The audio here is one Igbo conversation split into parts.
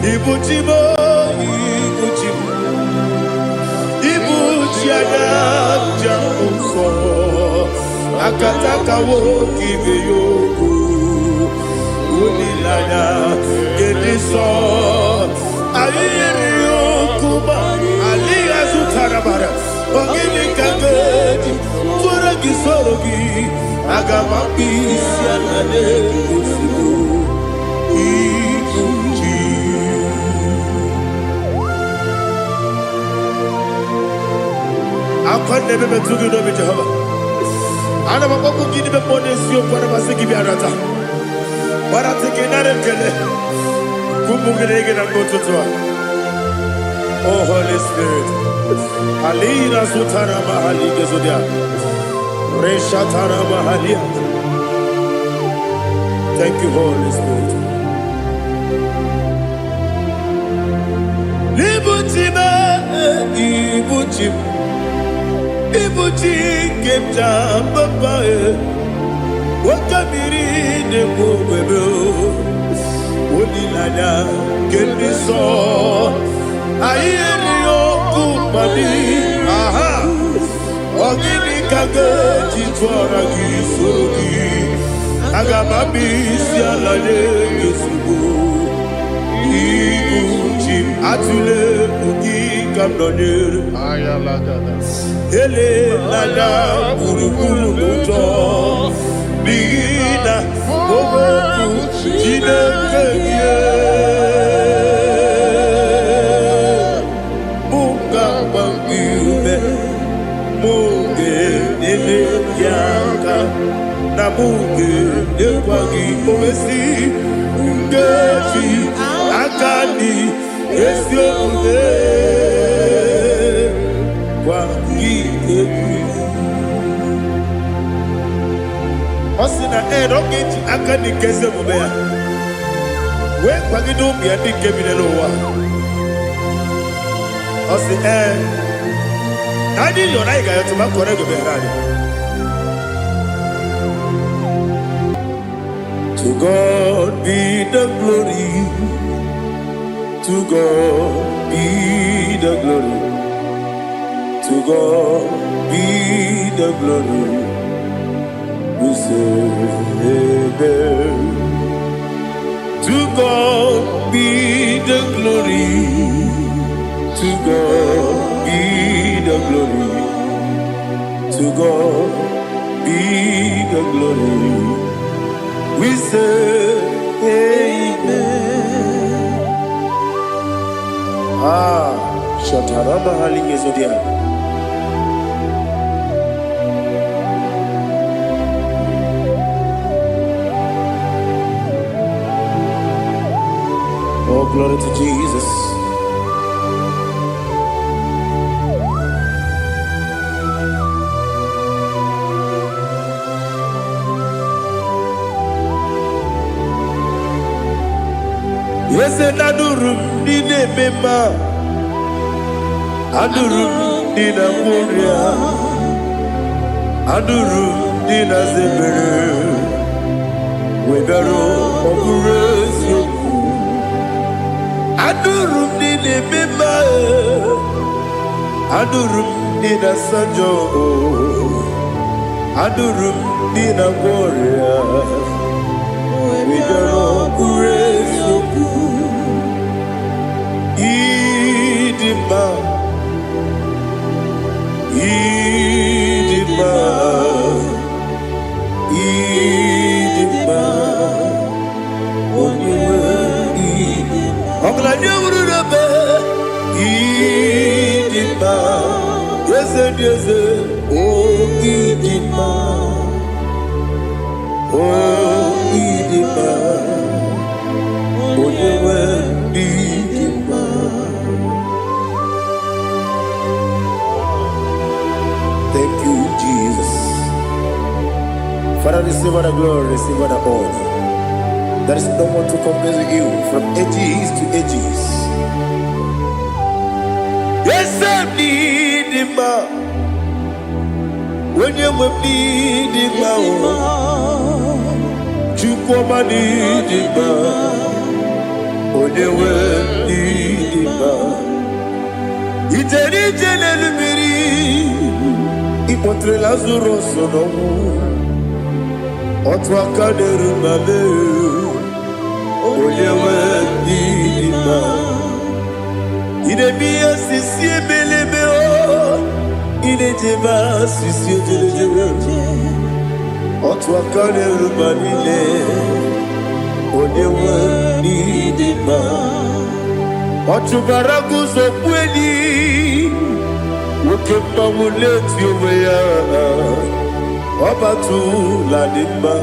Ibu chi m, ibu chi m, ibu chi anya njem nsọ, akataka nwoke ibe ya okwu, olileanya nke ndị nsọ. Anyị yiri okwu ma alịghị azụtara mara. Ọ gịnị ka m ga-eji tụọrọ gị, soro gị? Aga m akpụ isi ala na-ozugbo ibu chi. Akwa na-ebe metụ gị n'obi, Jehova. Ana m akpọkwu gị n'ime mmụọ n'eziokwu. Ana m asị gị bịa nata gbarata gị, nara ekele ụmụ gị na gị na mgbe ụtụtụ a. Oh Holy Spirit, alina sutara mahali gezodia reshatara mahalia. Thank you, Holy Spirit. Ibuchi m, ibuchi m, ibuchi nke m ji papa e, oke mmiri na-ekwu ogbebe, olileanya nke ndị nsọ. Anyị erighị okwu mmadụ aha. Ọ gịnị ka ga-eji tụọra gị, soro gị? Aga m abịa isi ala nye gị ozugbo. Ibu chi m, atụla egwu, gị ka m nọnyere. Elela gburugburu n'ụjọ, n'ihi na okwu Chineke gị mụ ga-agba gị ume, mụ ga-enyere gị aka, na mụ ga-enyekwa gị owesi nkeji aka dị ezi omume gwa gị egwu. Ọ sị na ee, na ọ ga-eji aka dị nke ezi omume ya wee kwagide ụmụ ya ndị nke bi n'ụwa. Ọ sị ee, na anyị yọrọ, anyị ga-ayọtụ ma kọrọ ego meghere anyị. To God be the glory, to God be the glory, to God be the glory. We say amen. To God be the glory, to God be the glory, to God be the glory. We say amen. Ah, Shataraba Hali. Oh, glory to Jesus. Eze, na-anụrụ m ndị na-eme mma, anụrụ m ndị na-agwọ ọrịa, anụrụ m ndị na-aza ebere, wee bịaruo. Ọ bụrụ eziokwu, anụrụ m ndị na-eme mma, anụrụ m ndị na-asa njọ, anụrụ m ndị na-agwọ ọrịa, wee bịaruo. Ọ bụrụ eziokwu, ịdị mma, ịdị mma, ịdị mma, onye nwe ọgaranya wuru n'ebe. Ịdị mma, eze dị eze, o ịdị mma, o ịdị mma, onye nwe ịdị mma. Thank you, Jesus. Father, receive all the glory, receive all the honor. There is no one to compare with you from ages to ages. Eze m n'ịdị mma, onye nwe m n'ịdị mma o, Chukwu ọma n'ịdị mma, onye nwe Ịkpọtere Lazarus n'ọnwụ. Otu aka na-eru mba mee, onye nwe ndị dị mma. Ị na-eme ihe osisi ebelebe o, ị na-ejebe asịsị ejelejele. Otu aka na-eru mba niile, onye nwe ndị dị mma. Ọ chụbara guzo kweli, nwoke mmanwụ na-eti onwe ya, ọbatụla dị mma,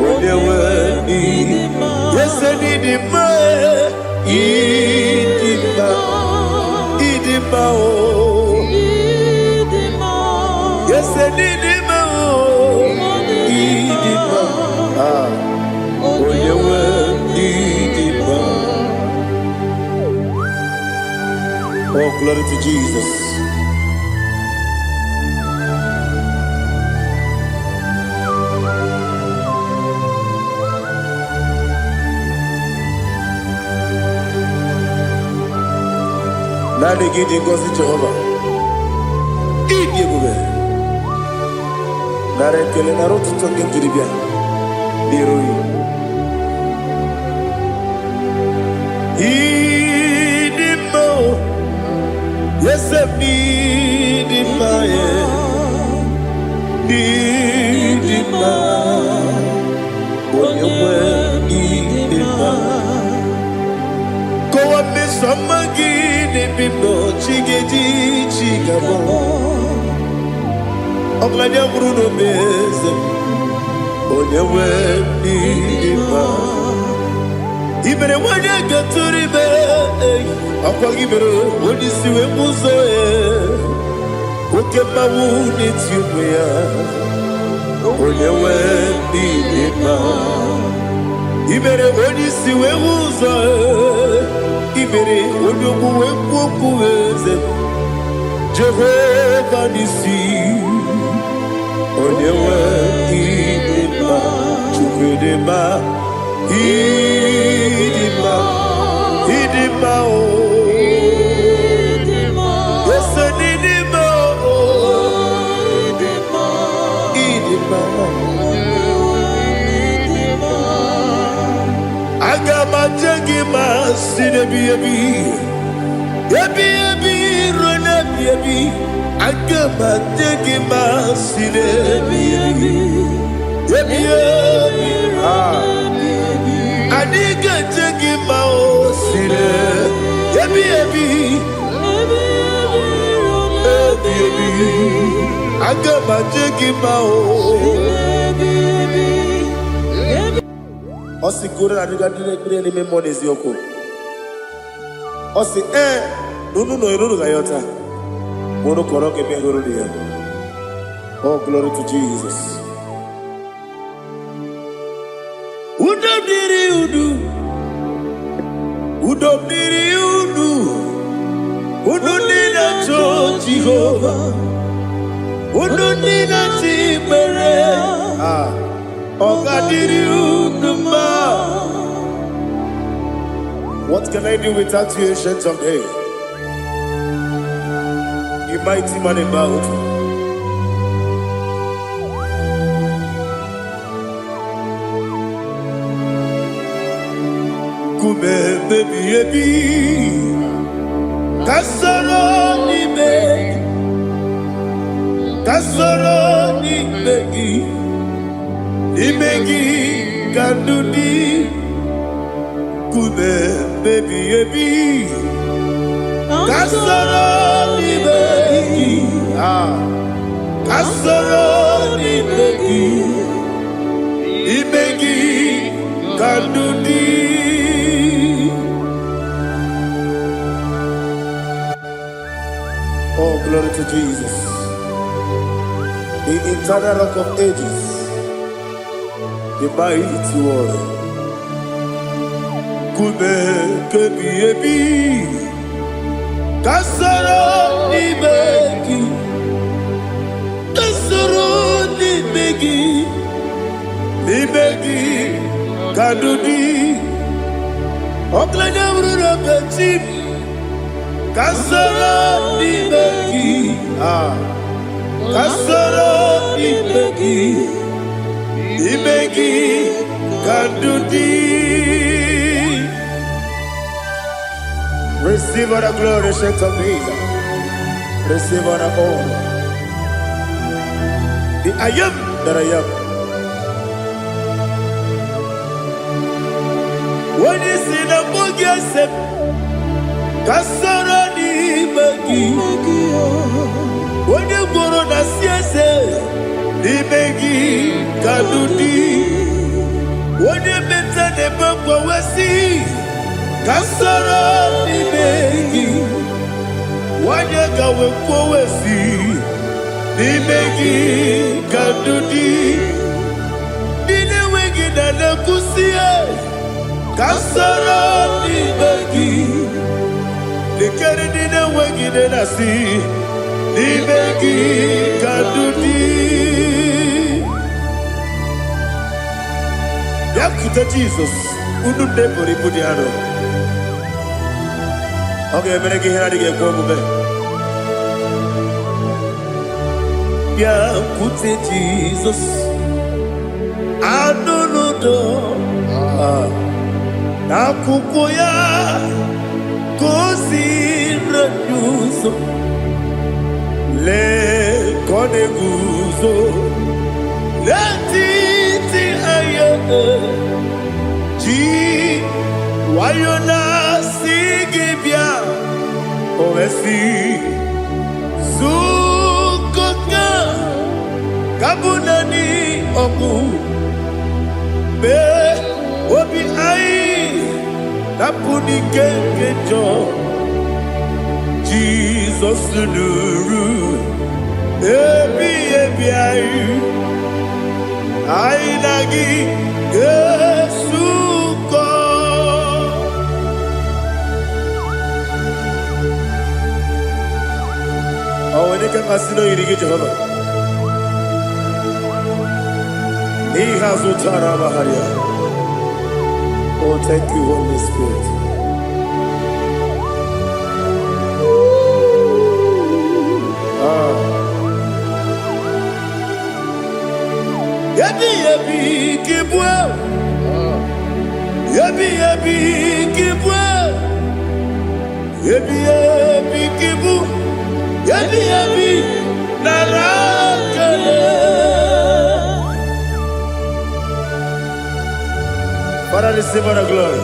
onye nwe ndị ese dị mma, ịdị mma, ịdị mma o, ese dị mma o, ịdị mma, ah, onye nwe ndị dị mma. Oh, glory to Jesus. Naanị gị dị ngọzi, Jehova. Ịdị ebube. Nara ekele, nara ụtụtụ nke m jiri bịa n'iru gị. Ịdị mma o, eze m, ịdị mma, e. Ịdị mma, onye nwe, ịdị mma. Kọwa mmeso ọma gị n'ebe m nọ, chi ga-eji chi ga-abọ. Ọgaranya nwụrụ n'obe, eze m, onye nwe, ịdị mma. I mere nwanyị gatụrụ ime, ọkwa gị mere onye isi wee mụ ụzọ ya. Oke mmanwụ na-eti onwe ya, onye nwe, ịdị mma. I mere onye isi wee hụ ụzọ, i mere onye ogbu wee kwuo okwu, eze Jehova n'isi, onye nwe, ịdị mma. Chukwu, ịdị mma, ịdị mma, ịdị mma o. Ese n'ịdị mma o, ịdị mma. Aga m aje gị ma si n'ebi ebi ebi ebi ruo n'ebi ebi. Aga m aje gị ma si n'ebi ebi ebi ebi. Ah. Anyị ga-eje gị ma o si n'ebi ebi ebi ebi. Aga m aje gị ma o. Ọ sị goro na adịga ndị na-ekpere n'ime mmụọ n'eziokwu. Ọ sị ee na unu nọ unu ga-ayọta ma unu kọrọ ga-eme hụrụ ya. Oh, glory to Jesus. Udo dịrị unu, udo dịrị unu, unu ndị na-achọ Jehova, unu ndị na-achọ ikpere. Ah, ọ ga-adịrị unu mma. What can I do without you, Ancient of Days? You mighty man in battle. Nkume ebi ebi, ka soro n'ime gị, ka soro n'ime gị, n'ime gị ka ndụ dị. Nkume ebi ebi, ka soro n'ime gị, ah, ka soro n'ime gị, n'ime gị ka ndụ dị. Oh, glory to Jesus, the eternal Rock of Ages, the mighty warrior. Nkume kebi ebi, ka soro n'ime gị, ka soro n'ime gị, n'ime gị ka ndụ dị. Ọgaranya bụrụ na chi m, ka soro n'ime gị, ah. Ka soro n'ime gị, n'ime gị ka ndụ dị. Receive all the glory, Ancient of Days. Receive all the honor. The I am that I am. Onye si na mbụ gị ese m, ka soro n'ime gị. Onye gworo na si eze, n'ime gị ka ndụ dị. Onye meta na-eme mgbanwe, ka soro n'ime gị. Nwanyị ka wee kwuo si, n'ime gị ka ndụ dị. Ndị na-enweghị na na-ekwusi, ka soro n'ime gị. Lekere ndị na-enweghị nne na-asị, n'ime gị ka ndụ dị. Bịakwute Jizọs, unu nne buru ibu dị arọ. Ọ ga-emere gị ihe na-adịghị ekwe omume. Bịakwute Jizọs, anụ n'udo n'akwụkwọ ya ka o si anyị ụzọ. Lee ka ọ na-eguzo n'etiti anyị, ji nwayọ na-asị gị bịa. O wee sị, zukọta ka bụ naanị ọgụ mee obi anyị napụ n'ike nke njọ. Jizọs nụrụ ebi ebi anyị, anyị na gị ga-esukọ. Ọ nwere ike mmasị na oyiri gị, Jehova, n'ihe azụ tara agbagharịa. Oh, thank you, Holy Spirit. Ah. Ebi ebi ka ịbụ, ebi ebi ka ịbụ, ebi ebi ka ịbụ, ebi ebi nara ekele. Father, receive all the glory.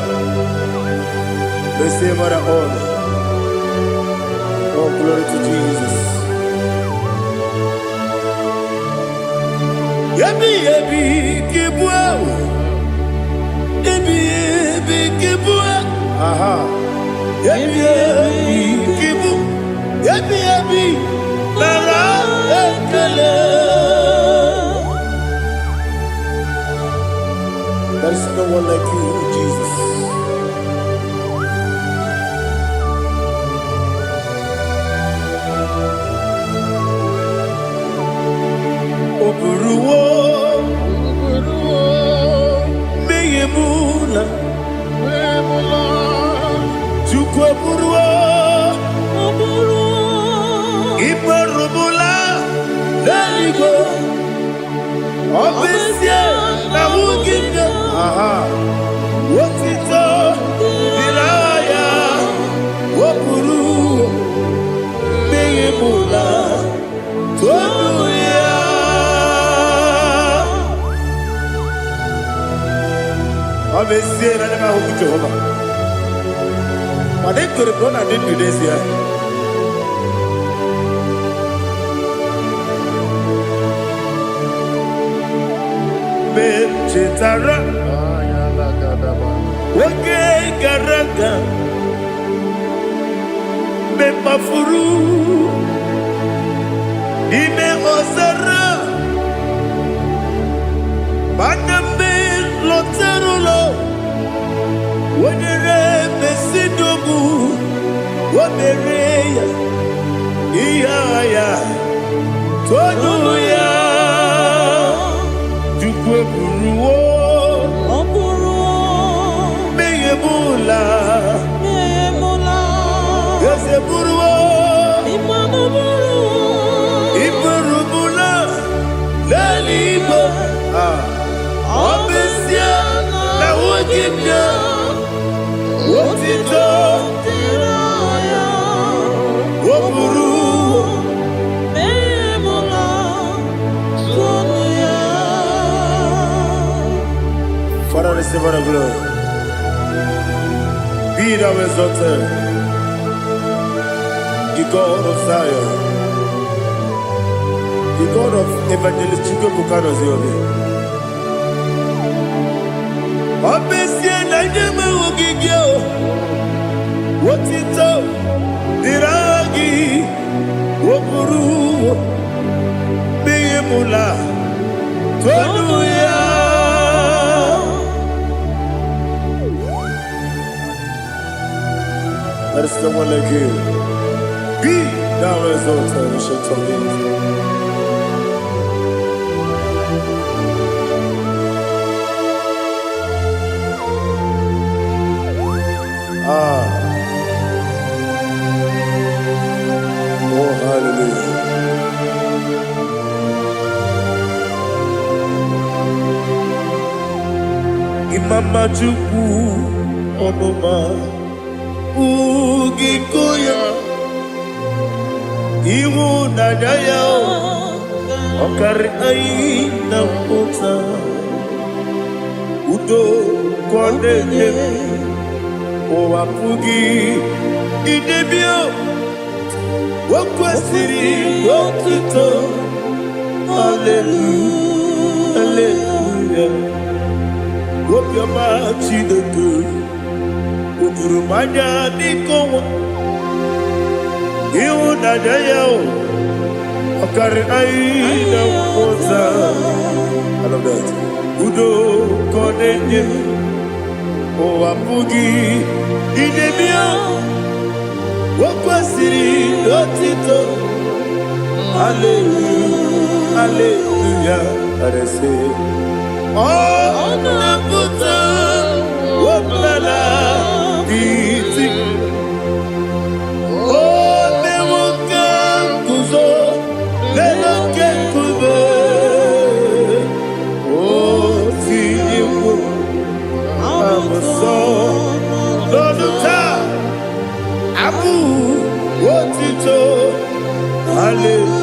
Receive all the honor. Oh, glory to Jesus. Ebi ebi ka ịbụ, ebi ebi ka ịbụ, aha. Ebi ebi ka ịbụ, ebi ebi nara ekele. There is no one like you, Jesus. O buruwo mmehie m na Chukwu eburuwo ikperubula n'eluigwe. Ọ bụ ezie na ahụghị m ya, aha, otito dịrị aha ya. O buru mmehie m na tonu ya. Ọ bụ ezie na anya m ahụghị Jehova, mana ekwere m na ọ na-adị ndụ n'ezie. Mgbe m chetara oge gara aga, mgbe m kpafuru n'ime ọzara, mana mgbe m lọtara ụlọ, wenyere mesidogbu o mere ya ihe agha ya tonu ya. Chukwu eburuwo Ọ bụrụ mmehie m ụla. emụla. Eze buruwo Ịmanụ bụrụ iburu m. gị bịa, otito o buru. Mmehie tụọnụ ya. Father, receive all the glory. Be thou exalted, the God of Zion, the God of Evangelist Chukwuebuka Noziobi. Ọ bụ ezie na ndị enweghị gị o, otito dịrị aha gị, o buru mmehie mụla, tonu ya. There is no one like you. Be thou exalted, ancient of days. Ah, oh hallelujah. Imama Chukwu ọmụma ugiko ya, ịhụnanya ya ọkarị anyị na mmụta, udo ka ọ na-enye, ụwa pụghị idebe. O kwesịrị otuto, haleluya, haleluya. Obiọma Chineke o juru m anya dịka ọnwa, ịhụnanya ya o ọkarị anyị na mmụta. I love that. Udo ka ọ na-enye, ụwa pụghị idebe. O kwesịrị otito, haleluya, haleluya. Arese ọ na-apụta ọbụla iti, o mewo ka nguzo n'elu oke nkume, o tinyewo abụsọ n'ọnụ taa abụ otito, haleluya.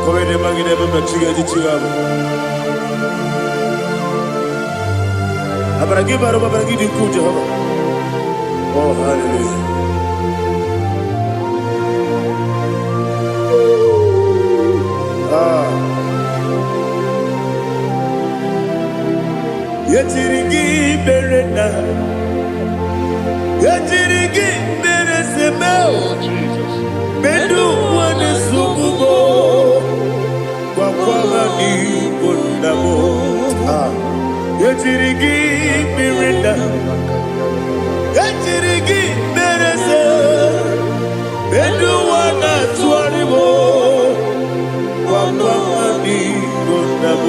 Kowede magide mama chiga chiga. Amara gị bara ụba, amara gị dị ukwuu, Jehova. Oh, hallelujah. Ah. Yetiri gị mere na yetiri gị mere seme. Oh, Jesus. Medu wane sugubo gwakwa ha n'igbo nna m. Ah. Yetiri gị mere na yetiri gị mere se medu wana tụgharị m gwakwa ha n'igbo nna m.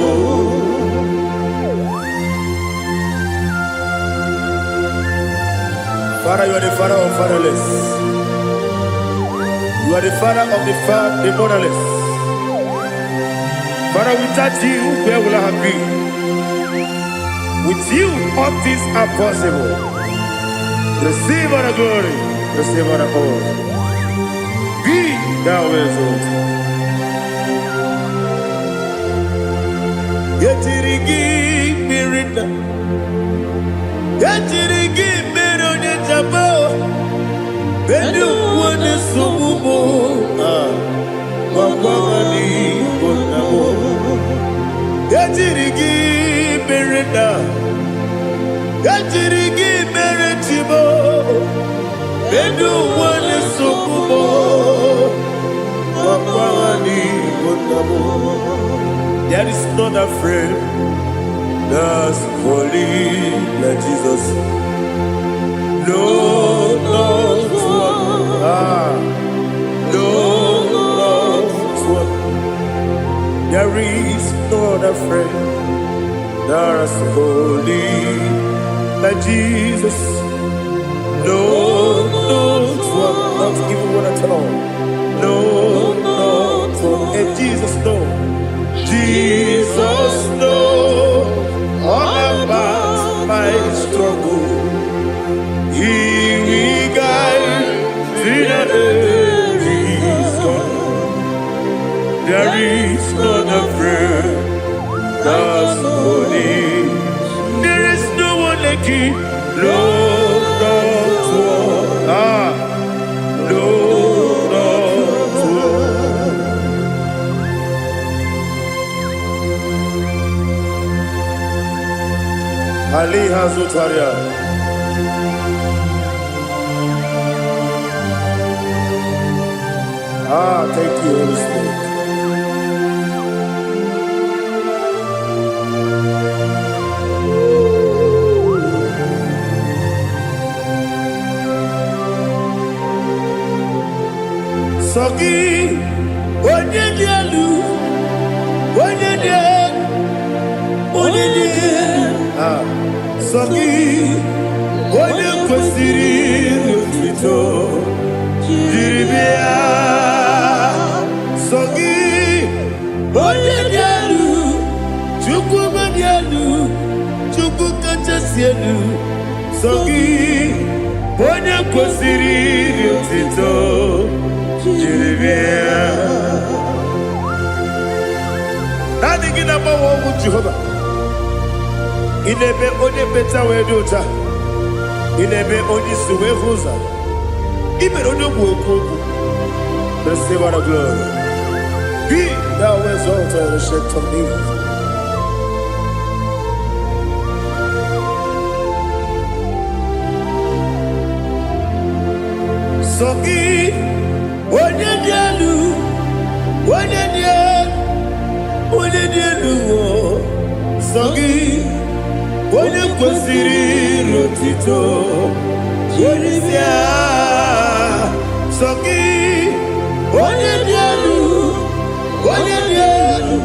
Father, you are the father of fatherless. You are the father of the motherless. Father, without you, where will I have been? With you, all things are possible. Receive all the glory. Receive all the honor. Be thou exalted. Yetiri gị mmiri na yetiri gị mmiri onye jaba bedu onye nsogbu m gwagwa n'igbo nna m. Ejiri gị mere na ejiri gị mere chibo bedu onye nsogbu m gwagwa n'igbo nna m. There is not a friend that's holy like Jesus. No, not one. Ah, no, not one. There is no other friend that's holy like Jesus. No, not one. Not even one at all. No, not one. Jesus know. Jesus know all about my struggle. He will guide till the day is gone. There is none afraid that's holy. There is no one like you. No, not one. Ah, no, not one. Ali Hazutaria. Ah, thank you, Holy Spirit. Sọ gị, onye dị elu, onye dị elu, onye dị elu. Ah, sọ gị, onye kwesịrị otuto jiri bịa. Sọ gị, onye dị elu, Chukwu dị elu, Chukwu kachasị elu. Sọ gị, onye kwesịrị otuto jiri bịa. Naanị gị na-agbanwe ọnwụ, Jehova. Ị na-eme onye mkpeta wee dị ụcha. Ị na-eme onye isi wee hụ ụzọ. Ị mere onye ogbu okwu okwu. Receive all the glory. Be thou exalted, Ancient of Days. Sọ gị, onye dị elu, onye dị elu, onye dị elu o. Sọ gị, onye kwesịrị otito jiri bịa. Sọ gị, onye dị elu, onye dị elu,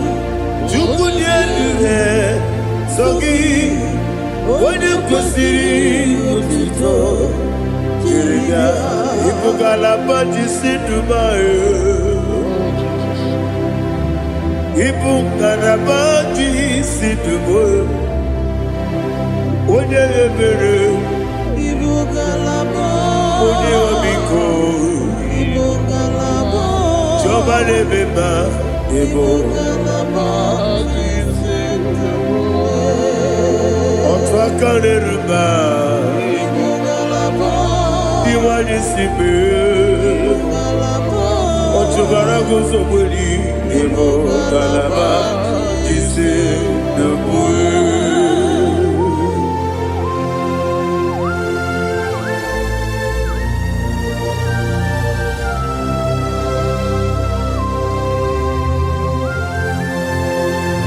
Chukwu dị elu he. Sọ gị, onye kwesịrị otito jiri bịa. Ịbụ ngalaba ji si Dubai. Ịbụ ngalaba ji si Dubai. Onye ebere, Ibu ngalaba. Onye ọmịiko, Ibu ngalaba. Chiọma na-eme mma, ịbụ Ngalaba isi. Otu aka na-eru mba, Ibu ngalaba. Iwanye si mee. Ngalaba. Ọchụbara guzogberi, ịbụ ngalaba jisi n'okpuru.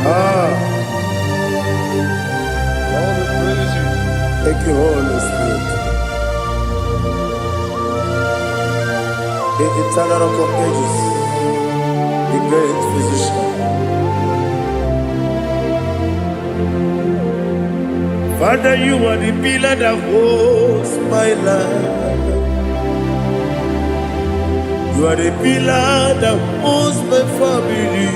Ah, All the praise. Thank you, Holy Spirit. The eternal Rock of Ages, the great physician. Father, you are the pillar that holds my life. You are the pillar that holds my family.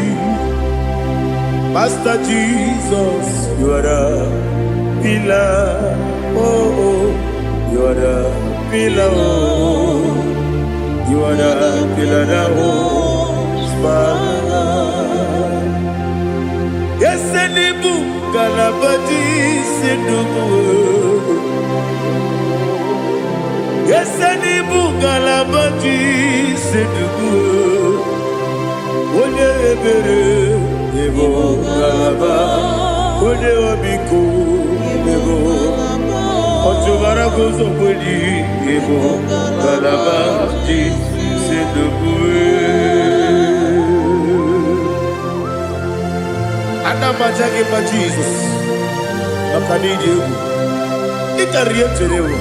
Master Jesus, you are the pillar. Oh, you are the pillar. Oh, you are the pillar that holds my life. Yes, Elibu, Galabadi, Sinubu. Yes, Elibu, Galabadi, Sinubu. Onye ebere, ịbụ ngalaba, onye ọmịiko, ịbụ ọchụbara guzokweli, ịbụ ngalaba ji sinubu. Ana m aja gị mma, Jizọs, maka na ịdị egwu. Ị karịrị ihe m chere ewu.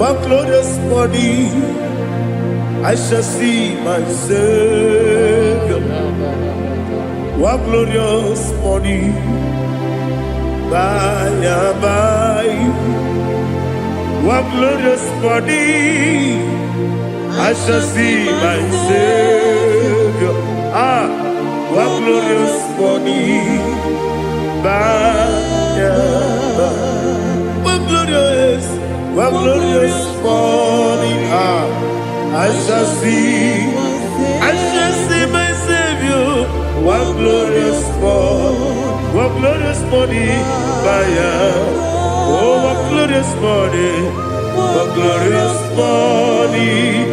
What glorious morning I shall see my Savior. What glorious morning by and by. What glorious morning I shall see my Savior. Ah, what glorious morning by and by. What glorious morning. Ah, I shall see my Savior. What glorious morning, what glorious morning by and. Oh, what glorious morning, what glorious morning.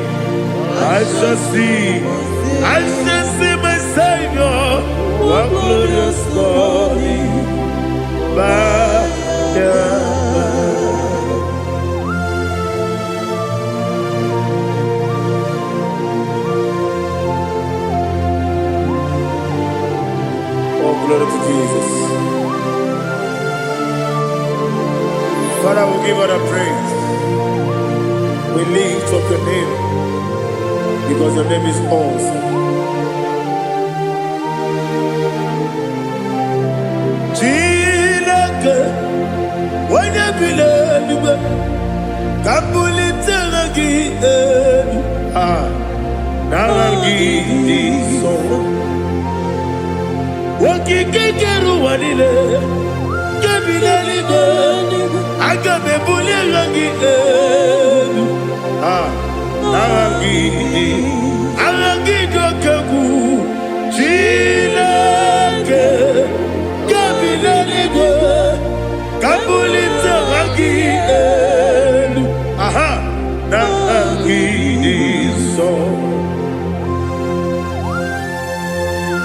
I shall see my Savior. What glorious morning by and by. Oh, glory to Jesus. Father, we give all the praise. We lift up your name because your name is awesome. Chineke, onye bi n'eluigwe, ka m bulite aha gị elu. Ah, n'aha gị dị nsọ. Okike kere ụwa niile, nke bi n'eluigwe, aga m ebuli aha gị elu. Ah, n'aha gị dị, aha gị dị oke egwu. Chineke, nke bi n'eluigwe, ka m bulite aha gị elu. Aha, n'aha gị dị nsọ.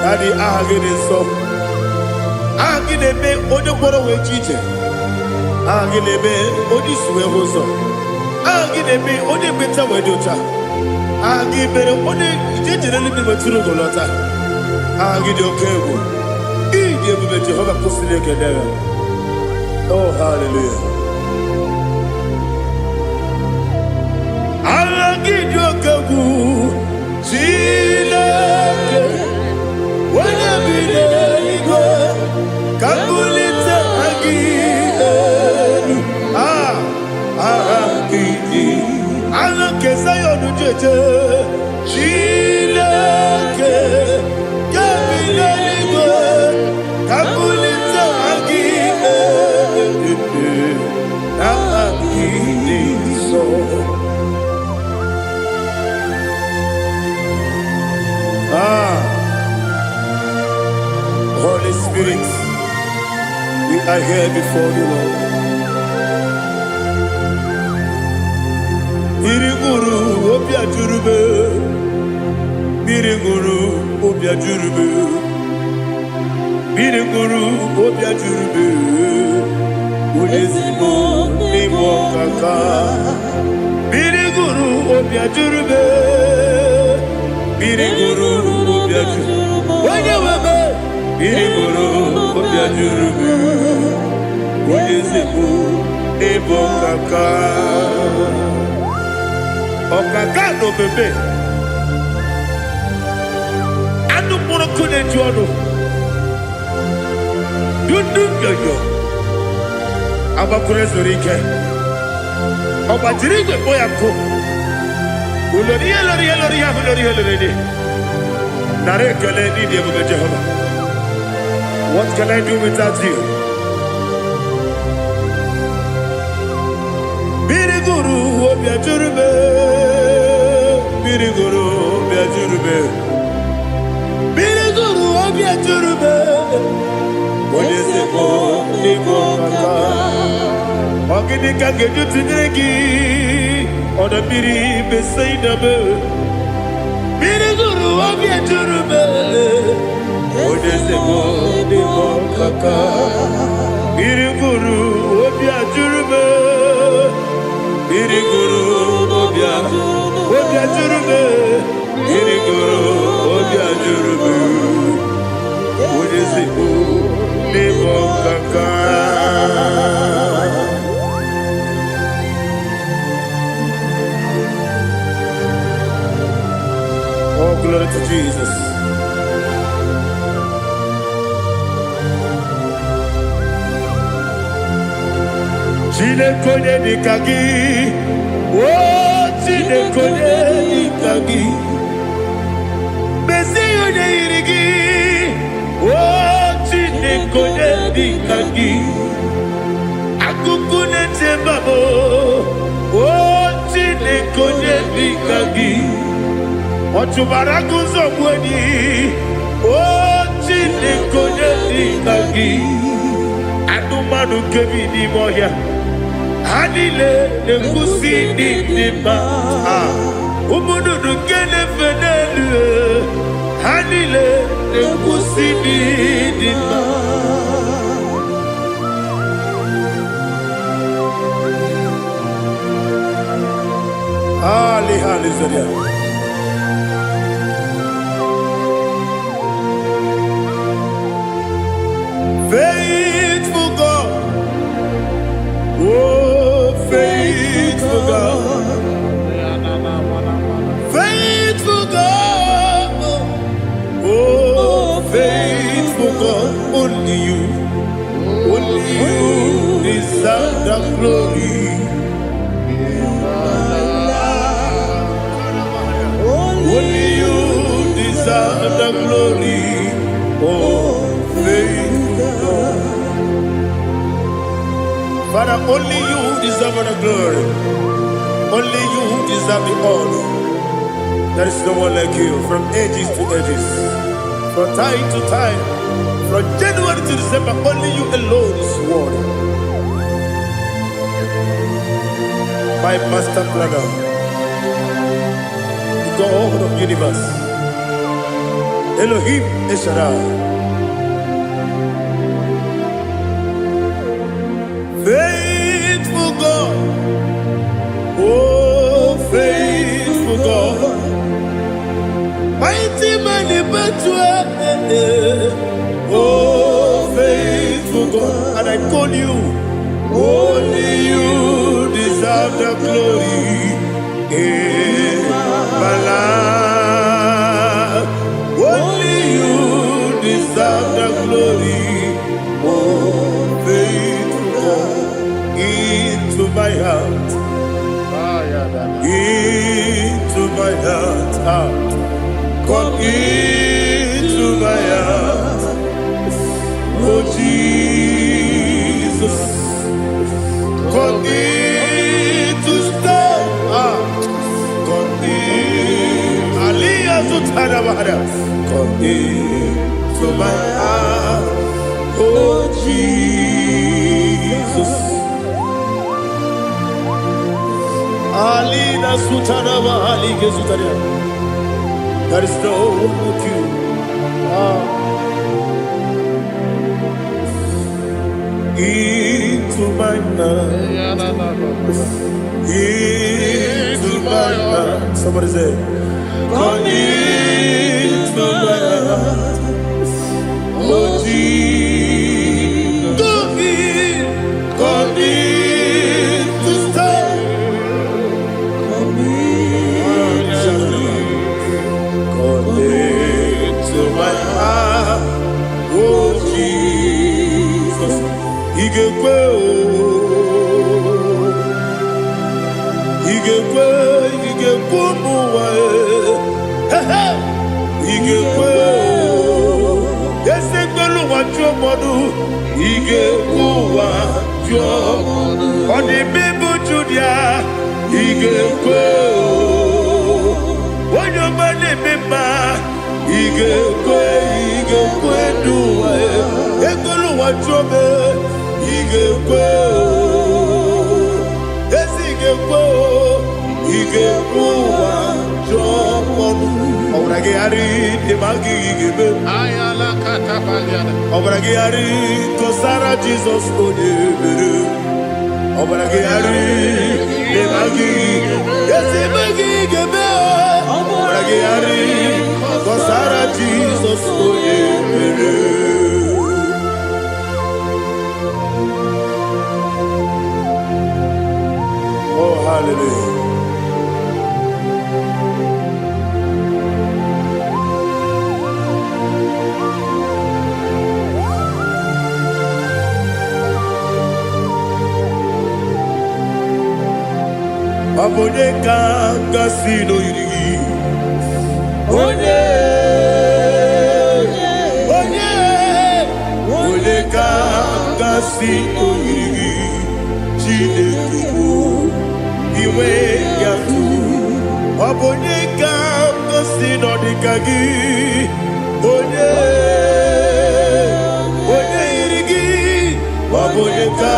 Daddy, aha gị dị nsọ. Aha gị na-eme onye ngwọrọ wee ji ije. Aha gị na-eme onye isi wee hụ ụzọ. Aha gị na-eme onye ekpenta wee dị ụcha. Aha gị mere onye ije jere eluigwe wetụrụ ugo lọta. Aha gị dị oke egwu. Ịdị ebube Jehova kwụsịrị ekele ya. Oh, hallelujah. Aha gị dị oke egwu. Chineke, onye bi n'eluigwe, ka m bulite aha gị elu. Ah, aha gị dị. Aha nke Zion jeje. Chineke, nke bi n'eluigwe, ka m bulite aha gị elu. Aha gị dị nsọ. Ah, Holy Spirit, we are here before you, Lord. Mmiri ṅụrụ obi ajụrụ m. Mmiri ṅụrụ obi ajụrụ m. Mmiri ṅụrụ obi ajụrụ m. Onye ezigbo n'ime ọkaka. Mmiri ṅụrụ obi ajụrụ m. Mmiri ṅụrụ obi ajụrụ. Onye nwe m. Mmiri ṅụrụ obi ajụrụ m. Onye ezigbo n'ịbụ ọkaka. Ọkaka na omeme. Anụ mkpụrụ nkụ na-eju ọnụ. Dundu nyonyo. Agbakwuru ezuru ike. Ọ gbajiri igwe kpọ ya nkụ. Ulori ihe lori ihe lori ihe ahụ lori ihe lori dị. Nara ekele n'ịdị ebube Jehova. What can I do without you? Mmiri gụrụ obi ajụrụ m. Mmiri gụrụ obi ajụrụ m. Mmiri gụrụ obi ajụrụ m. Onye ezigbo n'ịbụ ọkaka. Ọ gịnị ka m ga-eji tụnyere gị? Ọdọ mmiri Besaida m. Mmiri gụrụ obi ejuru m. Onye ezigbo n'ịbụ ọkaka. Mmiri gụrụ obi ajụrụ m. Mmiri gụrụ obi ajụrụ m. Mmiri gụrụ obi ajụrụ m. Onye ezigbo n'ịbụ ọkaka. Glory to Jesus. Chineke onye dịka gị, o Chineke onye dịka gị, mezie onye yiri gị, o Chineke onye dịka gị, akụkụ na-eche mba m, o Chineke onye dịka gị, ọ chụbara agụzọ gbu enyi, o Chineke onye dịka gị, anụmanụ nke bi n'ime ọhịa, ha niile na-ekwusi ndị dị mma. Ah, ụmụ nnụnụ nke na-efe n'elu, ha niile na-ekwusi ndị dị mma. Ali, hallelujah. Faithful God, oh faithful God, faithful God, oh faithful God, only you deserve the glory. Only you deserve the glory, oh faithful God. Father, only you deserve the glory. Only you deserve the honor. There is no one like you from ages to ages, from time to time, from January to December. Only you alone is worthy. My master planner, the God of universe, Elohim El Shaddai. Faithful God, oh faithful God, mighty man in battle, oh faithful God, and I call you, only you deserve the glory in my life. Only you deserve the glory, oh faithful God, into my heart, into my heart, ah. Come into my heart, oh Jesus. Come in to stay, ah. Come in, Aliyah Zutara Bahara. Come into my heart, oh Jesus. Alina Sutara Bahali Gezutaria. There is no one like you. Ah. Into my heart, into my heart. Somebody say, come into my heart, oh Jesus. Come in to stay. Come into my heart, oh Jesus. Ị ga-ekwe o, ị ga-ekwe, ị ga-ekwe ụmụ ụwa e. He he! Ị ga-ekwe o, eze mgbelu ụwa jụọ mmadụ, ị ga-ekwe ụwa jụọ. Ọ dị bụ Judia, ị ga-ekwe o. Onye ọma na-eme mma, ị ga-ekwe, ị ga-ekwe n'ụwa e. Ekwela ụwa jụọ m, ị ga-ekwe o. Ezi ị ga-ekwe o, ị ga-ekwe ụwa jụọ ọnụ. Ọbara gị ghara ịdị ma gị ga-eme. Ọbara gị ghara kọsara Jizọs onye mere. Ọbara gị ghara ịdị ma gị ezi ma gị ga-eme. Ọbara gị ghara kọsara Jizọs onye mere. Oh, hallelujah. Ọ bụ onye ka m gasị n'oyiri gị? Onye, onye, onye ka m gasị n'oyiri gị? Chineke bụ inwe ya tụ. Ọ bụ onye ka m gasị n'ọdịka gị? Onye, onye yiri gị? Ọ bụ onye ka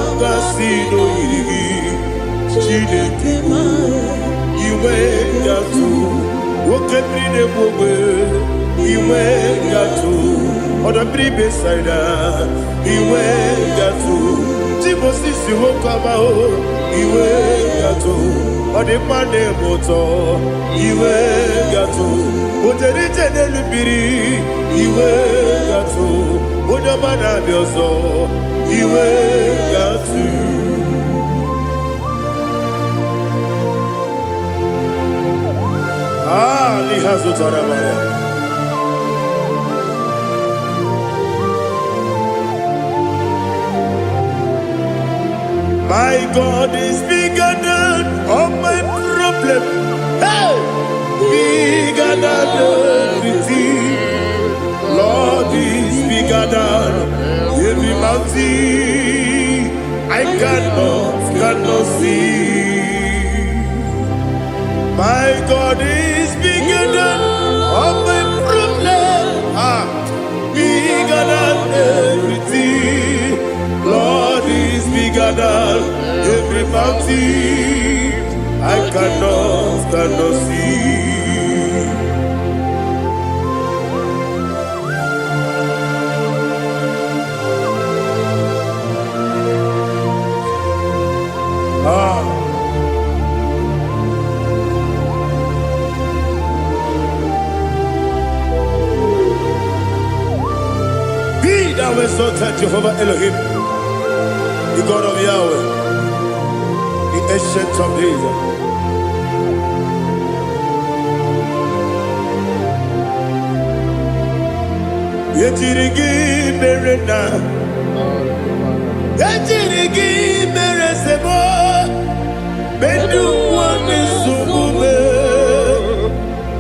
m gasị n'oyiri gị? Chineke bụ inwe ya tụ. Oke mmiri na-egbu ogbe, inwe gatụ. Ọdọ mmiri Besaida, inwe gatụ. Timosisi nwoke ọma o, inwe gatụ. Ọ dị mma na-eme ụtọ, inwe gatụ. O jere ije n'elu mmiri, inwe gatụ. Onye ọma na-abịa ọzọ, inwe gatụ. Ah, n'ihe azụtara mara. My God is bigger than all my problem. Hey! Bigger than everything. Lord is bigger than every mountain. I cannot see. My God is bigger than all my problems. Ah, bigger than everything. Lord is bigger than every mountain. I cannot see. Ah. Be thou exalted, Jehovah Elohim, the God of Yahweh, the Ancient of Days. Ejiri gị mere na ejiri gị mere sebo ndị ụwa na-esogbu m,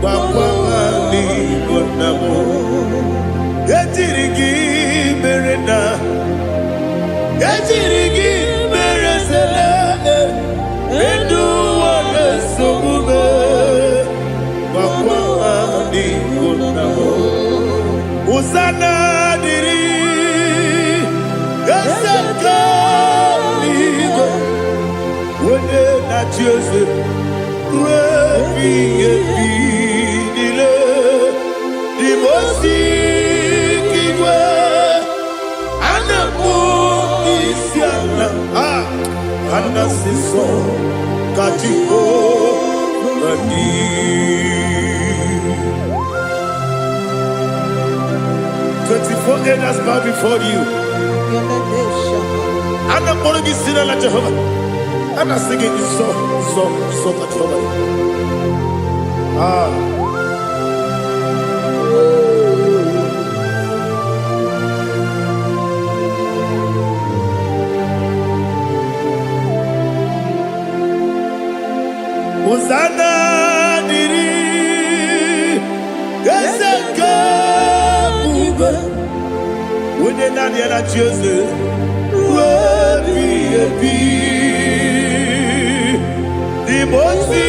gwakwa ha n'Igbo nna m. Ejiri gị mere na ejiri gị mere sele ndị ụwa na-esogbu m, gwakwa ha n'Igbo nna m. Hosanna dịrị eze nke eluigwe, onye na-achị eze ruo ebighị ebi niile. Dị osi igwe a na-akpọ isi ala, a ana-asị nsọ ka Jehova dị. 24 elders bow before you. A na-akpọrọ gị si n'ala Jehova. A na-asị gị nsọ, nsọ, nsọ ka Jehova dị. Ah. Hosanna dịrị eze nke ebube, onye naanị ya na-achị eze ruo ebighị ebi. N'ime ozi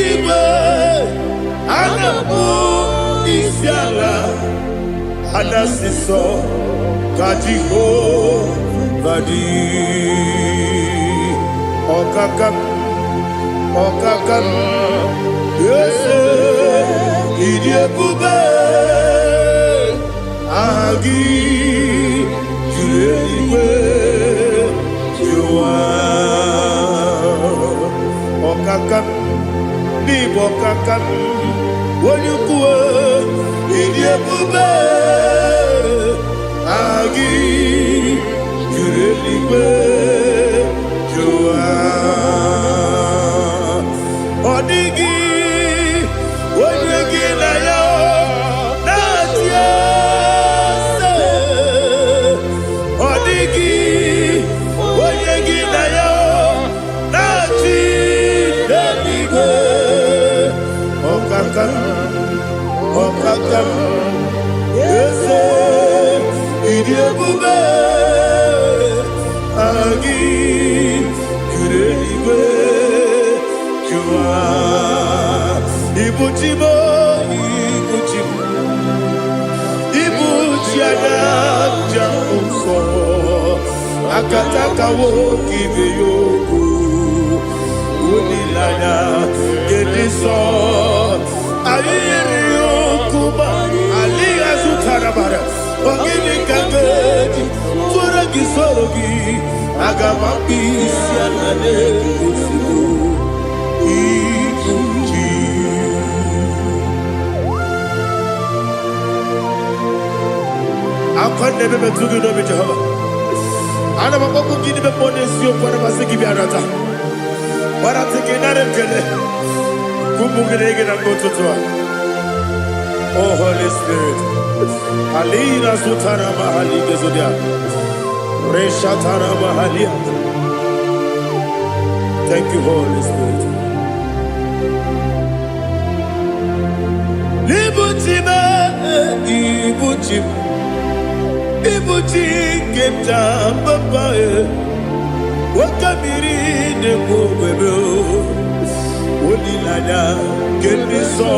igwe a na-akpọ isi ala, a na-asị nsọ ka Jehova dị. Ọkaka m, ọkaka m, eze, ịdị ebube, aha gị juru eluigwe juru ụwa. Ọkaka m, n'ịbụ ọkaka m, onye ukwu, ịdị ebube, aha gị juru eluigwe juru ụwa. Ọ dịghị onye gị na ya na-achị eze. Ọ dịghị onye gị na ya na-achị. Ọkaka m, eze, ịdị ebube, aha gị juru eluigwe jụwa. Ibuchi m, ibuchi m, ibuchi anya nja nsọ, akatakawo ibe ya okwu, olileanya nke nsọ. Anyị yiri okwu ma alịghị azụtara mara. Ọ gịnị ka m ga-eji tụọrọ gị, soro gị? Aga m akpụ isi ala n'ozugbo ibu chi. Akwa na-ebe metụ gị n'obi, Jehova. Ana m akpọkwu gị n'ime mmụọ n'eziokwu. Ana m asị gị bịa nata gbarata gị, nara ekele ụmụ gị na gị na mgbe ụtụtụ a. Oh Holy Spirit, alina zutara mahali gezodia reshatara mahalia. Thank you, Holy Spirit. Ibuchi m, ibuchi m, ibuchi nke m ja papa e, nwoke mmiri na-ekwu ogbebe, olileanya nke ndị nsọ.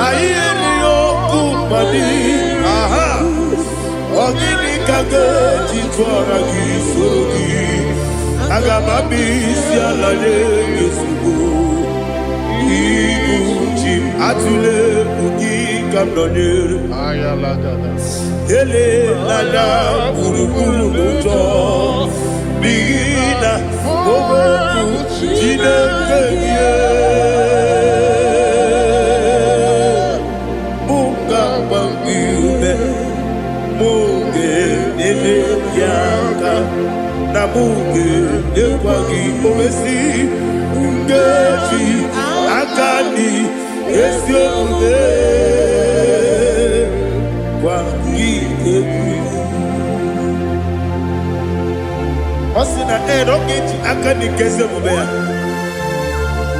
Anyị erighị ọkụ mmadụ aha. Ọ gịnị ka ga-eji tụọra gị, soro gị? Aga m abịa isi ala nye gị ozugbo. Ibu chi m, atụla egwu, gị ka m nọnyere. Elela gburugburu n'ụjọ, n'ihi na okwu Chineke gị mụ ga-agba gị ume, mụ ga-enyere gị aka, na mụ ga-enyekwa gị owesi nkeji aka dị ezi omume gwa gị egwu. Ọ sị na ee, na ọ ga-eji aka dị nke ezi omume ya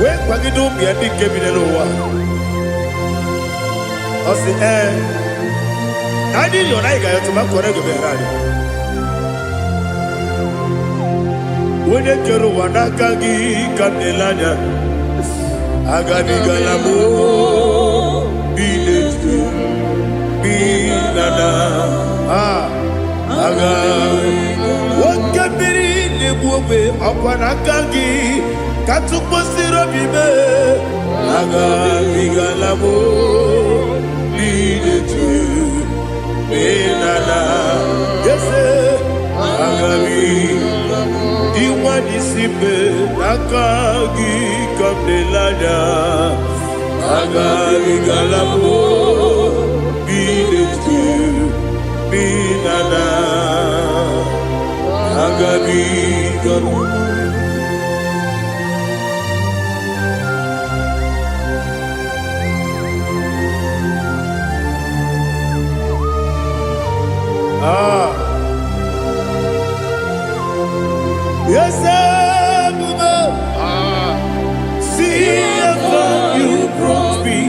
wee kwagide ụmụ ya ndị nke bi n'ụwa. Ọ sị ee, na anyị yọrọ, anyị ga-ayọtụ ma kwere gị bịara anyị. Onye kere ụwa, n'aka gị ka m na-ele anya. Agabigala m bi n'etu bi na na a aga. Nwoke mmiri na-egbu ogbe, ọkwa n'aka gị ka tụkwasịrị obi mee. Agabigala m bi n'etu bi na na ese agabi. Dị nwanyị si mbe, n'aka gị ka m na-ele anya. Agabigala m bi n'etu bi na na agabigala. Ah. Yes, ebube, see how far you brought me.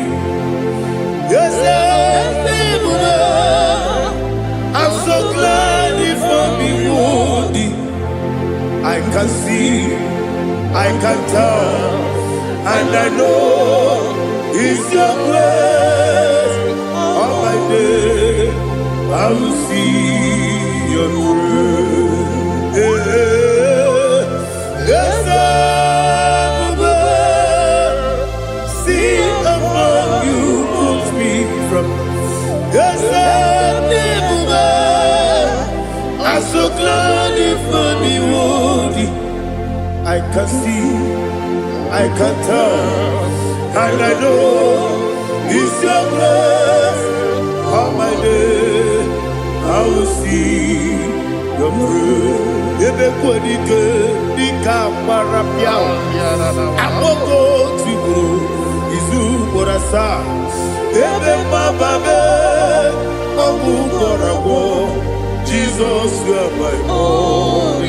Yes, ebube, I'm so glad you found me worthy. I can see, I can tell, and I know it's your grace. All my day, I will see your grace. Yes, ebube, see how far you put me from. Yes, ebube, I'm so glad you found me worthy. I can see, I can tell, and I know it's your grace. All my day, I will see your grace. Ebe kwenike dịka gbara pịa akpọkọ tigburu izu ugboro asaa, ebe mgbababe ọgwụ gwọrọ agwọ. Jizọs, you are my all.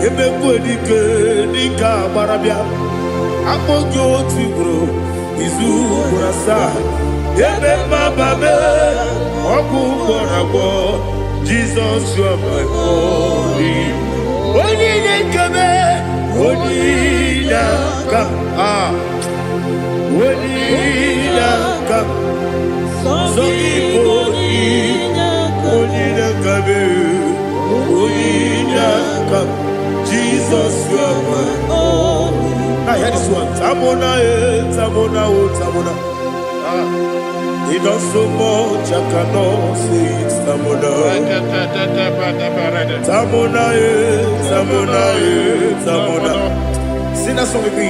Ebe kwenike dịka gbara bịa akpọ gị otu ugboro. Asaa ebe mmababe ọgwụ gwọrọ agwọ. Jizọs, you are my only, onye na-ekebe, onye na-aka, ah, onye na-aka sọ gị bụ onye na-akabe, onye na-aka. Jesus, you are my. Now hear this one. Tamona, eh, Tamona, oh, Tamona. Ah, he does so much, I cannot say it. Tamona. Tamona, eh, Tamona, eh, Tamona. Sing that song with me.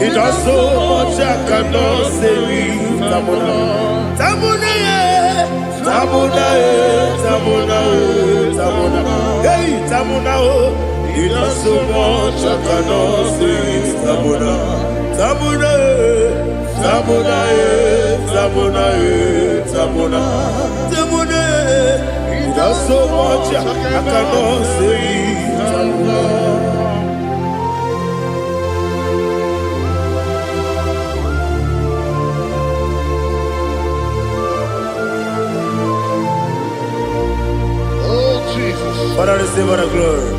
He does so much, I cannot say it. Tamona. Tamona, eh, Tamona, eh, Tamona, eh, Tamona. Hey, Tamona, oh. He does so much, I cannot say it. Tamona. Tamona, eh, Tamona, eh, Tamona, eh, Tamona. Tamona, eh. He does so much, I cannot say it. Tamona. Oh, Jesus. Father, receive all the glory.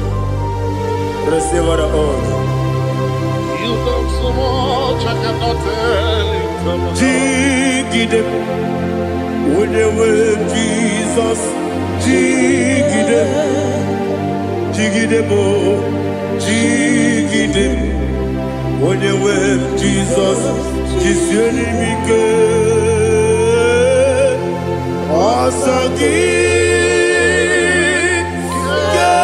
Receive all the honor. You've done so much, I cannot tell it. Jigide, onye nwe Jizọs, jigide, jigide m, jigide, onye nwe Jizọs, jisie m ike. Ọsọ gị ka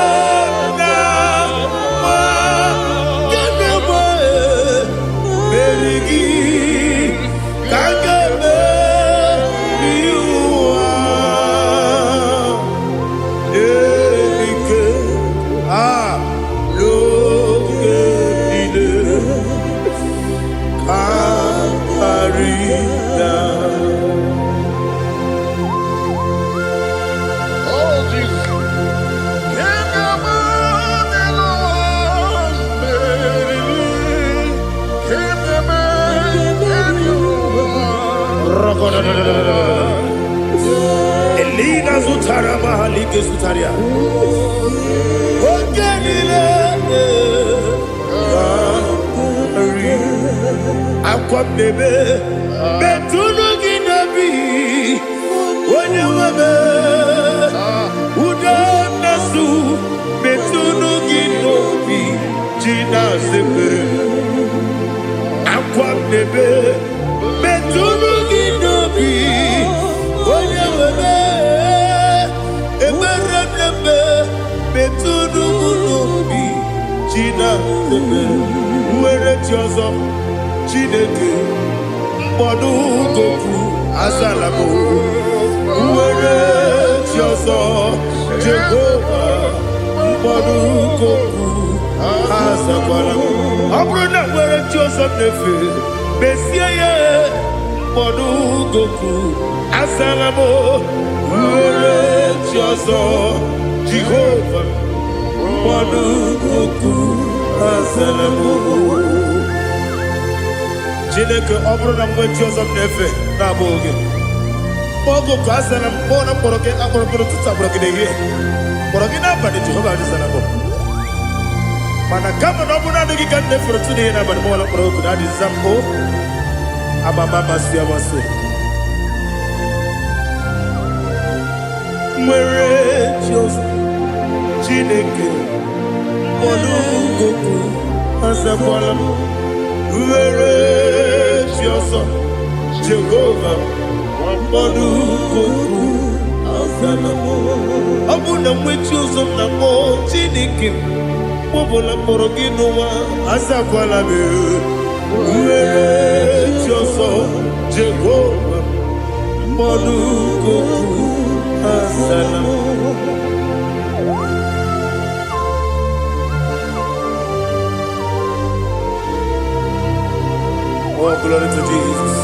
m na-agba, ka m na-agba, meri gị ka m ga-emeri ụwa. Ike a n'oge niile ka karịa. Oh, Jesus. Can you imagine? Can you imagine? Elina zutara mahalike zutaria. Oge niile karị akwa m na-ebe metụnụ gị n'obi, onye nwe m. Ude na-asụ metụnụ gị n'obi ji na-asepere akwa m na-ebe metụnụ gị n'obi, onye nwe m. Ekpere m na-eme metụnụ m n'obi ji na-asepere nwere chi ọzọ. Chineke mkpọdụ goku azala m nwere chi ọzọ. Jehova mkpọdụ goku azakwala m. Ọ bụrụ na nwere chi ọzọ m na-efe, mesie ya mkpọdụ goku azala m nwere chi ọzọ. Jehova mkpọdụ goku azala m. Chineke, ọ bụrụ na mgbe chi ọzọ m na-efe na-abụghị gị, oge ka azara m kpọọ na mkpọrọ gị akpọrọ mkpọrọ ụtụtụ, akpọrọ gị n'ehihie, kpọrọ gị n'abalị, Jehova adịzara m. Mana kama na ọ bụrụ naanị gị ka m na-efere ụtụtụ n'ihe n'abalị, mụwala mkpọrọ oku na adịza m o amama amasị amasị nwere chi ọzọ. Chineke mkpọrọ goku azakwala m nwere chi ọzọ. Jehova mkpọrọ goku azala m. Ọ bụ na mgbe chi ọzọ m na-akpọ, Chineke m ọbụla mkpọrọ gị n'ụwa azakwala m nwere chi ọzọ. Jehova mkpọrọ goku azala m. Oh, glory to Jesus.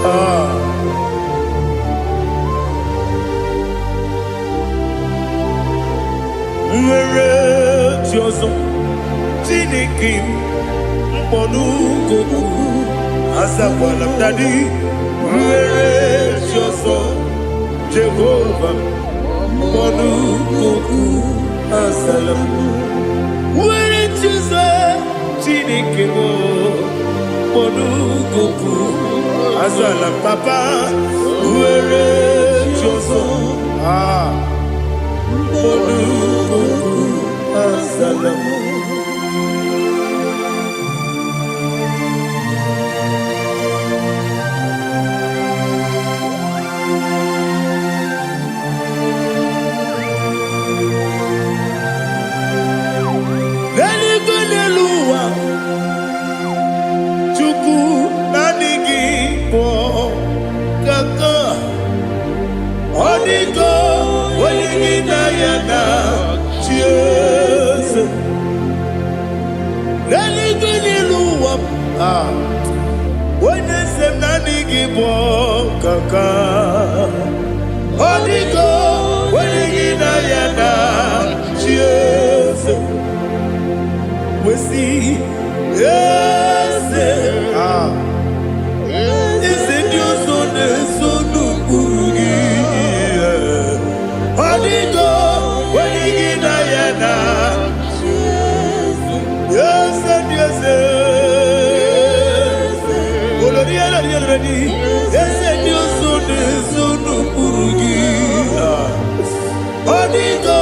Ah. Nwere chi ọzọ. ọzọ. Chineke m, mkpọnụgoku azakwala m. Daddy, nwere chi ọzọ. Jehova m, mkpọnụgoku azala m. Nwere chi ọzọ. Chineke m, mkpọnụgoku azala m. Papa, nwere chi ọzọ. Ah, mkpọnụgoku azala m. N'eluigwe, n'elu ụwa, Chukwu, naanị gị bụ kaka. Ọ dịgo onye gị na ya na chi eze. N'eluigwe, n'elu ụwa, ah, onye eze m, naanị gị bụ kaka. Ọ dịgo onye gị na ya na chi eze. Wesi eze, ah, eze ndị ọzọ na-eso n'ụkpụrụ gị. Ọ dịgo onye gị na ya na eze ndị eze. Olori elori elori, eze ndị ọzọ na-eso n'ụkpụrụ gị. Ọ dịgo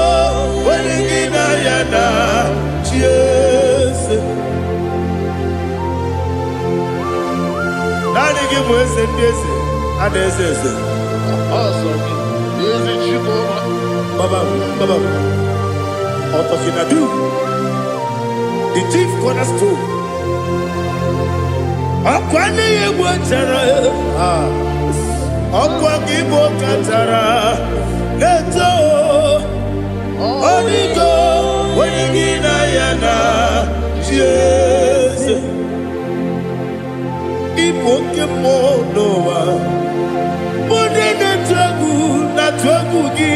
onye gị na ya na chi eze. Naanị gị bụ eze ndị eze a na-eze eze. Ọsọ gị, ezi Chukwu. Baba, Baba, Otokinadu, the chief cornerstone. Ọkwa n'ihe egwu chara, ọkwa gị bụ kachara na-eto. Ọdịgo onye gị na ya na chi eze. Ịbụ oke mmụọ n'ụwa. Ndị na-atụ egwu na-atụ egwu gị.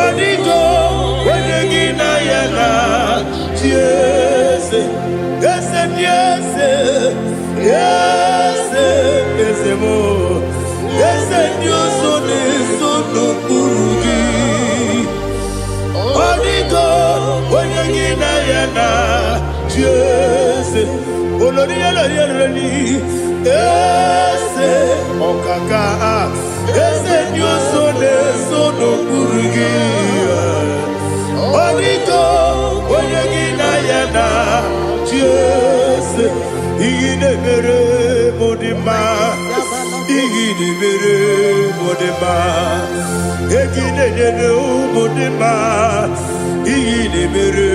Ọdịgo onye gị na ya na chi eze. Eze ndị eze, eze, eze m, eze ndị ọzọ na-eso n'okpuru gị. Ọdịgo onye gị na ya na chi eze. Olori olori olori, eze ọkaka, eze ndị ọzọ na-eso n'okpuru gị. Ọdịgo onye gị na ya na chi eze. Ihe na-emere m dị mma, ihe na-emere m dị mma, ego ị na-enyere ụmụ dị mma, ihe na-emere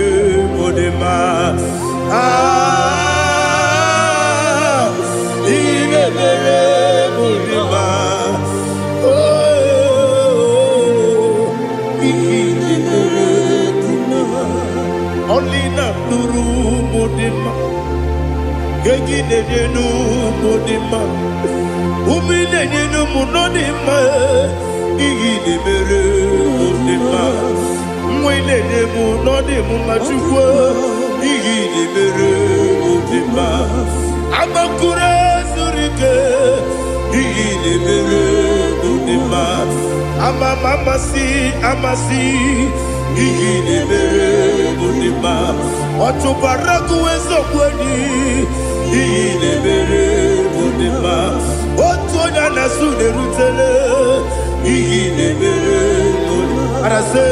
m dị mma. Ah, ihe na-emere m dị mma. Oh, ihe na-emere dị mma. Ọlị na-atụrụ ụmụ dị mma, ego ị na-enye n'ụmụ dị mma, ume ị na-enye n'ụmụ nọ dị mma, ihe ị na-emere mụ dị mma, nwa ị na-enye m nọ dị m mma. Chukwu, ihe ị na-emere mụ dị mma. Agbakụrụ zuru ike, ihe ị na-emere mụ dị mma. Ama m amasị amasị, ihe ị na-emere mụ dị mma. Ọchụbara gụwa eziokwu enyi, ihe ị na-emere mụ dị mma. Otu onye a na-asụ na-erutele, ihe ị na-emere mụ dị mma. Arasị,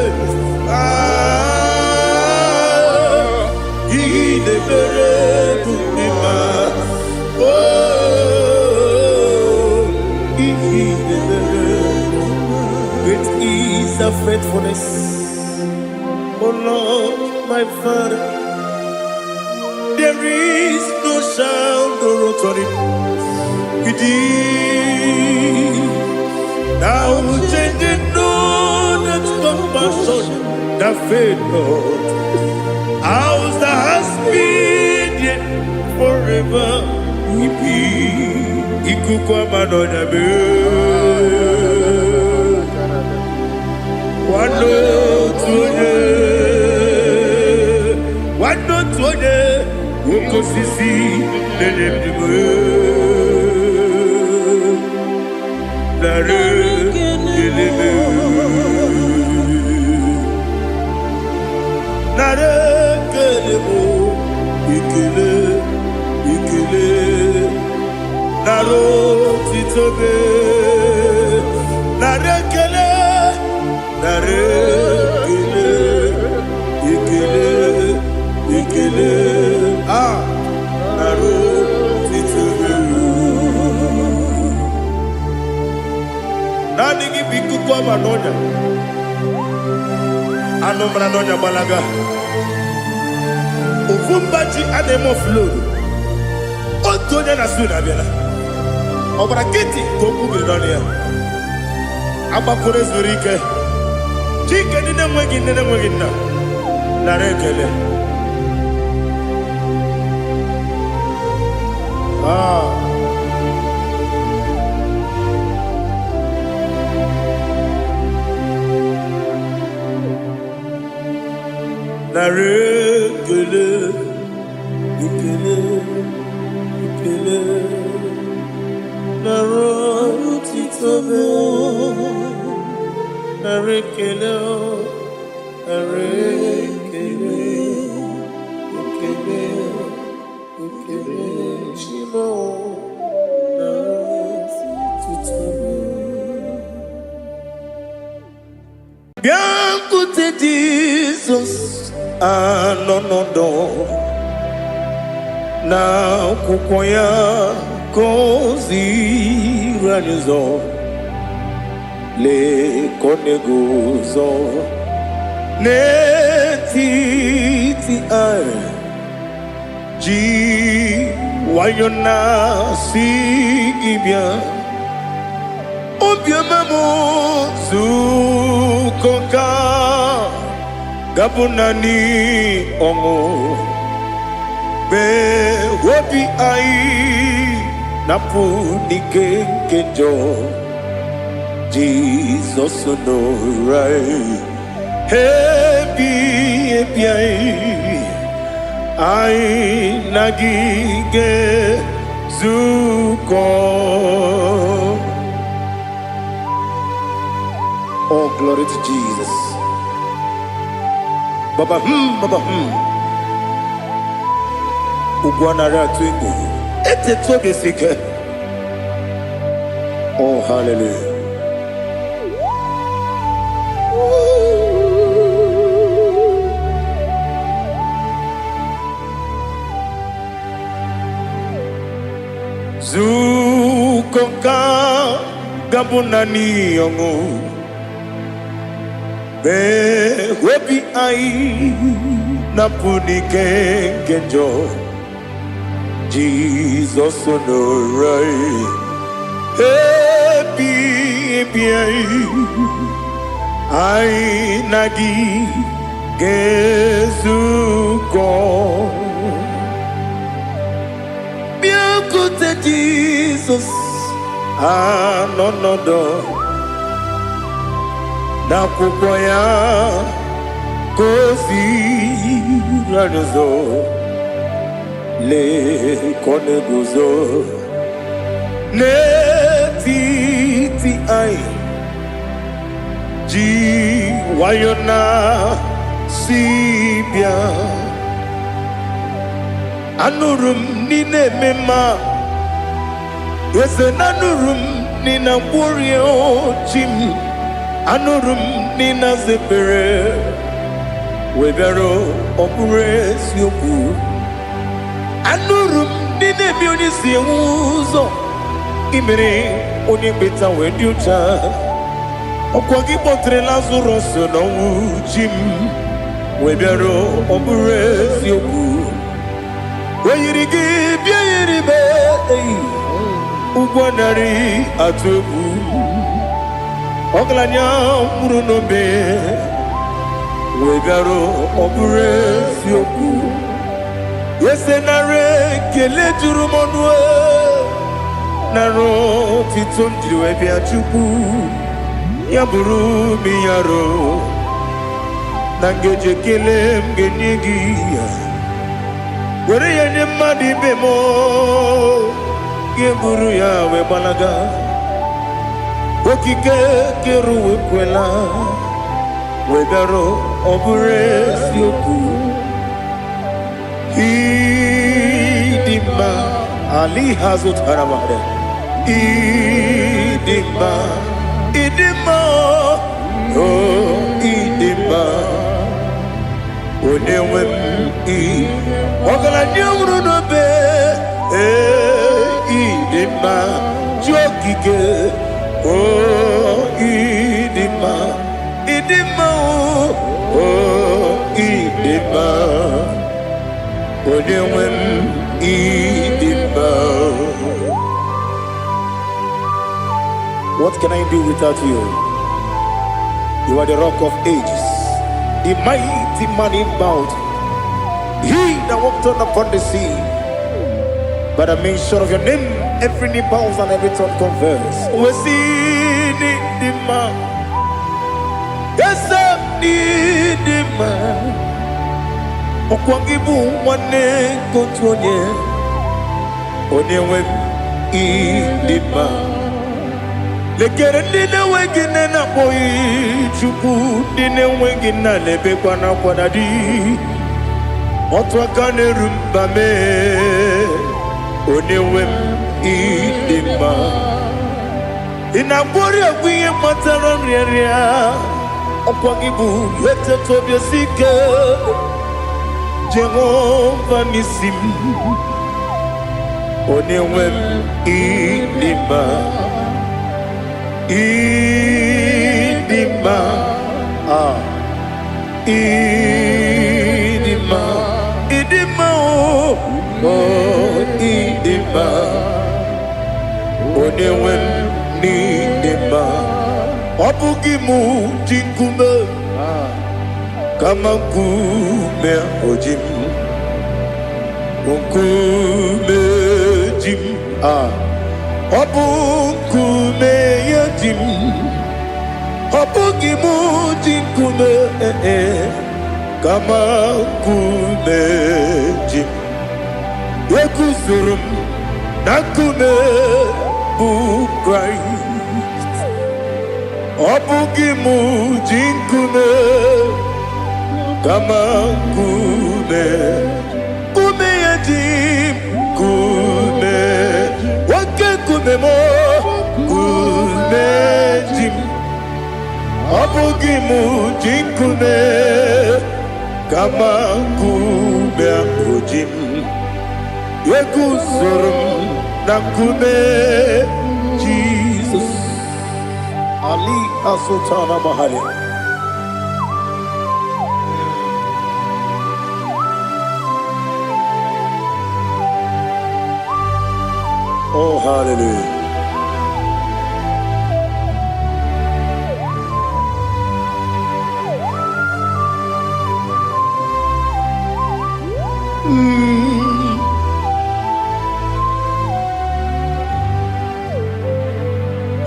ah, ihe ị na-emere mụ dị mma. Oh, ihe ị na-emere. Great is thy faithfulness, O Lord, my Father. There is no shadow of turning with thee. Thou changest not thy compassions, they fail not. As thou hast been, yet forever will be. Ikuku ama n'ọnya mee. Nwanne otu onye. Osisi na-enye ndụ. Nara ekele m. Nara ekele m. Ekele, ekele. Nara otito m. Nara ekele. Nara ekele. Ekele, ekele. Ah, nara otito m. Naanị gị bụ ikuku ọma n'ọnya. Anụ mara n'ọnya gbalaga. Ofu mba ji a na-eme oflodu. Otu onye na su na-abịala. Ọ gbara nkịtị ka okwu biri n'ọnụ ya. Agbakọrọ zuru ike. Chike ndị na-enweghị nne na-enweghị nna. Nara ekele. Ah. Nara ekele, ekele, ekele. Nara otito m. Nara ekele, nara ekele, ekele, ekele. Chimo, nara otito m. Bịakwute Jizọs anọ n'ọdọ na akwụkwọ ya ka o ziri anyị ụzọ. Lee ka ọ na-eguzo n'etiti anyị ji nwayọ na-asị gị bịa. Obiọma m zukọ ka gabụ naanị ọṅụ mgbe obi anyị napụ n'ike nke njọ. Jizọs nọrọ anyị ebi ebi anyị anyị na gị ga-ezukọ. Oh, glory to Jesus. Baba baba Ugwu anaghị atụ egwu. Etetu obi esi ike. Oh, hallelujah. Zukọ nka gabụ naanị ọṅụ. Mee obi anyị napụ n'ike nke njọ. Jizọs nọrọ anyị ebi ebi anyị anyị na gị ga-ezukọ. Bịakwute Jizọs anọ n'ọdọ n'akwụkwọ ya ka o ziri anyị ụzọ. Lee ka ọ na-eguzo n'etiti anyị ji nwayọ na si bịa. Anụrụ m n'ile eme mma eze na anụrụ m n'ina ngwụrie chi m. Anụrụ m n'ina zepere wee bịara ọ bụrụ eziokwu. Anụrụ m ndị na-ebi onye si enwe ụzọ imere onye mkpeta wee dị ụcha. Ọkwa gị kpọtere Lazarọs n'ọnwụ chi m wee bịara ọ bụrụ eziokwu. O yiri gị bịa yiri m eyi ụgwọ narị atụ egwu. Ọgaranya nwụrụ n'obe wee bịara ọ bụrụ eziokwu. Eze nara ekele juru m ọnụ e, nara otito m jiri wee bịa Chukwu. Ya bụrụ m ya ro na ngeji ekele m ga-enye gị ya. Were ya nye mmadụ ibe m, gị buru ya wee gbalaga. Okike kere ụwa ekwela wee bịarụ, ọ bụrụ eziokwu. Ịdị mma ali ha zụtara mmadụ. Ịdị mma, ịdị mma, o ịdị mma, onye nwe m. Ị ọgaranya nwụrụ n'obe. Ee, ịdị mma, chi okike. O ịdị mma, ịdị mma, o ịdị mma, onye nwe m, ịdị mma. What can I do without you? You are the Rock of Ages, the mighty man in battle, he that walked on upon the sea. By the mention of your name, every knee bows and every tongue confess. We see the man. Yes, the man. Ọkwa gị bụ nwanne nke otu onye, onye nwe m, ịdị mma. Lekere ndị na-enweghị nne na-akpọghị Chukwu, ndị na-enweghị nna na-ebekwa n'akwa na di. Otu aka na-eru mba mee, onye nwe m, ịdị mma. Ị na-agwọrị ọgwụ ihe kpatara nrịanrịa. Ọkwa gị bụ eteta obi esi ike, Jehova n'isi m, onye nwe m, ịdị mma, ịdị mma, ah, ịdị mma, ịdị mma, o o ịdị mma, onye nwe m, n'ịdị mma. Ọ bụghị mụ ji nkume, kama nkume oji m, nkume ji m. Ah, ọ bụ nkume ya ji m. Ọ bụghị mụ ji nkume, eh, kama nkume ji m. Eguzoro m na nkume bụ Kraịst. Ọ bụghị mụ ji nkume, kama nkume, nkume ya ji m. Nkume, oke nkume m, nkume ji m. Ọ bụghị mụ ji nkume, kama nkume ahụ ji m. Eguzoro m na nkume Jizọs. Ali Asultana Mahali. Oh, hallelujah.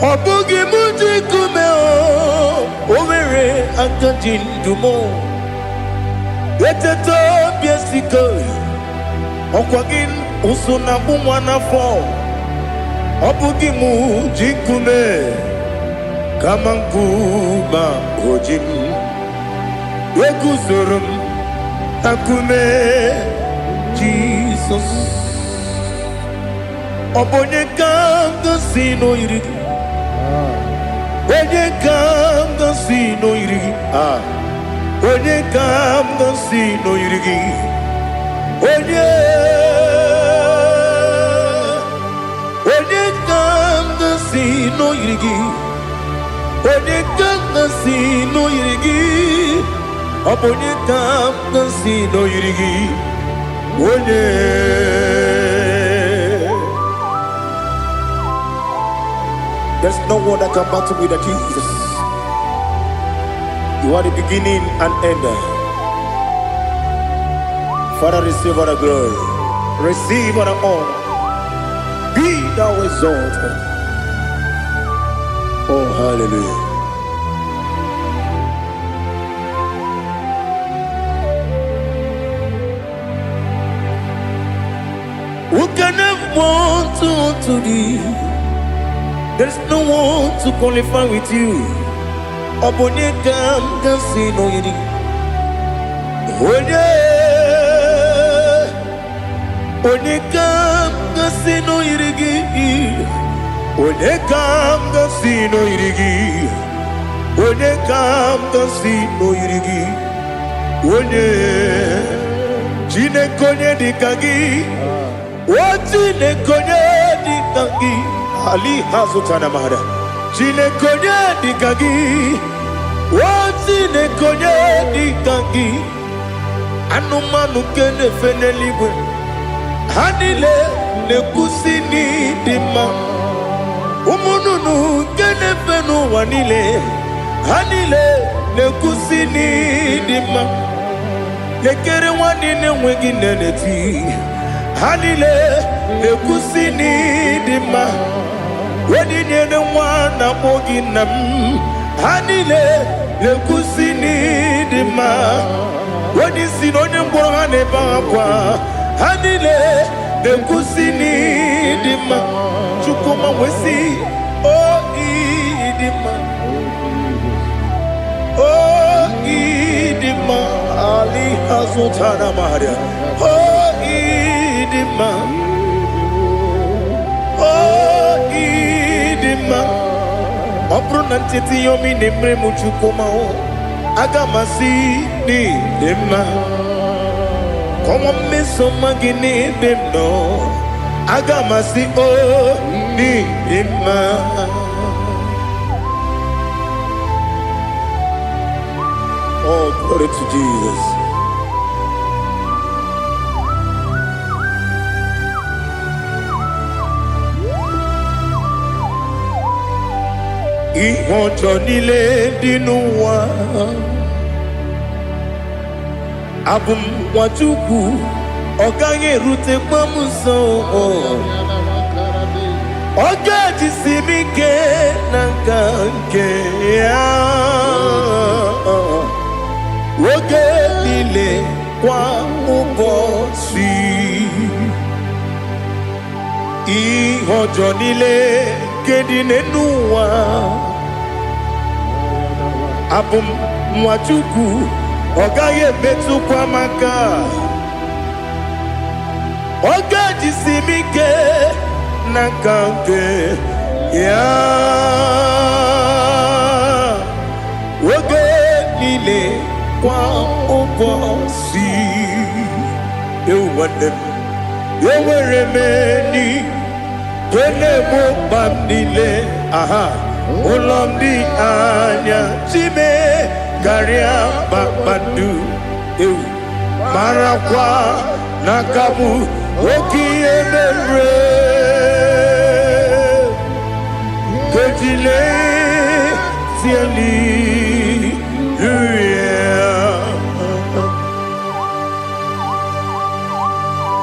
Ọ bụghị mụ ji nkume, o nwere aka ji ndụ m. Eteta obi esike, ọkwa gị ụsụ na agbụ nwa n'afọ. Ọ bụghị mụ ji nkume, kama nkume o ji m. Eguzoro m na nkume Jizọs. Ọ bụ onye ka m gosi n'oyiri gị? Onye ka m gosi n'oyiri gị? Ah, onye ka m gosi n'oyiri gị? Onye, onye ka m gosi n'oyiri gị? Onye ka m gosi n'oyiri gị? Ọ bụ onye ka m gosi n'oyiri gị? Onye. There's no one that can battle with the Jesus. You are the beginning and end. Father, receive all the glory. Receive all the honor. Be thou exalted. Oh, hallelujah. one to unto thee. There is no one to qualify with you. Ọ bụ onye ka m ga-asị na o yiri? Onye, onye ka m ga-asị na o yiri gị? Onye ka m ga-asị na o yiri gị? Onye ka m ga-asị na o yiri gị? Onye, Chineke, onye dị ka gị? O Chineke, onye dị ka gị? Ali ha zụtara mara. Chineke, onye dị ka gị? O Chineke, onye dị ka gị? Anụmanụ nke na-efe n'eluigwe, ha niile na-ekwusi n'ịdị mma. Ụmụ nnụnụ nke na-efe n'ụwa niile, ha niile na-ekwusi n'ịdị mma. Lekere nwa niile enweghị nne na-eti, ha niile na-ekwusi n'ịdị mma. Onye nyere nwa na-akpọ gị nna m, ha niile na-ekwusi n'ịdị mma. Onye isi na onye ngwọrọ, ha na-ebe akwa, ha niile na-ekwusi n'ịdị mma. Chukwuma wee o ịdị mma, o ịdị mma. Ali hazụtara maria. O ịdị mma, o ịdị mma. Ọ bụrụ na ncheta ihe ọma ị na-emere m, Chukwuma, o aga m asị n'ịdị mma. Kọwa mmeso ọma gị n'ebe m nọ, aga m asị o n'ịdị mma. Oh, glory to Jesus. Ihe ọjọọ niile dị n'ụwa, abụ m nwa Chukwu, ọ gaghị erutekwa m nso. Ọ ga-ejisi m ike na nka nke ya oge niile, kwa ụbọchị. Ihe ọjọọ niile nke dị n'ụwa, abụ m nwa Chukwu, ọ gaghị emetụkwa m aka. Ọ ga-ejisi m ike na nka nke ya oge niile, kwa ụbọchị. Ewu nwanne m, enwere m enyi nke na-egbo mkpa m niile. Aha ụlọ m dị anya chime karịa kpakpando. Ewu, marakwa na aka bụ oke ihe mere kejile hallelujah.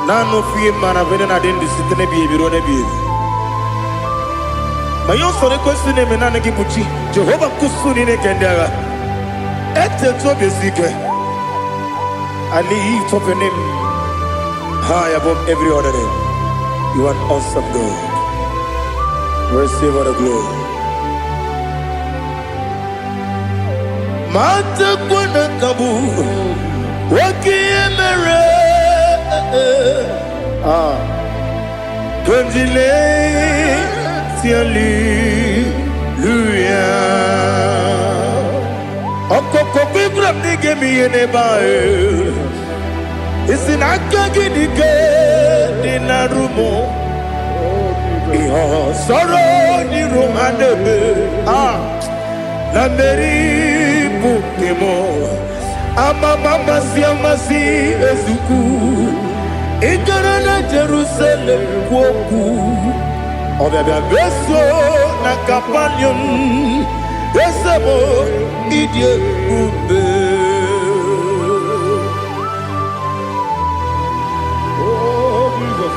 Naanị ofu ihe mara bụ na adị ndụ site n'ebighị ebi ruo n'ebighị ebi. Ma ihe usoro ekwesị na-eme, naanị gị bụ chi Jehova nkusu niile nke ndị agha. Etetu obi esi ike. I lift up your name high above every other name. You are an awesome God. Receive all the glory. Matakwa na ka bụ oke ihe mere. Ah, Kondile hallelujah. Ọkọkọ gbígbà m n'ige m ihe n'ebe ahụ. Isi na aka gị dị ike dị na rumo. Ihe ọsọrọ n'iru ha na-eme. Ah, na mmeri bụ nke m. Amama amasị amasị ezukwu. Ị gara na Jerusalem kwuo okwu. Ọbịabịa meso na Kapanium. Eze m, ịdị ebube. Oh, Jesus.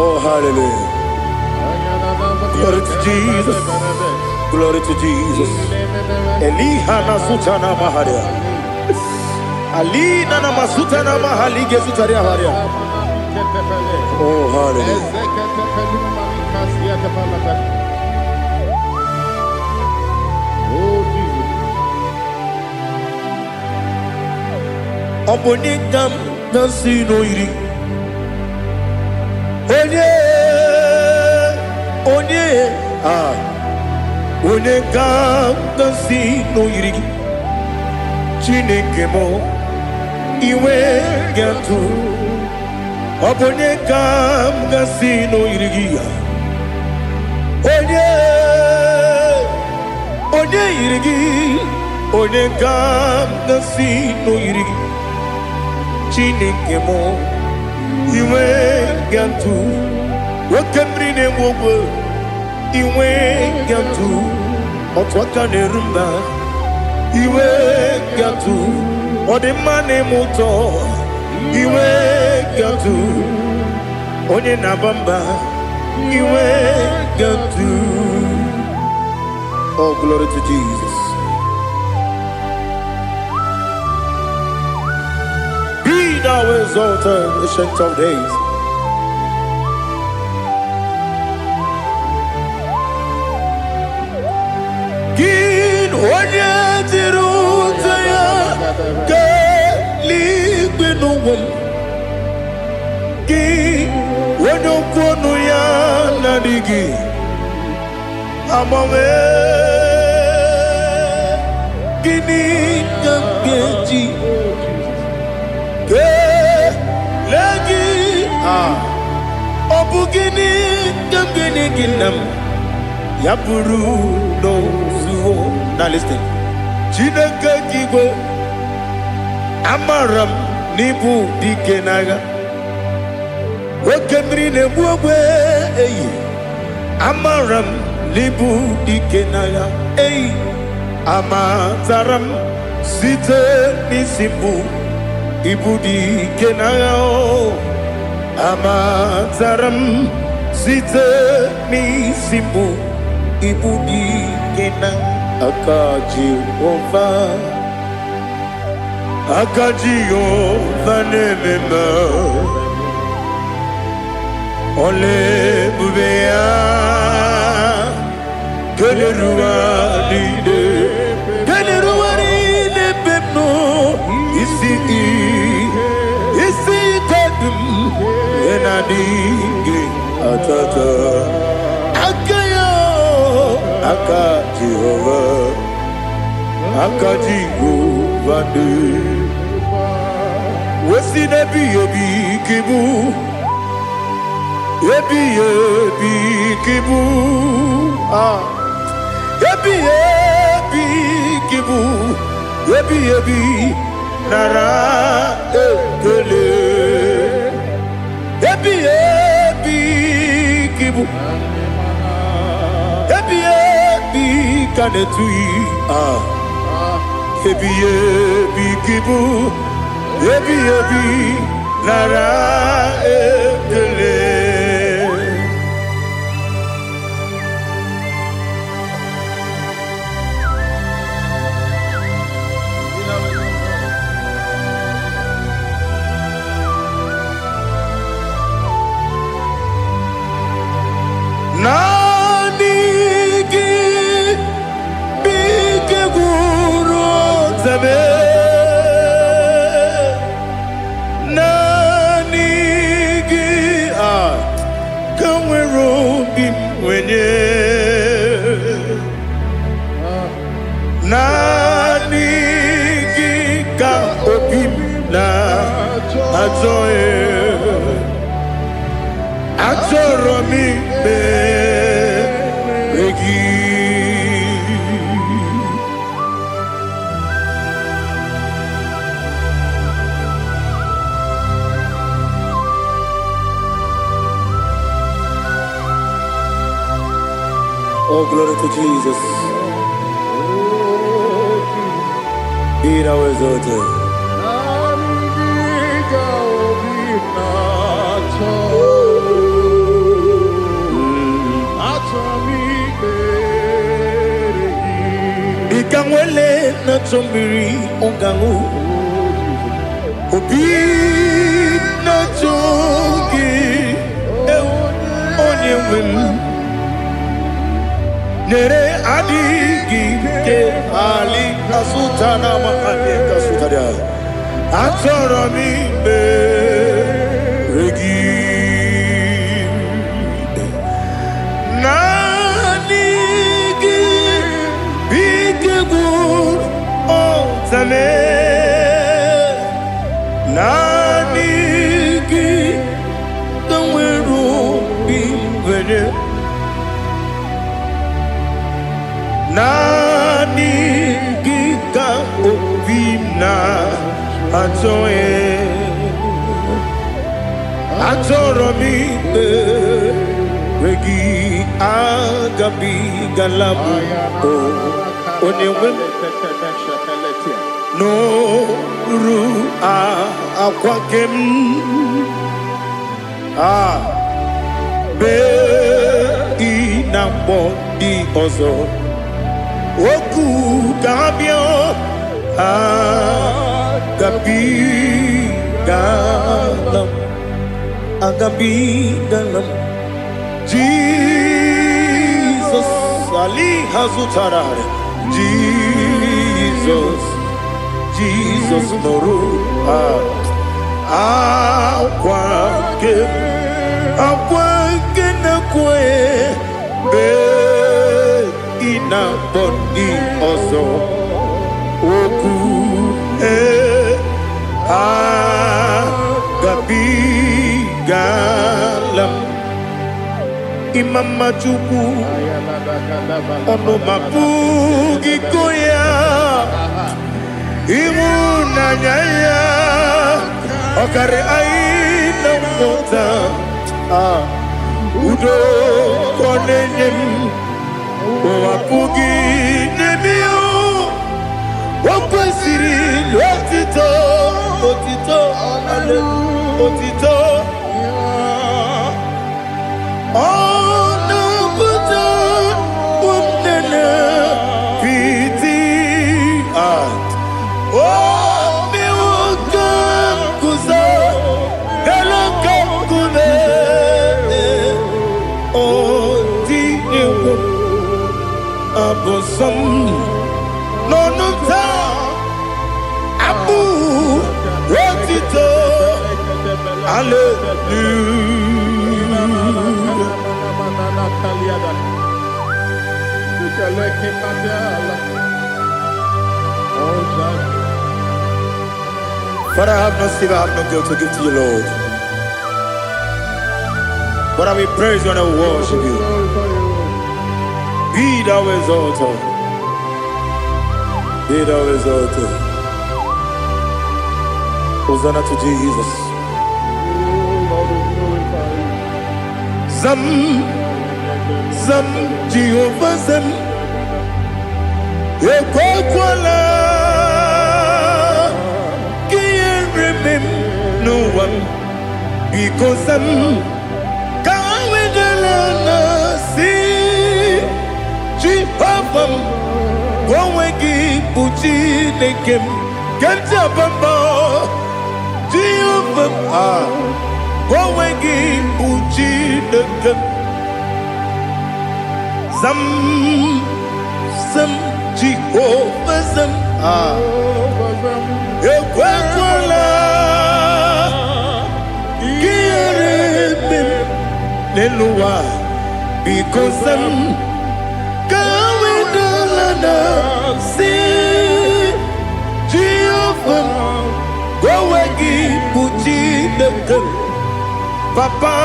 Oh, hallelujah. Glory to Jesus. Glory to Jesus. Eliha na sutana maharia. Alina na masutana mahali gesutaria haria. Oh, hallelujah. Oh, Jesus. Ọ bụ onye ka m na-asị n'oyiri onye onye a onye ka m na-asị n'oyiri gị Chineke m iwe ga-atụ ọ bụ onye ka m gasị n'oyiri gị ya onye onye yiri gị onye ka m gasị n'oyiri gị Chineke m iwe ga-atụ oke mmiri na-enwe ogwe iwe ga-atụ otu aka na-eru mba iwe ga-atụ ọ dị mma na-eme ụtọ iwe ga-atụ onye na-aba mba iwe ga-atụ. Oh, glory to Jesus. Be thou exalted, Ancient of Days. Gị onye jiri ụzọ ya kelee n'ụwa m gị onye okwu ọnụ ya na-adịghị agbanwe gịnị ka m ga-eji kelee gị ah, ọ bụ gịnị ka m ga-enye gị nna m ya bụrụ n'ozuo na listen. Chineke gị igwe amara m n'ịbụ dike n'agha oke mmiri na-egbu ogbe eyi amara m n'ịbụ dike n'agha eyi amatara m site n'isi mbụ ịbụ dike n'agha o amatara m site n'isi mbụ ịbụ dike na aka Jehova aka Jehova na-eme mma ọla ebube ya kelere ụwa niile kelere ụwa niile ebe m nọ isi isi ike dị m ihe na-adịghị atata aka ya aka Jehova aka Jehova dị wesi n'ebighị ebi ka ịbụ ebighị ebi ka ịbụ ah. Ebighị ebi ka ịbụ ebighị ebi nara ekele ebighị ebi ka ịbụ ebighị ebi ka na-etughị ah. Ebighị ebi ka ịbụ ebighị ebi nara ekele. Naanị gị bụ ike gwụrụ ọtebe naanị gị a ka nwere obi m nwenye naanị gị ka obi m na-achọ achọrọ m ikpe gị. Oh, glory to Jesus. Be thou exalted. Ị ka nwele na-achọ mmiri ọ ga-aṅụ obi na-achọ Onye nwe m nyere adịghị ike ali kasụta na ma anyị kasụtara. Achọrọ m ikpere gị, naanị gị bụ ike gwụrụ ọtame, naanị gị ka nwere obi nwere, naanị gị ka obi m na-achọ. Achọrọ m ikpere gị. Agabigala m, o onye nwe m, n'oru akwa ke m a bee ị na mgbọ ndị ọzọ okwu ka ha bịa. Agabigala m, agabigala m. Jizọs ali ha zụtara. Jizọs, Jizọs, nụrụ akwa nke, akwa nke na-ekwe bee ị na-akpọ ndị ọzọ okwu. Ee, agabigala m. Ịma mma Chukwu, ọnụ ma pụghị go ya. Ịhụnanya ya ọkarị anyị na nghọta. Ah, udo ka ọ na-enye m, ụwa pụghị n'ebe ya. O kwesịrị otito, otito, otito. Ọ na-apụta ụmụnne piti. Ah, o mewo ka m guzo elu ka nkume. O tinyewo abụ nsọ m n'ọnụ m taa, abụ otito, hallelujah. Father, I have no silver, I have no gold to give to you, Lord. But I will praise you and I will worship you. Be thou exalted. Be thou exalted. Hosanna to Jesus. Zam, Zam, Jehovah Zam. Ekwekwala ka ihere mee m n'ụwa m. Biko zam, ka wedala na si Jehova m, ka onwe gị bụ Chineke m nke m ji aba mba. Jehova m, ah, ka onwe gị bụ Chineke m. Zam, zam, Jehova zam, ah, ekwekwala ka ihere mee m n'elu ụwa. Biko zam, ka wedala na si Jehova m, ka onwe gị bụ Chineke m. Papa,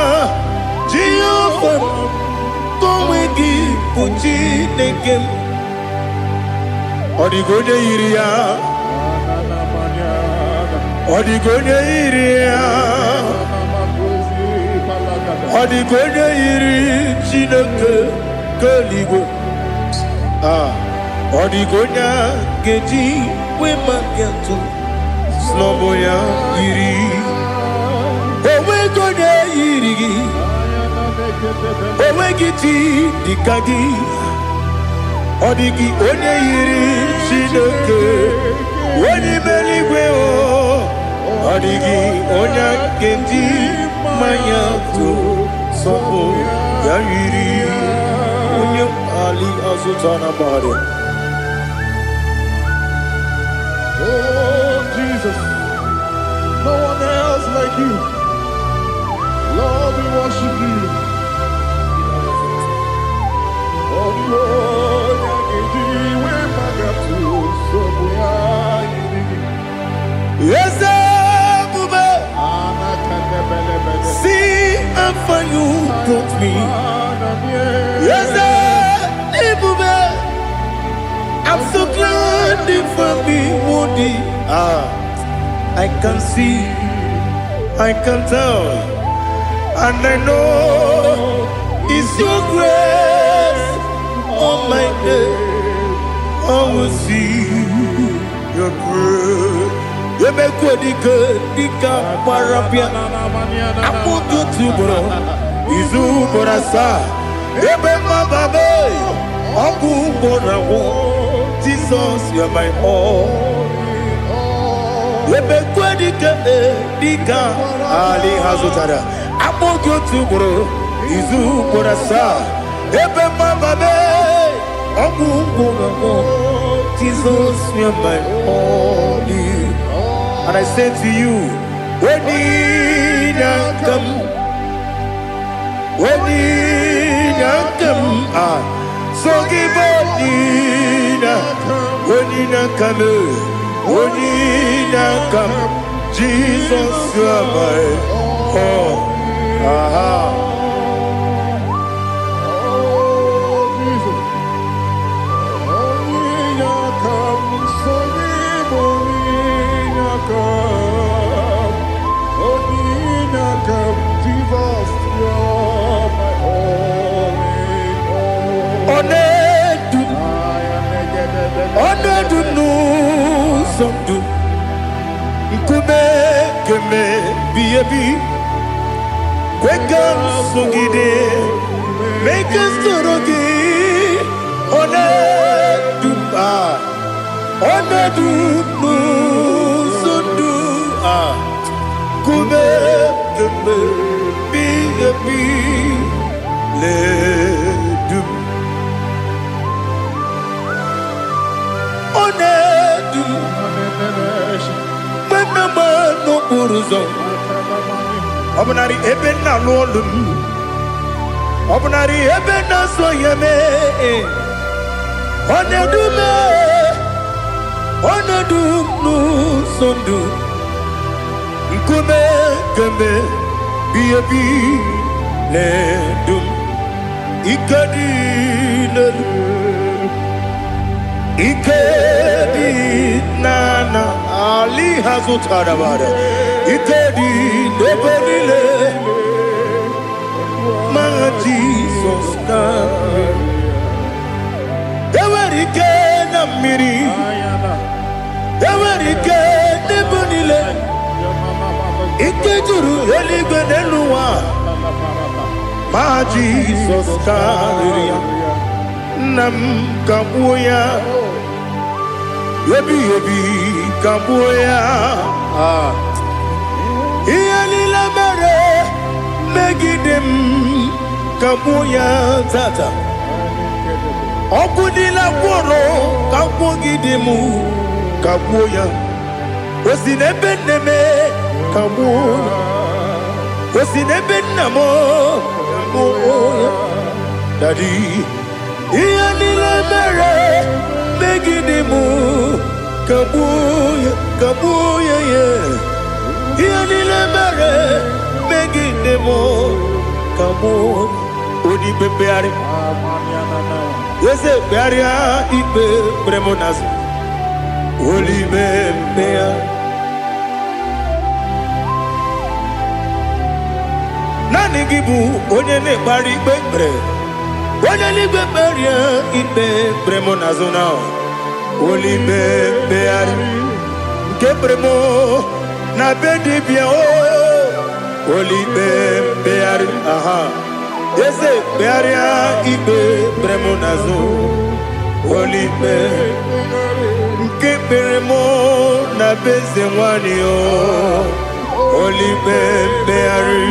Jehova m, ka onwe gị bụ Chineke m. Ọ dịghị onye yiri ya, ọ dịghị onye yiri ya, ọ dịghị onye yiri Chineke nke eluigwe. Ah, ọ dịghị onye a ga-eji wee maka atụ snọbụ ya yiri. Onweghị onye yiri gị, onweghị chi dịka gị. Ọ dịghị onye yiri Chineke onye ime eluigwe o. Ọ dịghị onye a ga-eji mmanya tụ. Sọ bụ ya yiri onye ali azụta na gbara. Oh, Jesus. No one else like you. Lord, we worship you. Oh, the onye ga-eji iwe maka tụ nsogbu ya yiri gị. Eze ebube, see how far you brought me. Eze ebube, I'm so glad you found me worthy. Ah, I can see, I can tell, and I know it's your grace on my day. I will see your grace. Emekwe dike dịka gbara bịa akpụkpọ otu ugboro izu ugboro asaa ebe mmababe ọgwụ ugboro agwụ. Jesus, you are my all. Emekwe dike dịka ali ha zụtara akpọ gị otu ugboro izu ugboro asaa ebe mmababe ọgwụ ugboro agwụ. Jesus, you are my all. And I say to you, when come, when come, ah, so give when come, when come, Jesus, you are my all. Aha. Oh, Jesus. Onye kam, sonye onye kam. Onye kam, Jesus, you're my all in all. Ọ na-edu, ọ na-edu n'ụzọ ndụ, nkume kemebi ebi, kwe ka m sogide, mee ka m soro gị. Ọ na-edu, ah, ọ na-edu n'ụzọ ndụ, ah, nkume kemebi ebi na-edu m. Ọ na-edu m mgbe m na-agba n'okporo ụzọ, ọ bụnarị ebe m na-alụ ọlụ m, ọ bụnarị ebe m na-azụ ahịa mee, ọ na-edu m, ọ na-edu m n'ụzọ ndụ, nkume kemgbe bi ebi na-edu m. Ike dị n'elu, ike dị n'ana ali ha zụtara bara, ike dị n'ebe niile ma Jizọs na enwere ike na mmiri, enwere ike n'ebe niile, ike juru eluigwe n'elu ụwa ma Jizọs karịrị ya. Nna m, kagbuo ya ebighị ebi, kagbuo ya. Ah. Ihe niile mere megide m, kagbuo ya tata. Ọgwụ niile gwọrọ kagbuogide m, kagbuo ya. O si n'ebe nne m, kagbuo ya. O si n'ebe nna m, kagbuo ya. Daddy, ihe niile mere megide m, kagbuo ya, kagbuo ya ya. Ihe niile mere megide m, kagbuo. Onye ikpe mkpegharị, eze kpegharịa ikpe kpere m n'azụ, olibe mkpegharị. Naanị gị bụ onye na-ekpegharị ikpe kpere, onye n'igwe kpegharịa ikpe kpere m n'azụ na olibe mkpegharị nke kpere m na be dibịa o, olibe mkpegharị. Aha, eze kpegharịa ikpe kpere m n'azụ, olibe nke kpere m na be eze nwanyị o, olibe mkpegharị,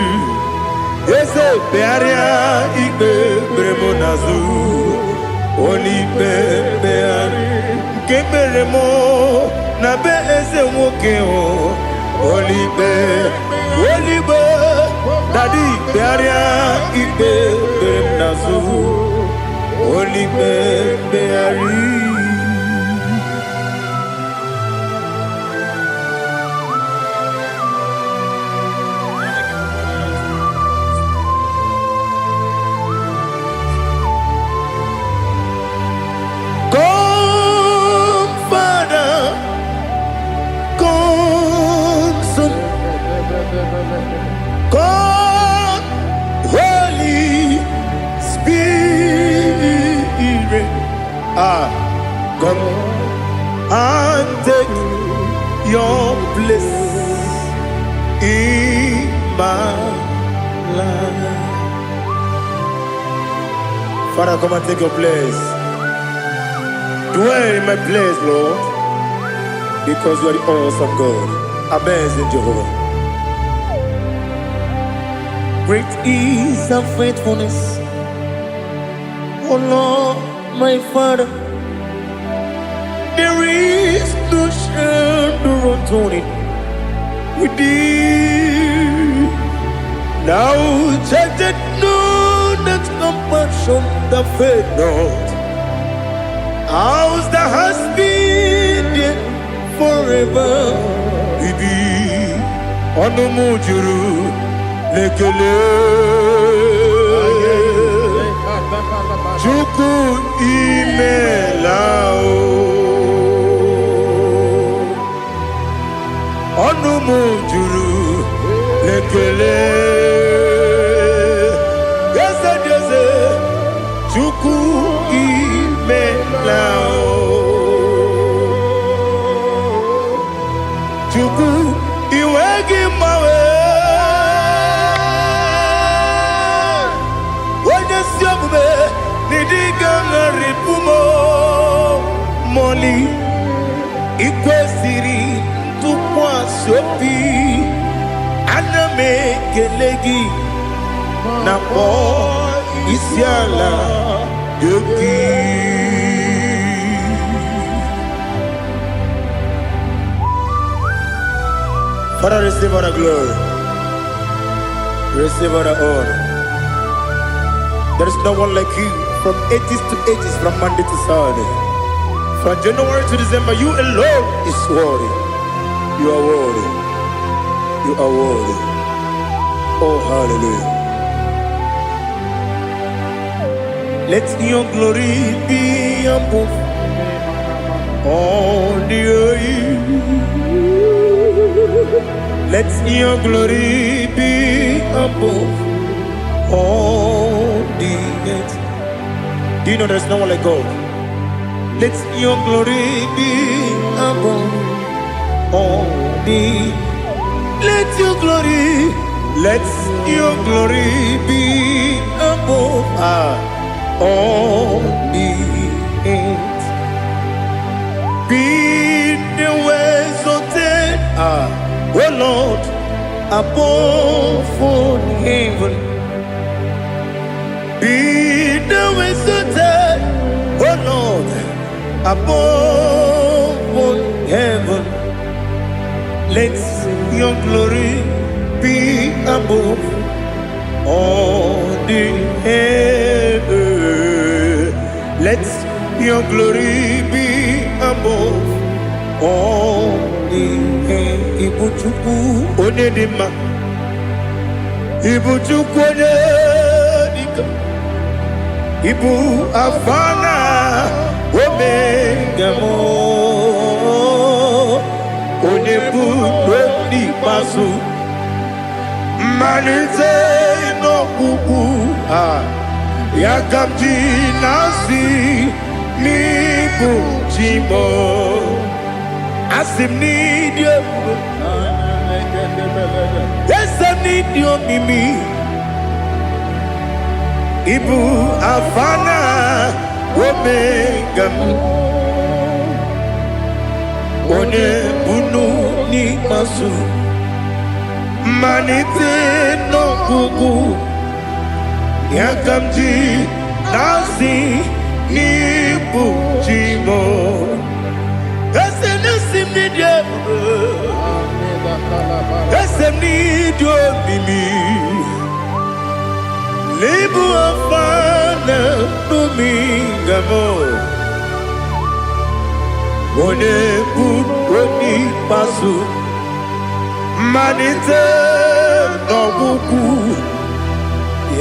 eze. Kpegharịa ikpe kpere m n'azụ. Onye mkpegharị nke mere m na be eze nwoke o. Onye onye daddy, kpegharịa ikpe kpere m n'azụ. Onye mkpegharị. Come, Father, come, Son, come, Holy Spirit. Ah, come and take your place in my life. Father, come and take your place. Dwell in my place, Lord, because you are the awesome God, amazing Jehovah. Great is thy faithfulness, O Lord, my Father. There is no shadow of turning with thee. Thou changest not thy compassions, they fail not. As thou hast been there forever. Ibi ọnụ m juru n'ekele. Chukwu, imela o. Ọnụ m juru n'ekele. Eze dị eze, Chukwu, imela o. Chukwu, iwe gị mgbanwe. Onye si omume n'ịdị ga-agharịpụ m mọli. Ikwesịrị ntụkwasị obi, ana m ekele gị na kpọọ isi ala gị. Father, receive all the glory. Receive all the honor. There is no one like you from ages to ages, from Monday to Saturday. From January to December, you alone is worthy. You are worthy. You are worthy. Oh, hallelujah. Let your glory be above all the earth. Let your glory be above all the earth. Do you know there's no one like God? Let your glory be above all the. Let your glory, let your glory be above all the earth. Be thou exalted, O Lord, above all heaven. Be thou exalted, O Lord, above all heaven. Let your glory be above all the heaven. Let your glory be above all the heaven. Ibu Chukwu onye dị mma. Ibu Chukwu onye dịka. Ibu Alfa na Omega m. Onye bụ n'ikpeazụ. Mmalite n'ọgwụgwụ a ya ka m ji na-asị n'ịbụ chi m. Asị m n'ịdị ebube, eze m n'ịdị omimi. Ịbụ Alfa na Omega m, onye bunu n'ikpeazụ, mmalite n'ọgwụgwụ. Ya ka m ji na-asị n'ịbụ chi m. Ese na-esi m n'ịdị ebube, ese m n'ịdị omimi, n'ịbụ Alfa na Omega m. Onye bụ onye ikpeazụ, mmalite n'ọgwụgwụ.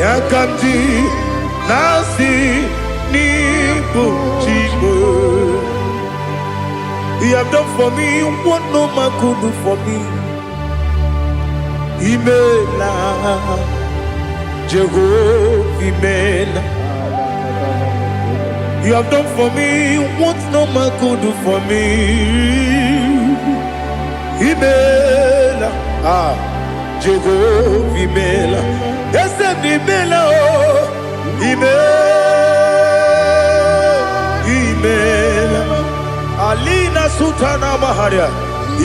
Ya ka m ji na-asị n'ịbụ chi m. You have done for me what no man could do for me. Imela, Jehovah, Imela. You have done for me what no man could do for me. Imela, ah, Jehovah, Imela. Yes, Imela, oh, Imela, Imela. Alina Sutana Maharia,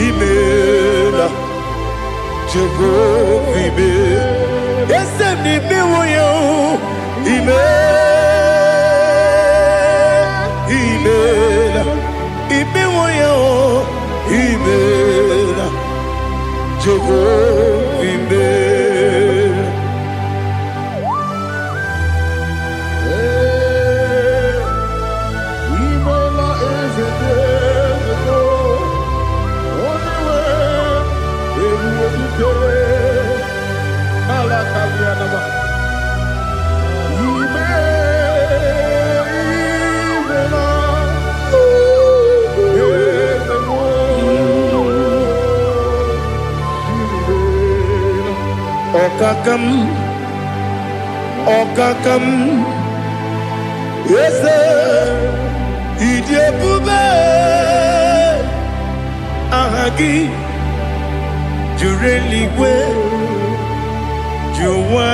Imela, Jehovah, Imela. Yes, Imela, Imela, Imela, Imela, Imela, Jehovah, Imela. Ee, imela eze dị eze, onye nwe ebube dike ala kalianama. Ime, imela eze m, imela. Ọkaka m, ọkaka m, eze, ịdị ebube, aha gị juru eluigwe ju ụwa.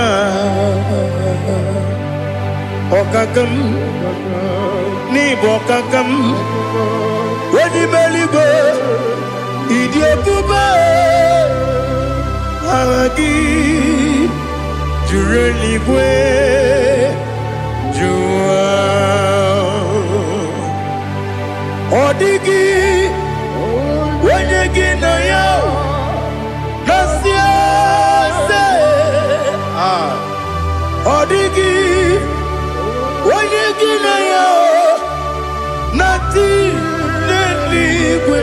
Ọkaka m, n'ịbụ ọkaka m, onye ime eluigwe, ịdị ebube, aha gị juru eluigwe ju ụwa. Ọ dịghị onye gị na ya na-asị eze. Ah, ọ dịghị onye gị na ya na-atị n'eluigwe.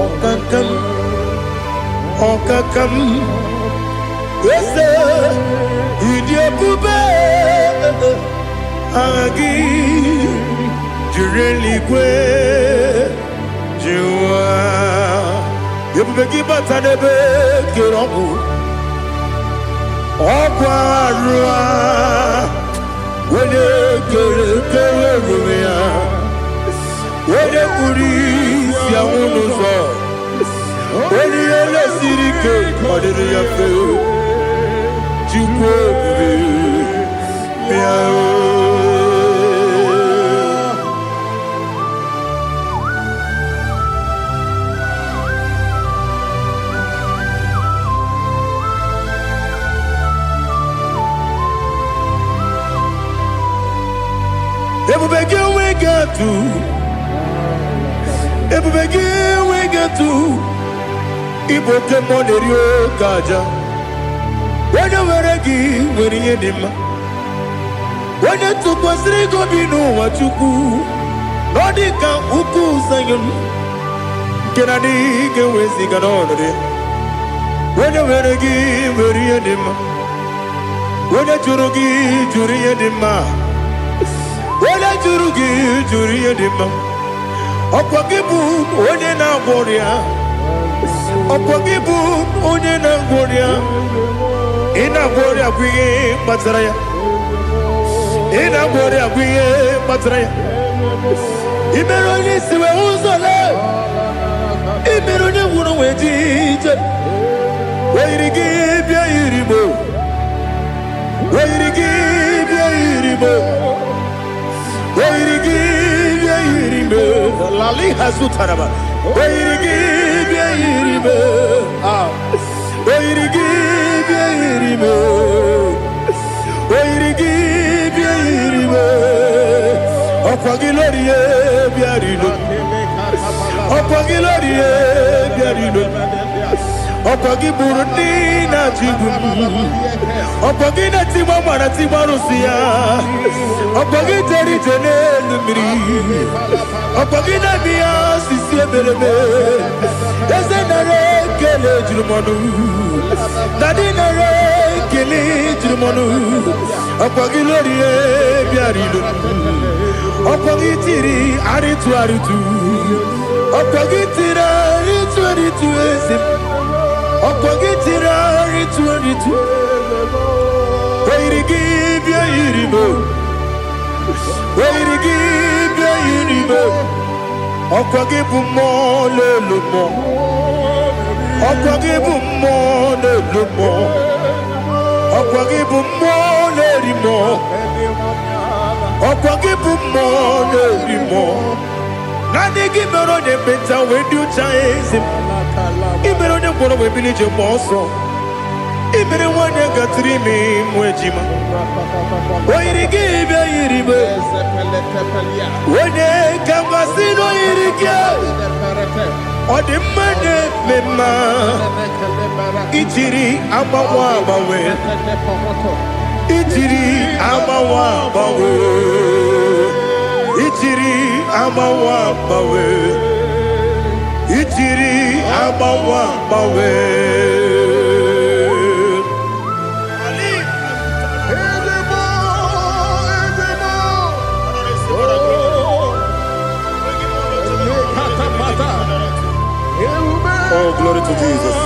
Ọkaka m, ọkaka m, eze, ịdị ebube, aha gị juru eluigwe ju ụwa. Ebube gị bata n'ebe kere ọgwụ, ọgwụ arụ a, onye kere kere ebube ya, onye kpuru isi anwụ n'ụzọ, onye ihe na-esiri ike ọ dịrị ya mfe. Chukwu ebube, bịa o. Ebube gị enweghị atụ, ebube gị enweghị atụ. Ịbụ oke mmụọ na-eri oke aja. Onye nwere gị nwere ihe dị mma. Onye tụkwasịrị gị obi n'ụwa, Chukwu, na ọ dị ka ukwu Zayọn nke na adịghị ga-eweziga n'ọnọdụ ya. Onye nwere gị nwere ihe dị mma. Onye jụrụ gị jụrụ ihe dị mma. Onye jụrụ gị jụrụ ihe dị mma. Ọkwa gị bụ onye na-agwọ ọrịa, ọkwa gị bụ onye na-agwọ ọrịa. Ị na-agwọ ọrịa bụ ihe kpatara ya. Ị na-agwọ ọrịa bụ ihe kpatara ya. Ị mere onye isi wee ụzọ lee, ị mere onye nwụrụ wee ji ije. Oyiri gị bịa yiri mo, oyiri gị bịa yiri mo, oyiri gị bịa yiri mo. Lali hazutaraba. Oyiri gị bịa yiri mo. Ah, oyiri gị bịa yiri mo. Ọkwa gị lórí bịara ilo. Ọkwa gị lórí bịara ilo. Ọkwa gị gburu ndị na-achị igbu m. Ọkwa gị na-etigbu agbara tigbu arụsị ya. Ọkwa gị jere ije n'elu mmiri. Ọkwa gị na-eme ya osisi emereme. Eze, nara ekele juru m ọnụ. Daddy, nara ekele juru m ọnụ. Ọkwa gị lórí bịara ilo. Ọkwa gị tiri arịtụ arịtụ. Ọkwa gị tiri arịtụ arịtụ, eze m. Ọkwa gị tiri arịtụ arịtụ. Oyiri gị bịa yiri m. Oyiri gị bịa yiri m. Ọkwa gị bụ mmụọ n'elu mmụọ. Ọkwa gị bụ mmụọ n'elu mmụọ. Ọkwa gị bụ mmụọ na-eri mmụọ. Ọkwa gị bụ mmụọ na-eri mmụọ. Naanị gị mere onye ekpenta wee dị ụcha, eze m. Ị mere onye ngwọrọ wee bili ije gba ọsọ. Ị mere nwanyị gatụrụ ime mụ ejima. O yiri gị bịa yiri m. Onye ka mmasị na o yiri gị. Ọ dị mma na-eme mma. Ijiri agbanwe agbanwe. Ijiri agbanwe agbanwe. Ijiri agbanwe agbanwe. Ijiri agbanwe agbanwe. Ezebo, ezebo. Oh, lekatapata. Ewume. Oh, glory to Jesus.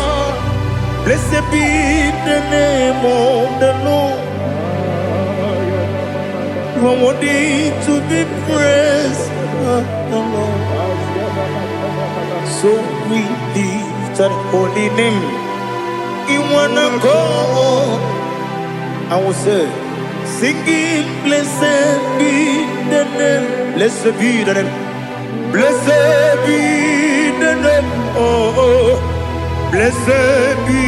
Blessed be the name of the Lord. You are worthy to be praised, the Lord. So we lift that holy name. In one accord, I will say, singing, blessed be the name, blessed be the name, blessed be the name, oh, blessed be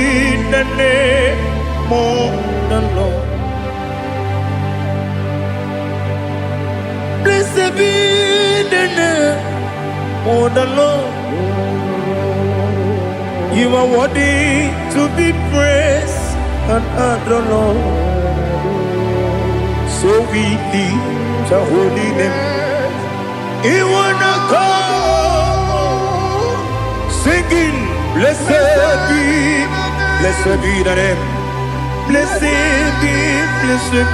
the name of the Lord. Blessed be the name of the Lord. You are worthy to be praised and adored, Lord. So we lift the holy name. You wanna come singing, blessed be the name. Blessed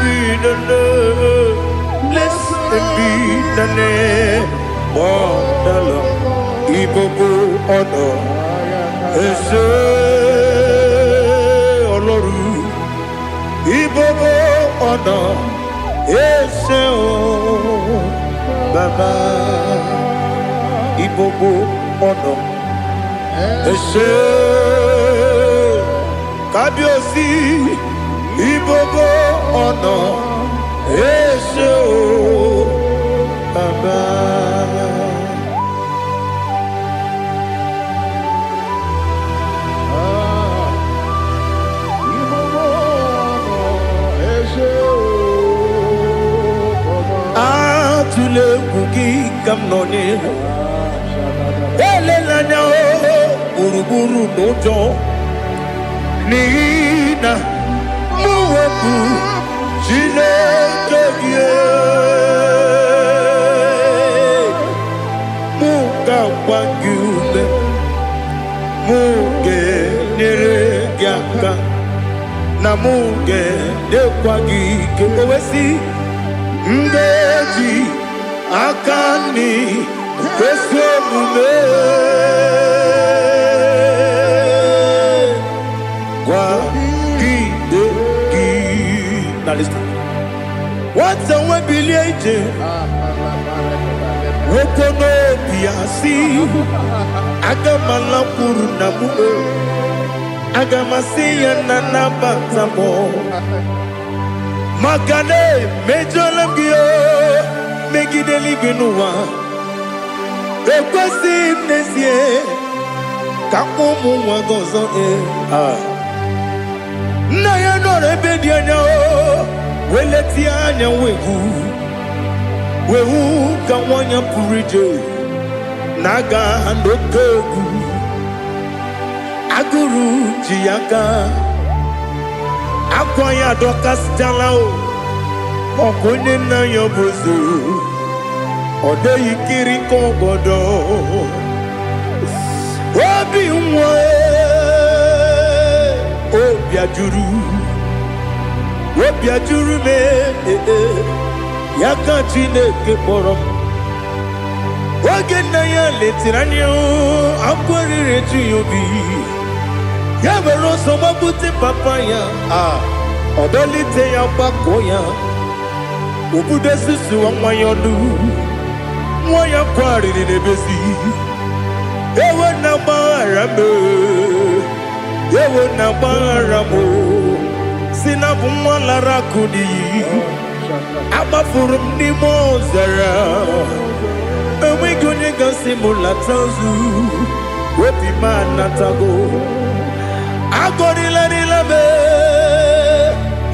be the Lord. Blessed be the name of the Lord. Ìgbogbo ọ̀nà ẹ ṣé Ọlọ́run. Ìgbogbo ọ̀nà ẹ ṣé o Bàbá. Ìgbogbo ọ̀nà ẹ ṣé Kábíyèsí. Ìgbogbo ọ̀nà ẹ ṣé o Bàbá. Ah, ìgbogbo ọ̀nà ẹ ṣé o Bàbá. Atụla egwu gị ka m nọ n'ihu. Elela anya o gburugburu n'ụjọ, n'ihi na mụ wepụ Chineke gị, mụ ga-agba gị ume, mụ ga-enyere gị aka, na mụ ga-enyekwa gị ike. O wee sị, m ga-eji aka nri ezi omume kwagide gị. Now listen. Nwata nwe bilie ije, nwoke n'obi ya si, aga m alakwuru na m, aga m asị ya na nabata m, maka na emejọla m gị o megide eluigwe n'ụwa. Ekwesịghị m n'ezie ka ụmụ nwa gị ọzọ. Ee. Ah. Nna ya nọrọ ebe dị anya o wee letie anya wee hụ. Wee hụ ka nwanyị pụrụ ije na-aga n'oke egwu. Agụrụ ji ya aka, akwa ya adọkasịchala o. Ọkwa onye nna ya bụ eze, ọ dịghị kiri ka ọgọdọ. Obi nwa, obi ajụrụ, obi ajụrụ m. Ee, ya ka Chineke kpọrọ m. Oge nna ya letara anya, akwa riri eju ya obi. Ya were ọsọ gbapute papa ya, a ọ dọlite ya, gbakọ ya, obudo susuwa nwa ya ọnụ. Nwa ya kwarịrị n'ebezi. Ewe na gbaghara m, ewe na gbaghara m, si na bụ nwa lara akụ n'iyi. Agbafuru m n'ime ọzara, enweghị onye gasị m lata ozu. Obi m anatago. Agọrịlarịla m,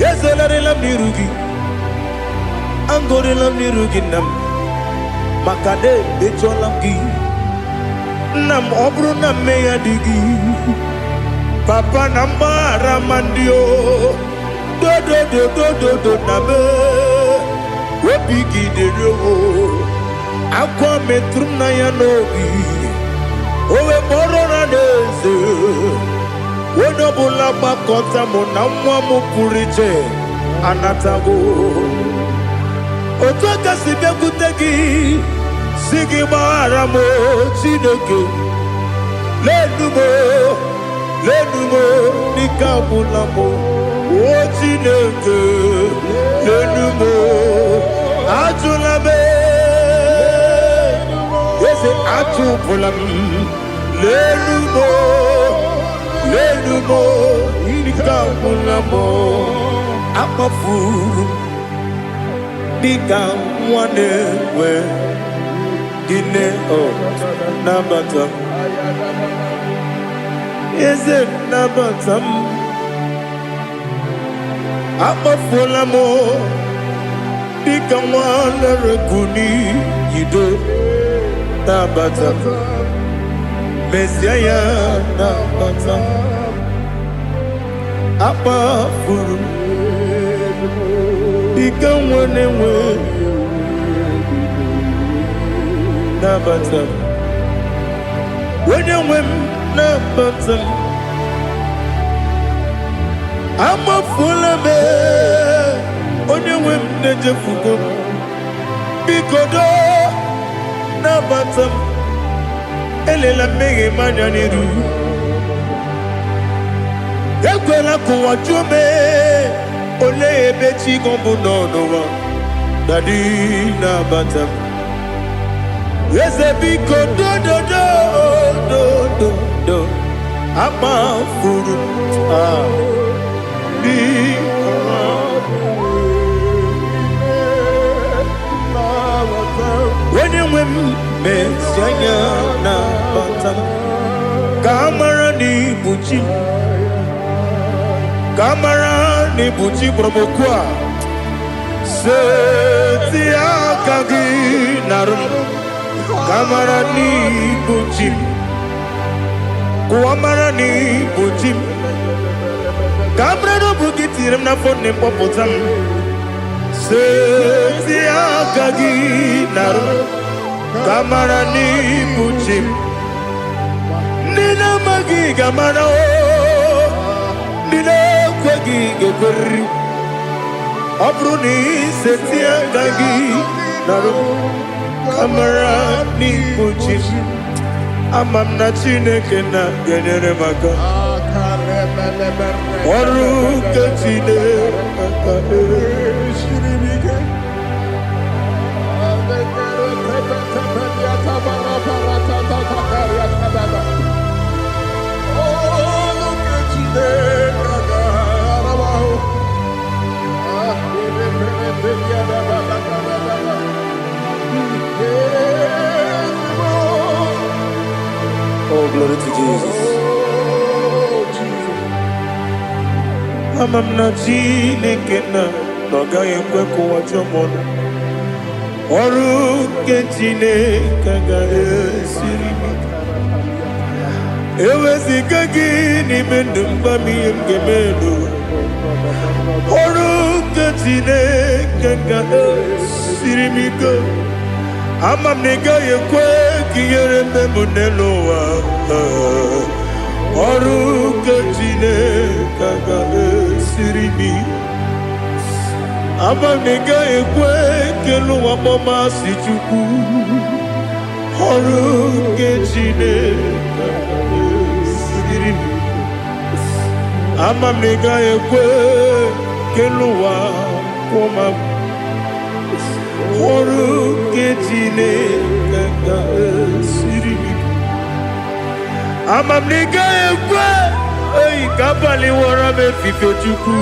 ezelarịla m n'iru gị. Agọrịla m n'iru gị, nna m, maka na emejọla m gị, nna m. Ọ bụrụ na mmehie dị gị, papa, na mgbaghara ma ndị o dodododododo na me obi gị dịrị o. Akwa metụrụ m na ya n'obi, o wee kpọrọ na n'eze. Onye ọbụla gbakọta mụ na nwa m pụrụ iche anatago. Otu aka si bịakwute gị, si gị gbaghara m, Chineke. Lenu m, lenu m, n'ike agwụla m o. Chineke, lenu m, ajụla m. Eze, achụpụla m. Lenu m, lenu m, ike agwụla m. Akpafuru m dịka nwa na-enwe gịnị o. Nabata m, eze, nabata m. Akpafuola m dịka nwa lere n'iyido. Nabata m, mezie ya, nabata m. Akpafuru m dịka nwa na-enwe, nabata m. Onye nwe m, nabata m. Amafuola m, onye nwe m, na-ejefugo m. Biko doo, nabata m. Elela mmehie m anya n'iru. Ekwela ka ụwa jụọ m, olee ebe chi gị bụ nọ n'ụwa. Daddy, nabata m. Eze, biko, dododo dododo. Akpafuru m, ah, biko. Onye nwe m, mezi anya, nabata m, ka a mara na ibu chi m, ka a mara na ibu chi kpọrọ m okwu a. Seti aka gị narụ m, ka a mara na ibu chi m. Kụwa mara na ibu chi m, ka a mara na ọ bụ gị tinyere m n'afọ nne m, kpọpụta m. Seti aka gị narụ m, ka a mara na ibu chi m. Ndị na-amaghị ga-amara o, ndị na-ekweghị ga-ekweriri. Ọ bụrụ na iseti aka gị narụ m, ka mara n'ibu chi m. Ama m na Chineke na ga-enyere m aka. Ọrụ nke Chineke. Oh, glory to Jesus. Ama m na Chineke na ọ gaghị ekwe ka ụwa jụọ m ọnụ. Ọrụ nke Chineke ga-esiri m ike. Eweziga gị n'ime ndụ m, gwa m ihe m ga-eme n'ụwa. Ọrụ nke Chineke ga-esiri m ike. Ama m na ị gaghị ekwe ka ihere mee m n'elu ụwa. Ọrụ nke Chineke ga-esiri m ike. Ama m na ị gaghị ekwe ka elu ụwa kpọọ m asị, Chukwu. Ọrụ nke Chineke ga-esiri m ike. Ama m na ị gaghị ekwe ka elu ụwa kwụọ m agwụ. Ọrụ nke Chineke ga-esiri m ike. Ama m na ị gaghị ekwe eyi ka abalị wọrọ m efife, Chukwu.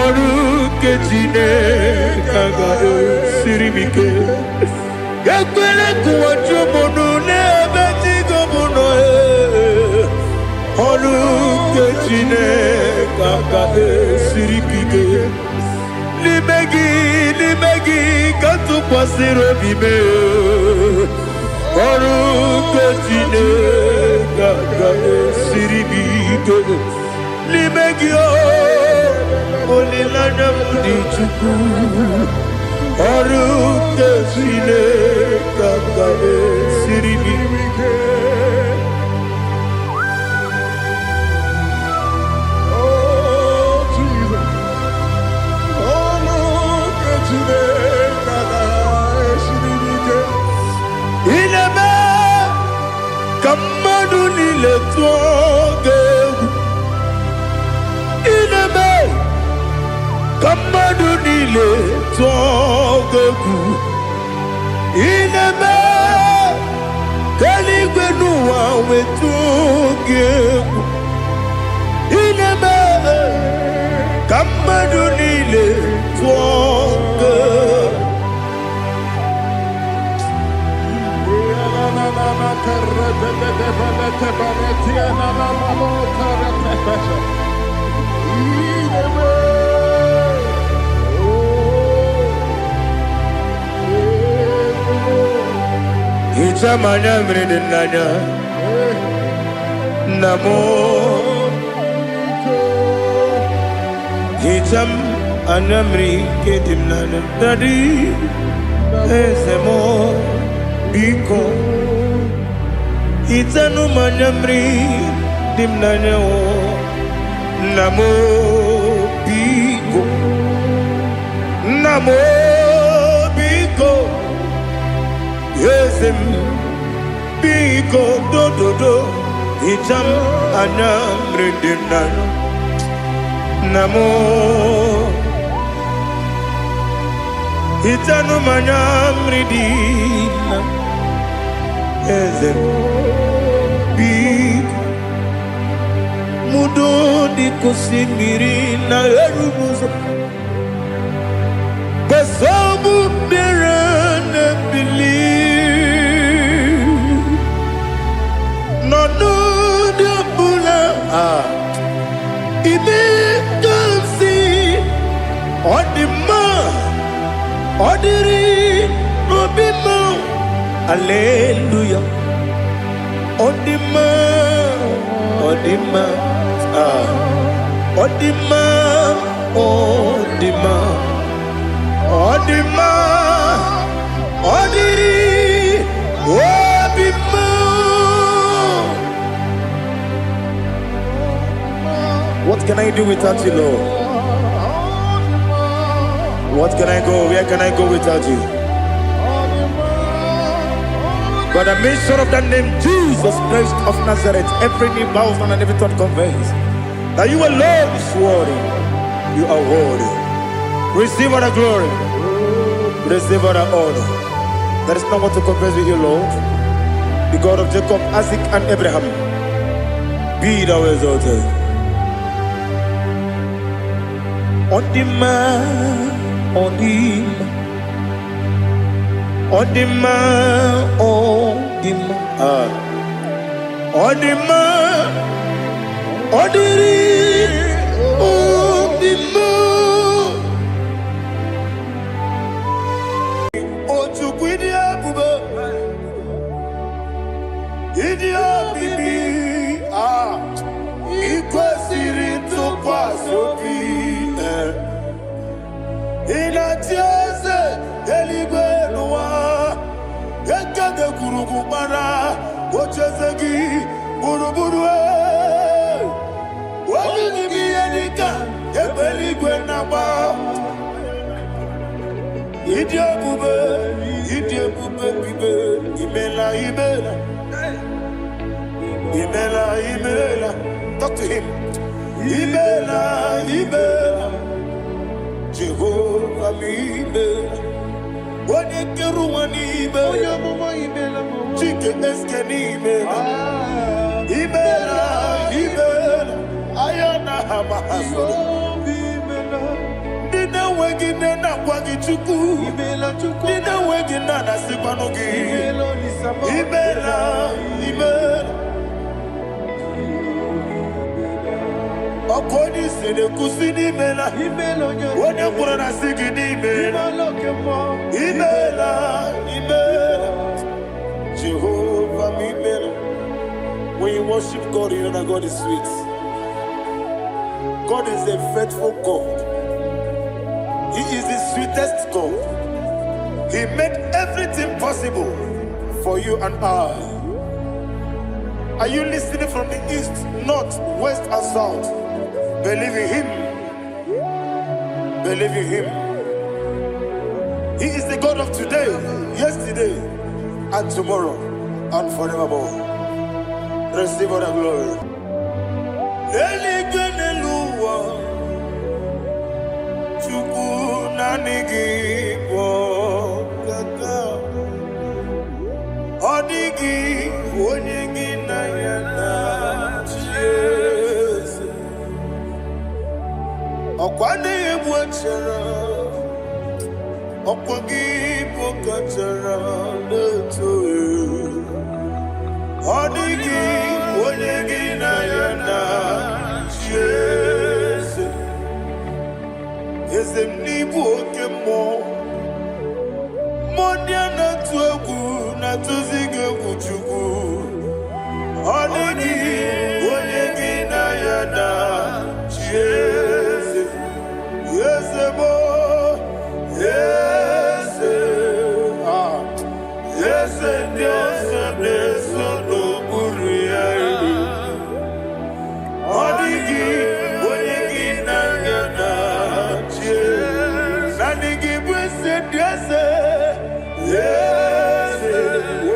Ọrụ nke Chineke ga-esiri m ike. Ekwele ka ụwa jụọ m ọnụ n'ebe chi gị bụ nọ. Ee. Ọrụ nke Chineke ga-esiri m ike. N'ime gị, n'ime gị ka m tụkwasịrị obi m. Ọrụ nke Chineke ga-esiri m ike. N'ime gị o, olileanya m dị, Chukwu. Ọrụ nke Chineke ga-esiri m ike. Oh, Jesus. Ọrụ nke Chineke ga-esiri m ike. Ị na-eme ka mmadụ niile tụọ gị egwu. Ị na-eme ka mmadụ niile tụọ gị egwu. Ị na-eme ka eluigwe n'ụwa wetụọ gị egwu. Ị na-eme ka mmadụ niile tụọ gị egwu. Hichaa m anya mmiri dị n'anya, nna m. Hichaa m anya mmiri nke dị m n'anya, Daddy, eze m, biko hichanụ m anya mmiri dị m n'anya o, nna m, biko, nna m, biko, eze m, biko, dododo, hichaa m anya mmiri dị m n'anya, nna m. Hichanụ m anya mmiri dị na eze m, biko. Mudo dị ka osimiri na-eru n'ụzọ gbasọbụ mmiri na-ebili n'ọnọdụ ọbụla a ime ka m si ọ dị mma, ọ dịrị n'obi m. Aleluya, ọ dị mma, ọ dị mma, ah, ọ dị mma, ọ dị mma, ọ dị mma, ọ dịrị obi m. What can I do without you, Lord? What can I go? Where can I go without you? By the mention of that name, Jesus Christ of Nazareth, every knee bows down and every tongue confess that you alone is worthy. You are worthy. Receive all the glory. Receive all the honor. There is no one to compare with you, Lord. The God of Jacob, Isaac, and Abraham. Be thou exalted. Ọ dị mma, ọ dị mma, ọ dị mma, ọ dị mma, ah. Ọ dị mma, ọ dịrị obi m. Eluigwe na-agba. Ịdị ebube, ịdị ebube bibe, imela, imela, imela, imela. Talk to him. Imela, imela, Jehova m imela. Onye kere ụwa n'ime, Onye amụma, imela m. Chike eske n'imela. Imela, imela, anya na ha ma ha soro. Obi imela. Ndị na-enweghị nne na-akwa gị Chukwu. Imela, Chukwu. Ndị na-enweghị nna na-asịkwanụ gị. Imela, Olisa m. Imela, imela. Ọkụ onye isi na-ekwusi n'imela. Imela, onye Onye kwuru na sị gị n'imela. Imela, oke mmụọ. Imela, imela. Jehova m imela. When you worship God, you know that God is sweet. God is a faithful God. He is the sweetest God. He made everything possible for you and I. Are you listening from the east, north, west, and south? Believe in Him. Believe in Him. He is the God of today, yesterday, and tomorrow, and forevermore. Receive all the glory. Eluigwe n'elu ụwa, Chukwu naanị gị bụ ọkaka. Ọ dịghị onye gị na ya na-achị eze. Ọkwa na-egbu achara, ọkwa gị bụ kachara na-eto. Ọ dịghị onye gị na ya na-achị eze. Eze m n'ịbụ oke mmụọ. Mmụọ ndị a na-atụ egwu na-atụzi gị egwu, Chukwu. Ọ dịghị onye gị na ya na-achị eze. Eze bụ eze, ah. Eze ndị ọzọ na-eso n'okpuru ya. Ọ dịghị onye gị na ya na-achị eze. Naanị gị bụ eze ndị eze, eze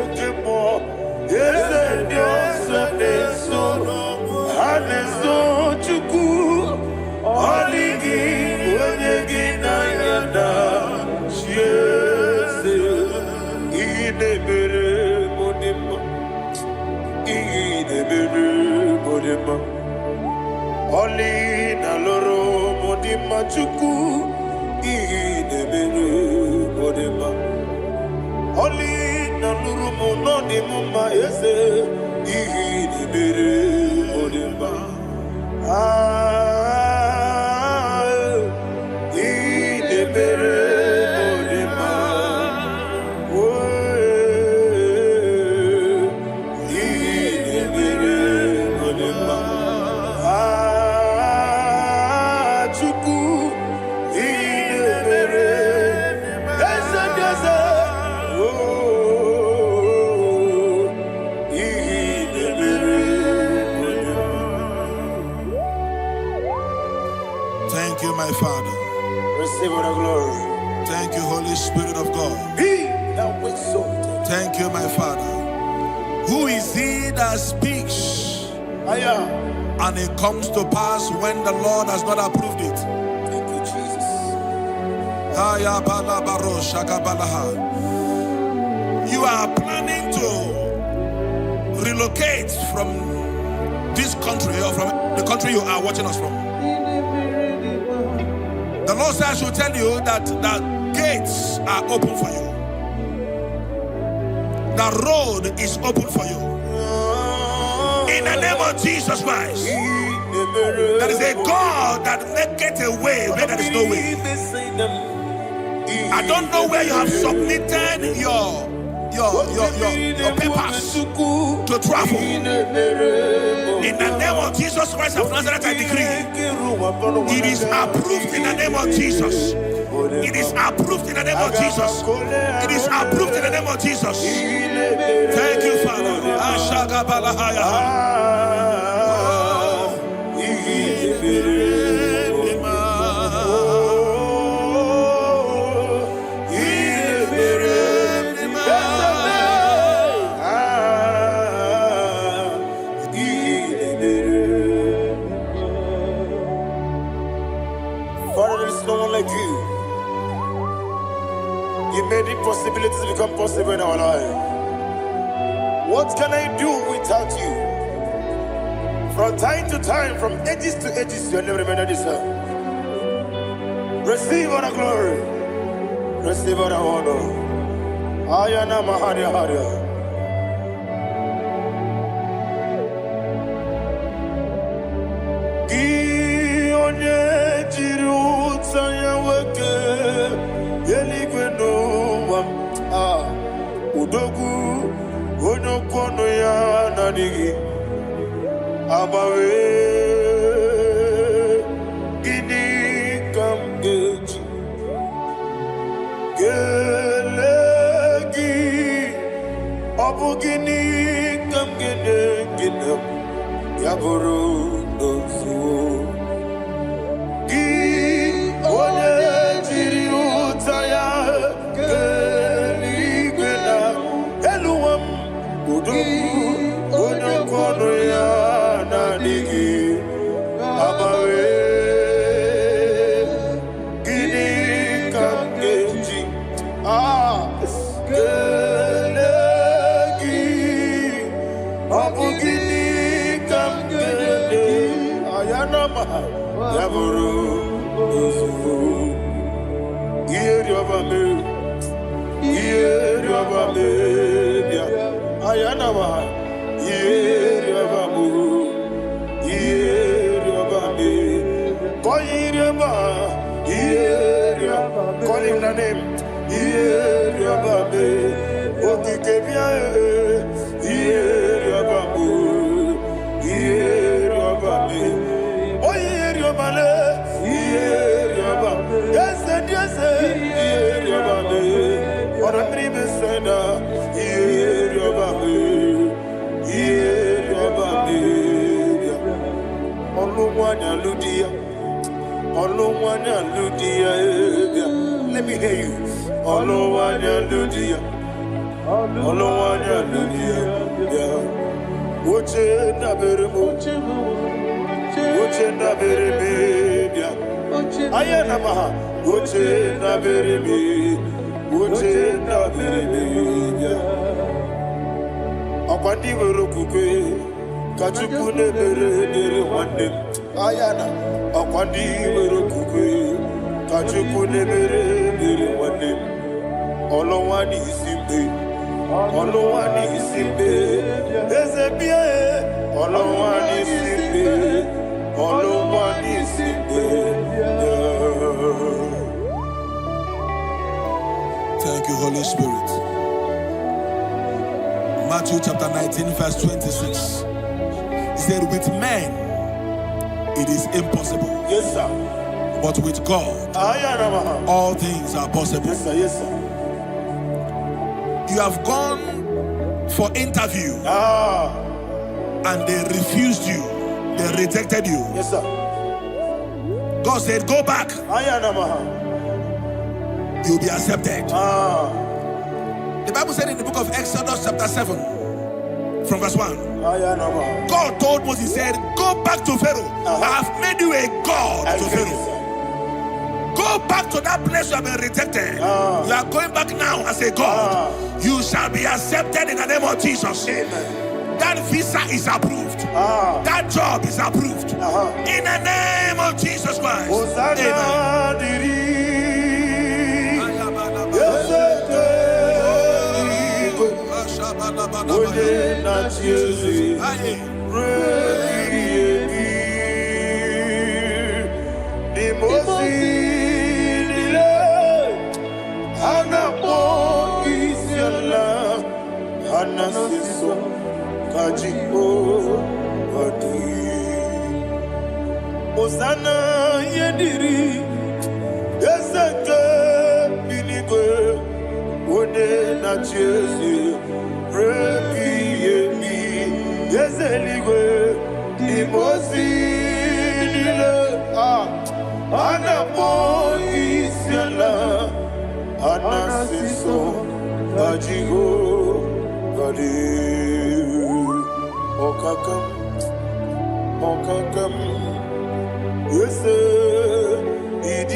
oke mmụọ, eze ndị ọzọ na-eso, ha na-eso Chukwu. Ọ dịghị onye gị na ya na-achị eze. Ihe na-emere m dị mma, ihe na-emere m dị mma. Ọlị na lụrụ m dị mma, Chukwu. Ihe na-emere m dị mma. Ọlị na lụrụ m nọ dị m mma, eze. Ihe na-emere m dị mma. Ah, ihe na-emere m dị mma. Oh, ihe na-emere m dị mma. Ah, Chukwu, ihe na-emere eze ndị eze. Oh, ihe na-emere m dị mma. Thank you, my Father. Receive all the glory. Thank you, Holy Spirit of God. Be thou exalted. Thank you, my Father. Who is he that speaks Aya. and it comes to pass when the Lord has not approved it? Thank you, Jesus. Aya bala baro shaka balaha. You are planning to relocate from this country or from the country you are watching us from. The Lord says I should tell you that the gates are open for you. The road is open for you. In the name of Jesus Christ. There is a God that maketh a way where there is no way. I don't know where you have submitted your papers to travel. In the name of Jesus Christ of Nazareth, I decree it is approved in the name of Jesus. It is approved in the name of Jesus. It is approved in the name of Jesus. Thank you, Father. Ashagabalahaya. Oh. Father, there is no one like you. You made impossibilities become possible in our life. What can I do without you? From time to time, from ages to ages, your name remained the same. Receive all the glory. Receive all the honor. Ayana Maharia Haria. Gị onye jiri ụta ya nwoke eluigwe n'ụwa m, ah, udogwu onye okwu ọnụ ya na-adịghị agbanwe. Gịnị ka m ga-eji kelee gị? Ọ bụ gịnị ka m ga-enye gị na ya bụrụ n'ozuo? Gị onye jiri ụta ya kee eluigwe na elu ụwa m, udogwu onye okwu ọnụ ya na-adịghị agbanwe. Gịnị ka m ga-eji kelee gị? Ọ bụ gịnị ka m ga-enye ayanama ya bụrụ n'ozugbo? Ihe rịọba mee, ihe rịọba mee bịa ayanama, ihe rịọba mụ, ihe rịọba mee, kọ ihe rịọba, ihe rịọba. Call him the name. Ihe rịọba mee, okike bịa, ihe rịọba mụ, ihe rịọba mee, onye rịọba le, ihe rịọba, eze dị eze, ihe rịọba mee, ọ̀rọ̀ mmiri mesena, ihe rịọba mee, ihe rịọba mee bịa. Ọlụ nwanyị alụ di ya, ọlụ nwanyị alụ di ya, bịa. Let me hear you. Ọlụ nwanyị alụ di ya, ọlụ nwanyị alụ di ya, bịa. Oche ndabere m, oche ndabere m, bịa. Aya na maha, oche ndabere m, oche ndabere m, bịa. Ọkwa ndị nwere okwukwe ka Chukwu na-emere ebere, nwanne m. Aya na ọkwa ndị nwere okwukwe ka Chukwu na-emere ebere, nwanne m. Ọlụnwa n'isi mgbe, ọlụnwa n'isi mgbe, eze bịa e. Ọlụnwa n'isi mgbe, ọlụnwa n'isi mgbe bịa. Thank you, Holy Spirit. Matthew chapter 19, verse 26. He said, "With men it is impossible, Yes, sir. but with God Aya na maha. all things are possible." Yes, sir. Yes, sir. You have gone for interview and they refused you, they rejected you. Yes, sir. God said, "Go back, Aya na maha. you'll be accepted." The Bible said in the book of Exodus, chapter 7, from verse 1, Aya na maha. God told Moses, he said, "Go back to Pharaoh. I have made you a God I to get Pharaoh. it, sir. Go back to that place you have been rejected. You are going back now as a God. You shall be accepted in the name of Jesus." Amen. That visa is approved. That job is approved. In the name of Jesus Christ. Hosanna Amen. dịrị eze eluigwe, onye na-achị eze ruo ebighị ebi. N'ime ozi niile ha na-akpọ isi ala, ha na-asị nsọ ka Jehova dị. Hosanna ihe dịrị eze nke eluigwe, onye na-achị eze ruo ebighị ebi. Eze eluigwe, n'ime ozi niile a na-akpọ isi ala, a na-asị nsọ ka Jehova dị. Ọkaka m, ọkaka m, eze ịdị.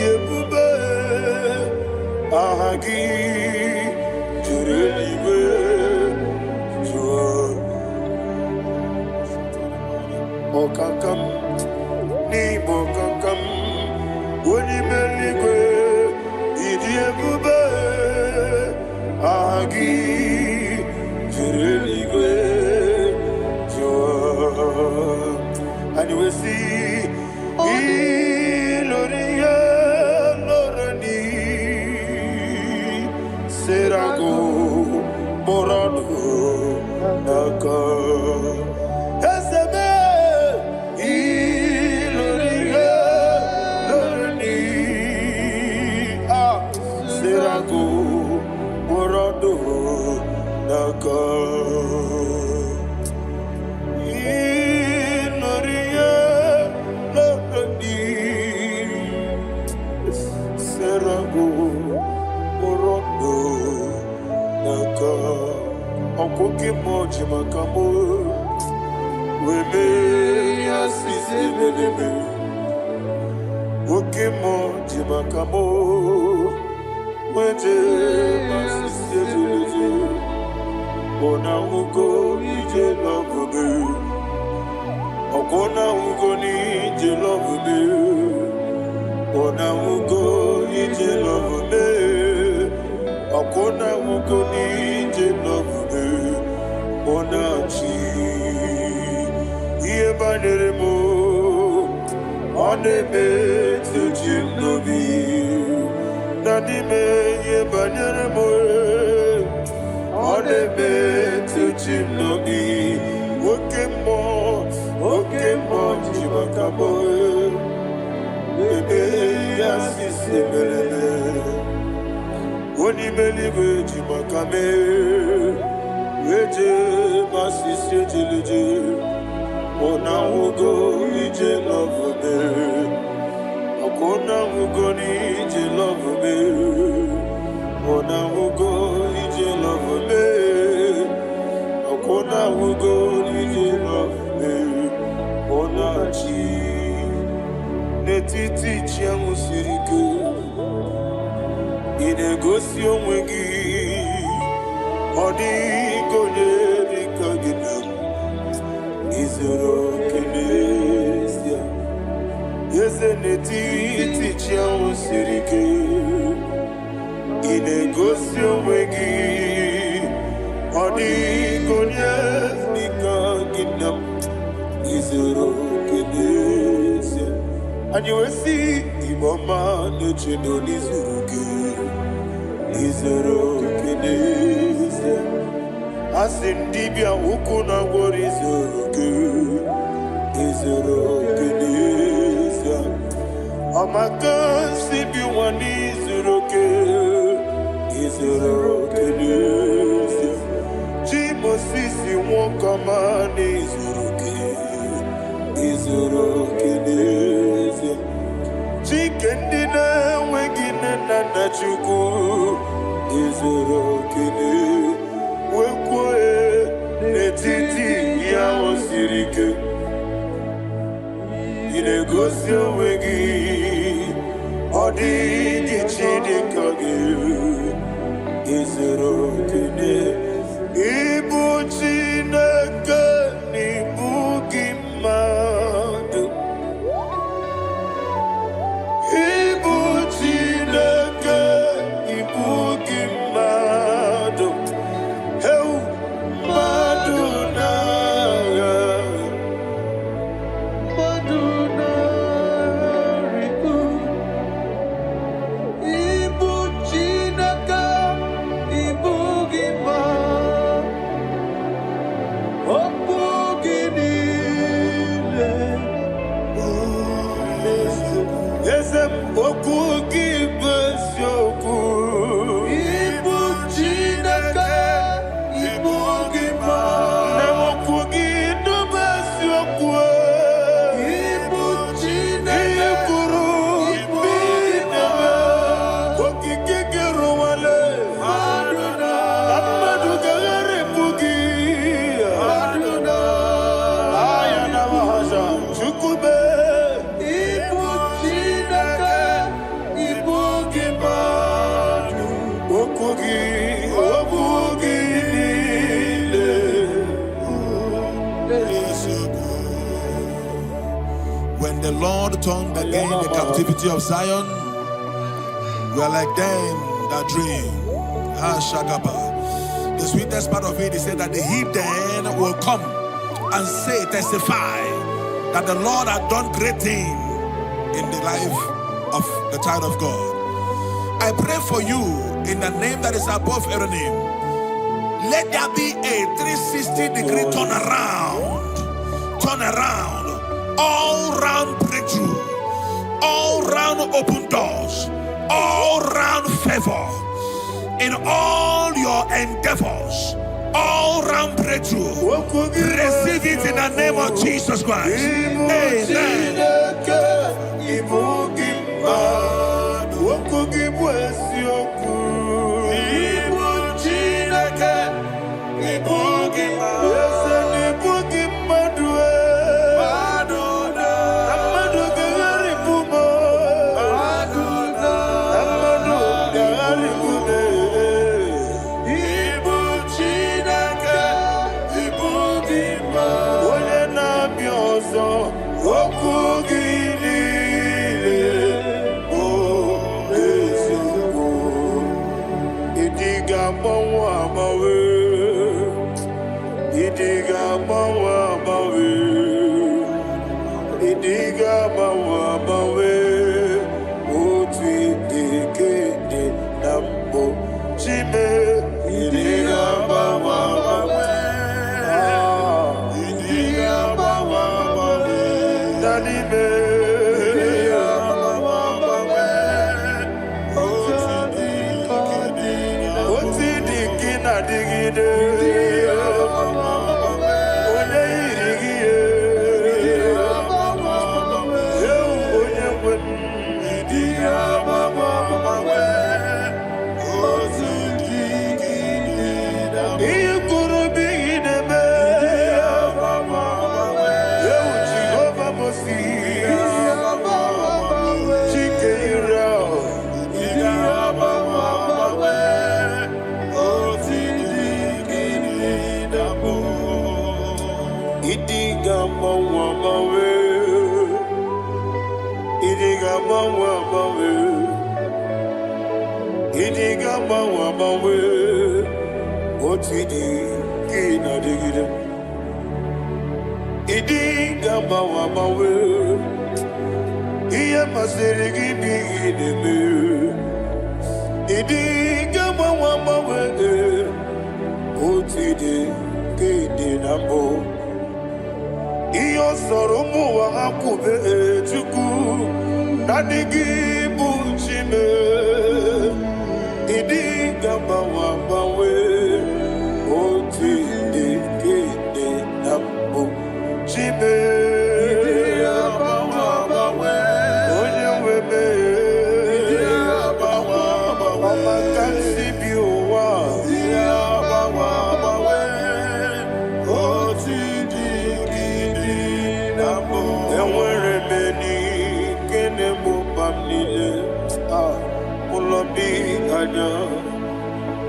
Aha gị juru eluigwe jụọ. Ọkaka m n'ime ọkaka m, onye ime eluigwe, ịdị ebube. Aha gị juru eluigwe jụọ. Anyị wee sị ilori ihe lọrọ ni serago kpọrọ n'aka eze mee ilori ihe lọrọ ni a serago kpọrọ n'aka ilori ihe lọrọ ni serago kpọrọ n'aka ọkwa oke mmụọ ji maka mụ wee mee ya sisi ebelebe. Oke mmụọ ji maka mụ wee jee masisi ebelebe. Ọ na-ahụgo ije lọbụbe, ọkwọ na-ahụgo n'ije lọbụbe, ọ na-ahụgo ije lọbụbe, ọkwọ na-ahụgo n'ije lọbụbe. Ọ na-achị ihe banyere m, ọ na-emetụ chi m n'obi na n'ime ihe banyere m, ọ na-emetụ chi m n'obi. Oke mmụọ, oke mmụọ ji maka m ebe ya sisi mereme. Onye ime eluigwe ji maka mee eje masisi ejeleje. Ọ na-ahụgo ije lọvụbe, ọkwa ọ na-ahụgo n'ije lọvụbe, ọ na-ahụgo ije lọvụbe, ọkwa ọ na-ahụgo n'ije lọvụbe. Ọ na-achị n'etiti chi ahụ siri ike, ị na-egosi onwe gị, ọ dịghị onye dị ka gị na izuru oke n'ezie. Eze n'etiti chi ahụ siri ike, ị na-egosi onwe gị, ọ dịghị onye dị ka gị na izuru oke n'ezie. Anyị wee sị Igbo ọma na-echedo n'izuru gị, izuru oke n'ezie. A sị m dibịa ukwu na gwọrọ izuru gị, izuru oke n'ezie. Ọmaka si bi nwa n'izuru oke, izuru oke n'ezie. Chi Mosisi nwoke ọma n'izuru oke, izuru oke n'ezie. Chike ndị na-enweghị nne na nna Chukwu, izuru oke n'ezie. Wee kwuo n'etiti ihe ahụ siri ike, ị na-egosi onwe gị, ọ dịghị chi dị ka gị, izuru oke n'ezie. Ịbụ Chineke na ịbụ gị mmadụ, ịbụ Chineke ịbụ gị mmadụ, heu mmadụ na-agha. Mmadụ na-arịgo. Ịbụ Chineke, ịbụ gị mmadụ. Okwu gị niile Eze m, okwu gị bụ eziokwu. Ịbụ Chineke, ịbụ gị mmadụ. Na okwu gị bụ eziokwu. Ịbụ Ihe Chineke, kwuru ịbụ bụ gị ime. mmadụ. Okike gị rụwale Mmadụ na mmadụ ga-agharịpụ gị. Mmadụ na Aya na mahasha Chukwu mee. Ịbụ Chineke, ịbụ turned again the captivity of Zion, we are like them that dream. Ah, Shagaba. The sweetest part of it is said that the heathen will come and say, testify that the Lord had done great thing in the life of the child of God. I pray for you in the name that is above every name. Let there be a 360-degree turnaround. Turn around. All round breakthrough. All round open doors. All round favor. In all your endeavors. All round breakthrough. Okwu gị bụ Receive it in the name of eziokwu. Jesus Christ. Ịbụ Amen. Chineke, ịbụ gị mmadụ. Okwu gị bụ eziokwu. Ịbụ Chineke, ịbụ gị mmadụ. Eze na ịbụ gị mmadụ e. Na mmadụ ga-agharịpụ m. Na mmadụ ga-agharịpụ m. Ịbụ Chineke, ịbụ gị mmadụ. Onye na-abịa ọzọ, okwu gị niile bụ eziokwu. Ịdị ga-agbanwe agbanwe. Ịdị ga-agbanwe agbanwe. Ịdị ga-agbanwe agbanwe. Otu ịdị ka ịdị na mbụ. Chime, ịdị ga-agbanwe agbanwe. Ah, ịdị ga-agbanwe agbanwe. Na n'ime. Ịdị ga-agbanwe agbanwe. Otu dị ka ịdị na mbụ. Otu ịdị ka ị na-adịgide. Onye yiri gị ye. Ewu onye nwe m. Ịdị ga-agbanwe agbanwe. Otu dị ka ịdị na mbụ. Ihe kwuru bụ ihe na-eme. Ewu Jehova Mosi. Chike Israel. Ịdị ga-agbanwe agbanwe. Otu dị ka ịdị na mbụ. Ịdị ga-agbanwe agbanwe. Ịdị ga-agbanwe agbanwe. Ịdị ga-agbanwe agbanwe. Otu ịdị ka ị na-adịgide. Ịdị ga-agbanwe agbanwe. Ihe masịrị gị bụ ihe ị na-eme. Ịdị ga-agbanwe agbanwe. Otu ịdị ka ịdị na mbụ. Ihe ọ sọrọ ụmụ ụwa ha kwube, Chukwu, naanị gị bụ Chime. Ịdị ga-agbanwe agbanwe. Otu ịdị ka ịdị na mbụ. Chime. Onye nwe m. Ọma ka m si bi ụwa. Otu dị ka ịdị na mbụ. Enwere m enyi nke na-egbo mkpa m niile. Ah, ụlọ bi anya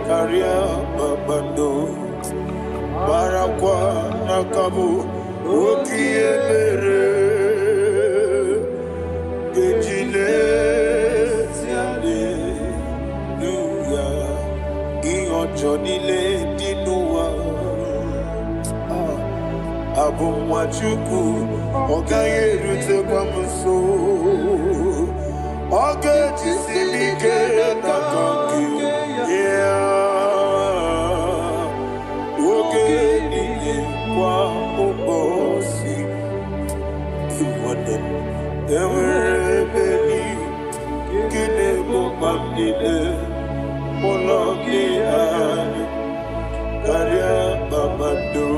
karịa kpakpando. Marakwa n'aka bụ oke ihe mere ga-eji lezi haleluya ihe ọjọọ niile dị n'ụwa. Ah, abụ nwa Chukwu, ọ gaghị erutekwa m nso. Ọ ga-ejisi m ike n'aka nke ya oge niile kwa ụbọchị. Nwanne m, enwere ebe nke na-egbo mkpa m niile. Ụlọ gị anya karịa kpakpando.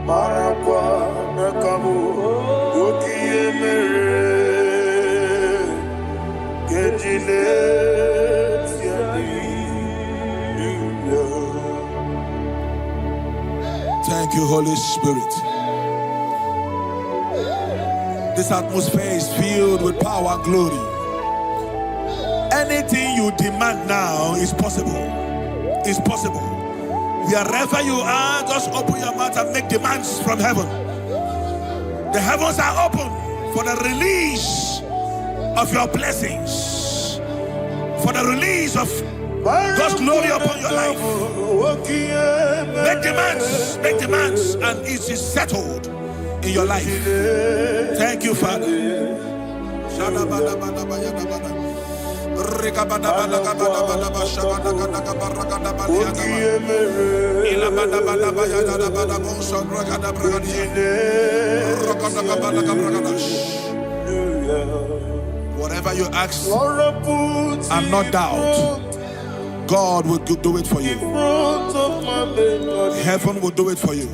Marakwa n'aka bụ oke ihe mere ga-eji leti haleluya. Thank you, Holy Spirit. This atmosphere is filled with power and glory. Anything you demand now is possible. It's possible. Wherever you are, just open your mouth and make demands from heaven. The heavens are open. For the release of your blessings. For the release of God's glory upon your life. Make demands, and it is settled in your life. Thank you, Father. Whatever you ask and not doubt, God will do it for you. Heaven will do it for you.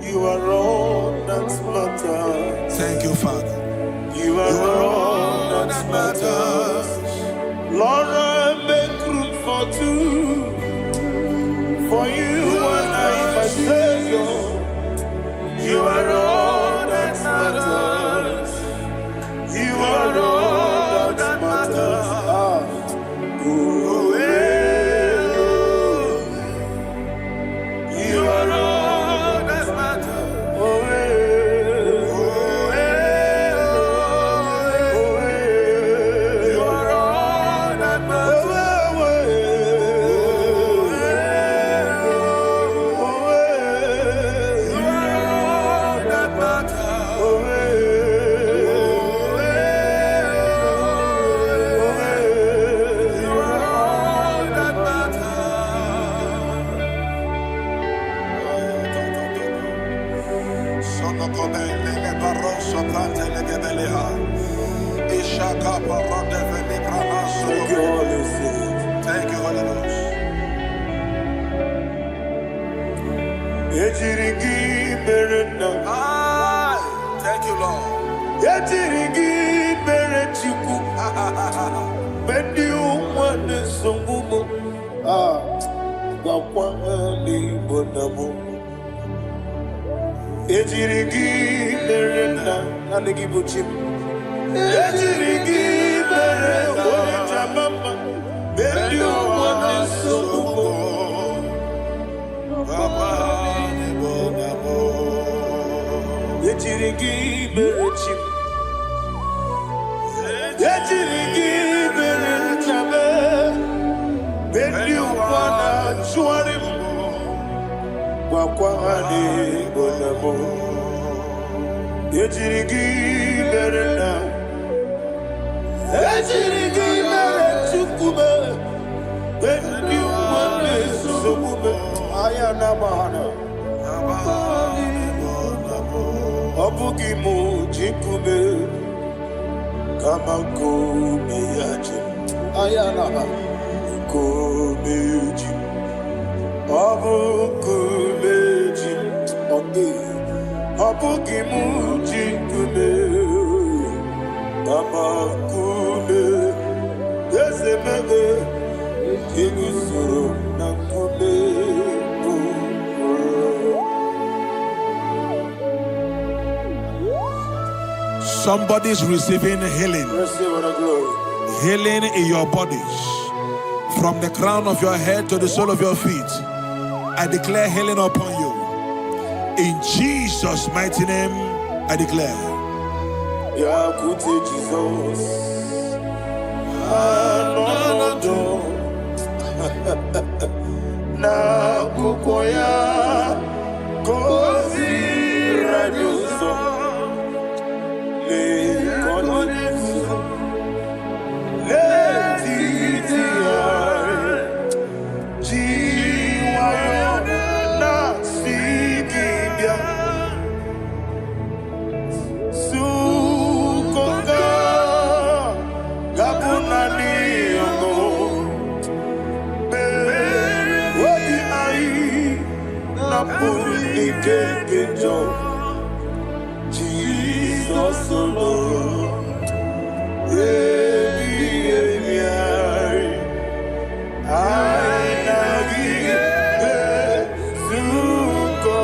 You are all that matters. Thank you, Father. You are all that matters. Lord, I make room for two. For you and I, my Savior. You are all that matters. You are all that matters. Ah. Oh, eh, oh. You are all that matters. Oh, eh, oh, eh, oh, eh. You are all that matters. Oh, eh, oh, eh. You are all that matters. Oh, eh, oh, eh, oh, eh. You are all that matters. Thank you, Holy Spirit. Thank you, Holy Ghost. Ejiri gị mere nna. Aye. Thank you, Lord. Ejiri gị mere Chukwu. Mgbe ndị ụwa na-esogbu m, ah, gwakwa ha n'Igbo na mụ. Ejiri gị mere nna, naanị gị bụ chi m. Ejiri gị mere onye jama mma. Mgbe ndị ụwa na-esogbu m, ejiri gị mere chi m. Ejiri gị mere nna m. Mgbe ndị ụwa na-achụgharị m, gwakwa ha n'Igbo na mụ. Ejiri gị mere nna. Ejiri gị mere Chukwu m. Mgbe ndị ụwa na-esogbu m, anya na-agba ha na. Ọ bụghị m ji nkume, kama nkume ya ji m. Anya na-agba nkume ji m. Ọ bụ nkume ji m. Ọ dịghị. Ọ bụghị m ji nkume, kama nkume eze mebe eguzoro na nkume bụ. Somebody's receiving healing. Receive the glory. Healing in your bodies. From the crown of your head to the sole of your feet. I declare healing upon you. In Jesus' mighty name, I declare. Bịakwute Jizọs, anọnọdụ n'akwụkwọ ya ka o ziri anyị ụzọ. Lee ka ọ na-eguzo n'etiti anyị, ji nwayọọ na-asị gị bịa. Sukọta ga-abụ naanị ọṅụ. Obi anyị napụrụ n'ike nke njọ. Jizọs lụrụ ebighị ebi anyị. Anyị na gị ezukọ.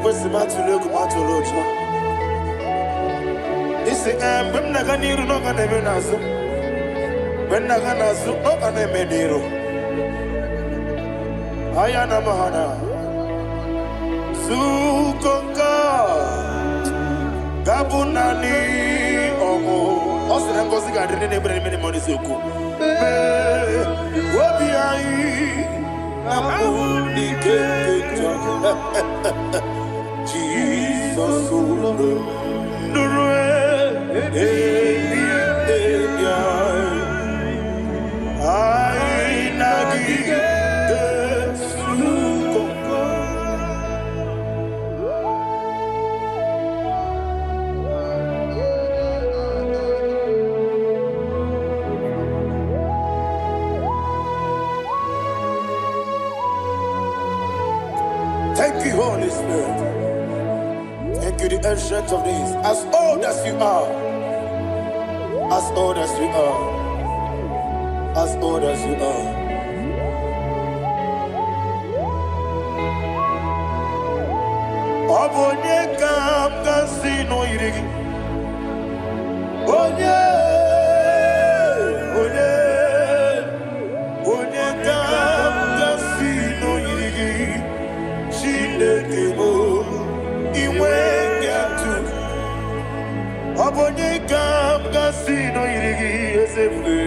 Ọkwesị m atụla egwu, m atụla ụjọ. Isi ee, mgbe m na-aga n'iru na ọ ga na-eme n'azụ, mgbe m na-aga n'azụ ọ ga na-eme n'iru. Aya na mahana zukonka gabụ naanị ọṅụ. Ọ sị na ngọzi ga-adị ndị na-ebere n'ime n'ime n'eziokwu. Mee obi anyị na mbụ n'ike nke njọ. Jizọs ụlọ nụrụ ebi ebi anyị. Anyị na gị ga-ezukọ. Thank you, Holy Spirit. Thank you, the Ancient of Days. As old as you are, as old as you are, as old as you are. Ọ bụ onye ka m ga-asị na o yiri gị? Onye, onye, onye ka m ga-asị na o yiri gị? Chineke bụ inwe atụ. Ọ bụ onye ka m ga-asị na o yiri gị, eze ebube?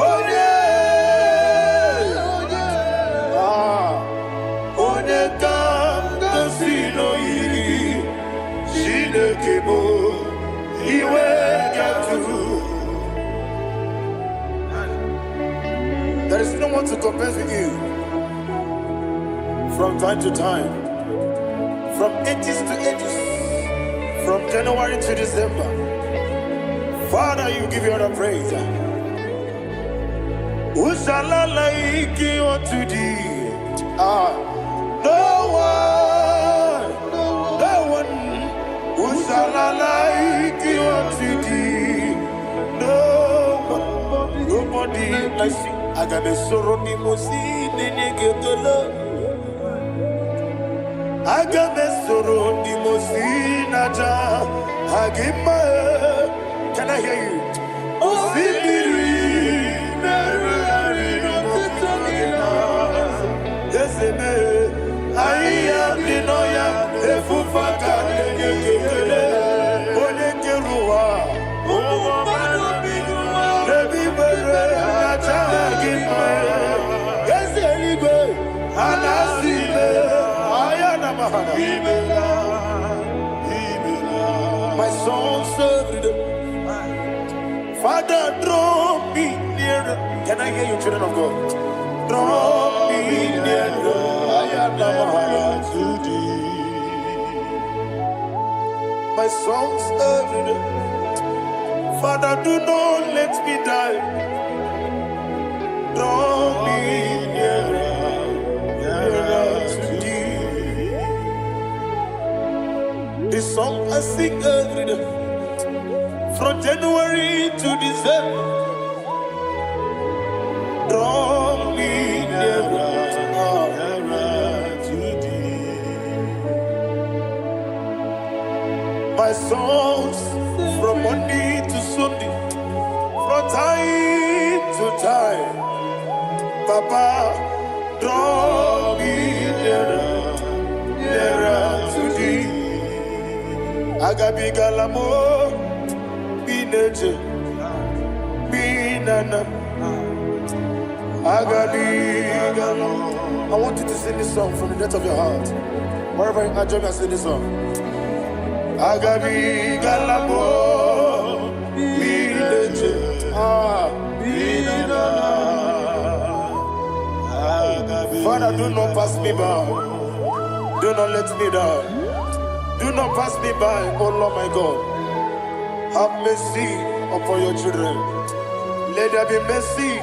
Onye, ah, onye ka m ga-asị na o yiri gị? Chineke bụ iwe atụ. There is no one to compare with you. From time to time, from ages to ages, from January to December, Father, you give you all the praise. Who shall I like you unto thee? Ah, no one, no one. Who shall I like you unto thee? No one, nobody like you. Aga m esoro ndị mmụọ ozi na-enye gị ekele. Aga m esoro ndị mmụọ ozi na-aja gị mma. Can I hear you? Osimiri na-erugharị n'ọtụtụ gị na eze mee ahịhịa dị n'ọhịa efufe aka na-enye gị ekele. Onye kere ụwa n'ebe ikpere na-aja gị mma. Eze eluigwe a na-asị ime ahịa na mahana. My songs every day. Father, draw me nearer. Can I hear you, children of God? Draw me nearer. Ayana to thee. My songs every day. Father, do not let me die. Draw me nearer, nearer to thee. The song I sing every day. From January to December. Draw me nearer, Nearer to thee. My songs from Monday to Sunday, from time to time. Papa, draw me nearer, nearer to thee. Agabigala m bineje binana. Agabigala. I want you to sing this song from the depth of your heart. Wherever you are, join me and sing this song. Agabigala m bineje. Ah. Father, do not pass me by. Do not let me down. Do not pass me by, oh Lord my God. Have mercy upon your children. Let there be mercy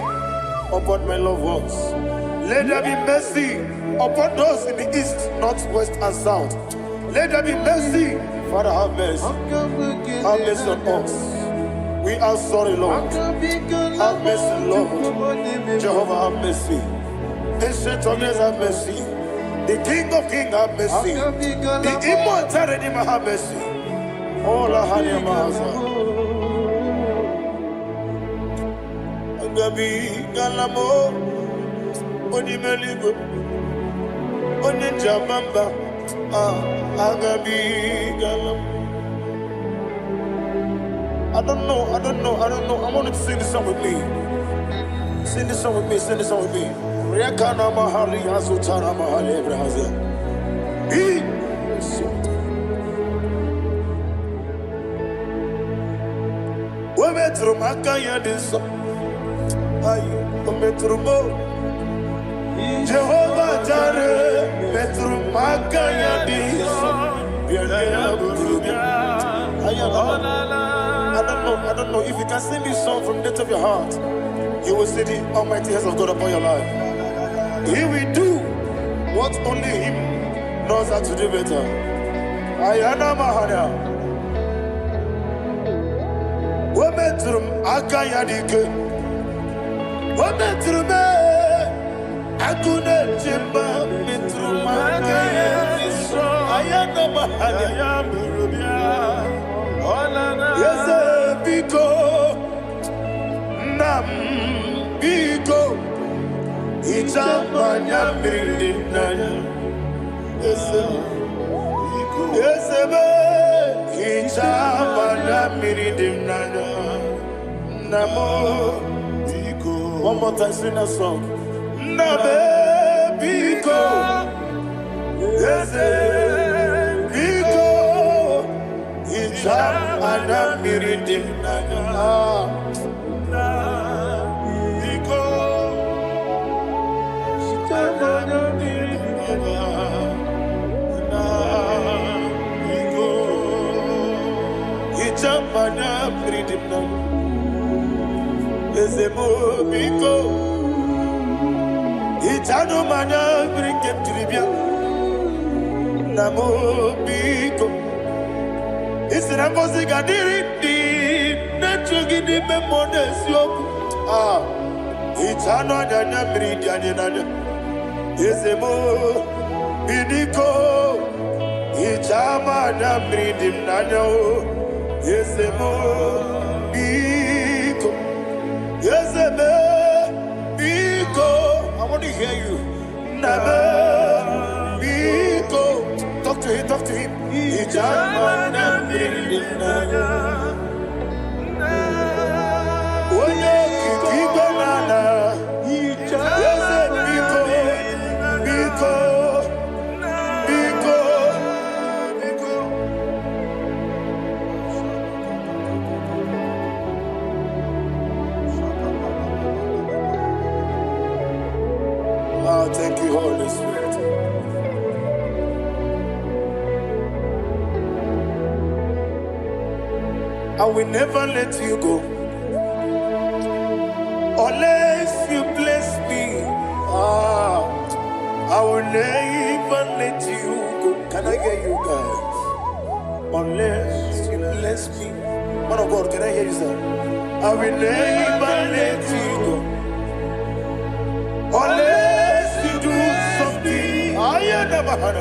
upon my loved ones. Let there be mercy upon those in the east, north, west, and south. Let there be mercy. Father, have mercy. Have mercy on us. We are sorry, Lord. Have mercy, Lord. Jehovah, have mercy. Ancient of days, have mercy. The King of Kings have mercy. The Immortal Redeemer have mercy. Ola hanya mahaza. Agabigala m onye meligwe, onye njamamba. Agabigala m. I don't know, I don't know, I don't know. I want you to sing this song with me. Sing this song with me, sing this song with me. Rekana mahali azutana mahali ebrahazia. O metụrụ m aka ya dị nsọ. Ayi, o metụrụ m o. Jehova Jare metụrụ m aka ya dị nsọ. Bịa ya bụrụ bịa. I don't know, I don't know. If you can sing this song from the depth of your heart, you will see the almighty hands of God upon your life. He will do what only Him knows how to do better. Ayana Mahana. O metụrụ m aka ya dị ike. O metụrụ m agụ na-eche mba, metụrụ m aka ya dị nsọ. Ayana Mahana. Eze biko, nna m biko, hichaa m anya mmiri dị n'anya. Eze, eze m, hichaa m anya mmiri dị n'anya. Nna m, one more time, sing that song. Nna m, biko, eze, biko, hichaa m anya mmiri dị m n'anya. Biko, hichaa m anya mmiri dị m n'anya. Na, biko, hichaa m anya mmiri dị m n'anya. Eze m, biko, hichanụ m anya mmiri nke m jiri bịa. Nna m, biko, isi na ngọzi ga-adịrị ndị na-eche gị n'ime mmụọ na eziokwu. Ah, hichanụ anya anya mmiri dị anyị n'anya. Eze m, biko, hichaa m anya mmiri dị m n'anya o. Eze m, biko, eze m, biko. I want to hear you. Nna m, biko. Talk to him, talk to him. Hichaa m anya mmiri dị m n'anya. Onye okike igwe na ala. Eze biko, biko, biko, biko. Oh, thank you, Holy Spirit. I will never let you go unless you bless me. Ah, I will never let you go. Can I hear you guys? Unless you bless me. Man of God, can I hear you, sir? I will never let you go unless you do something. I never had.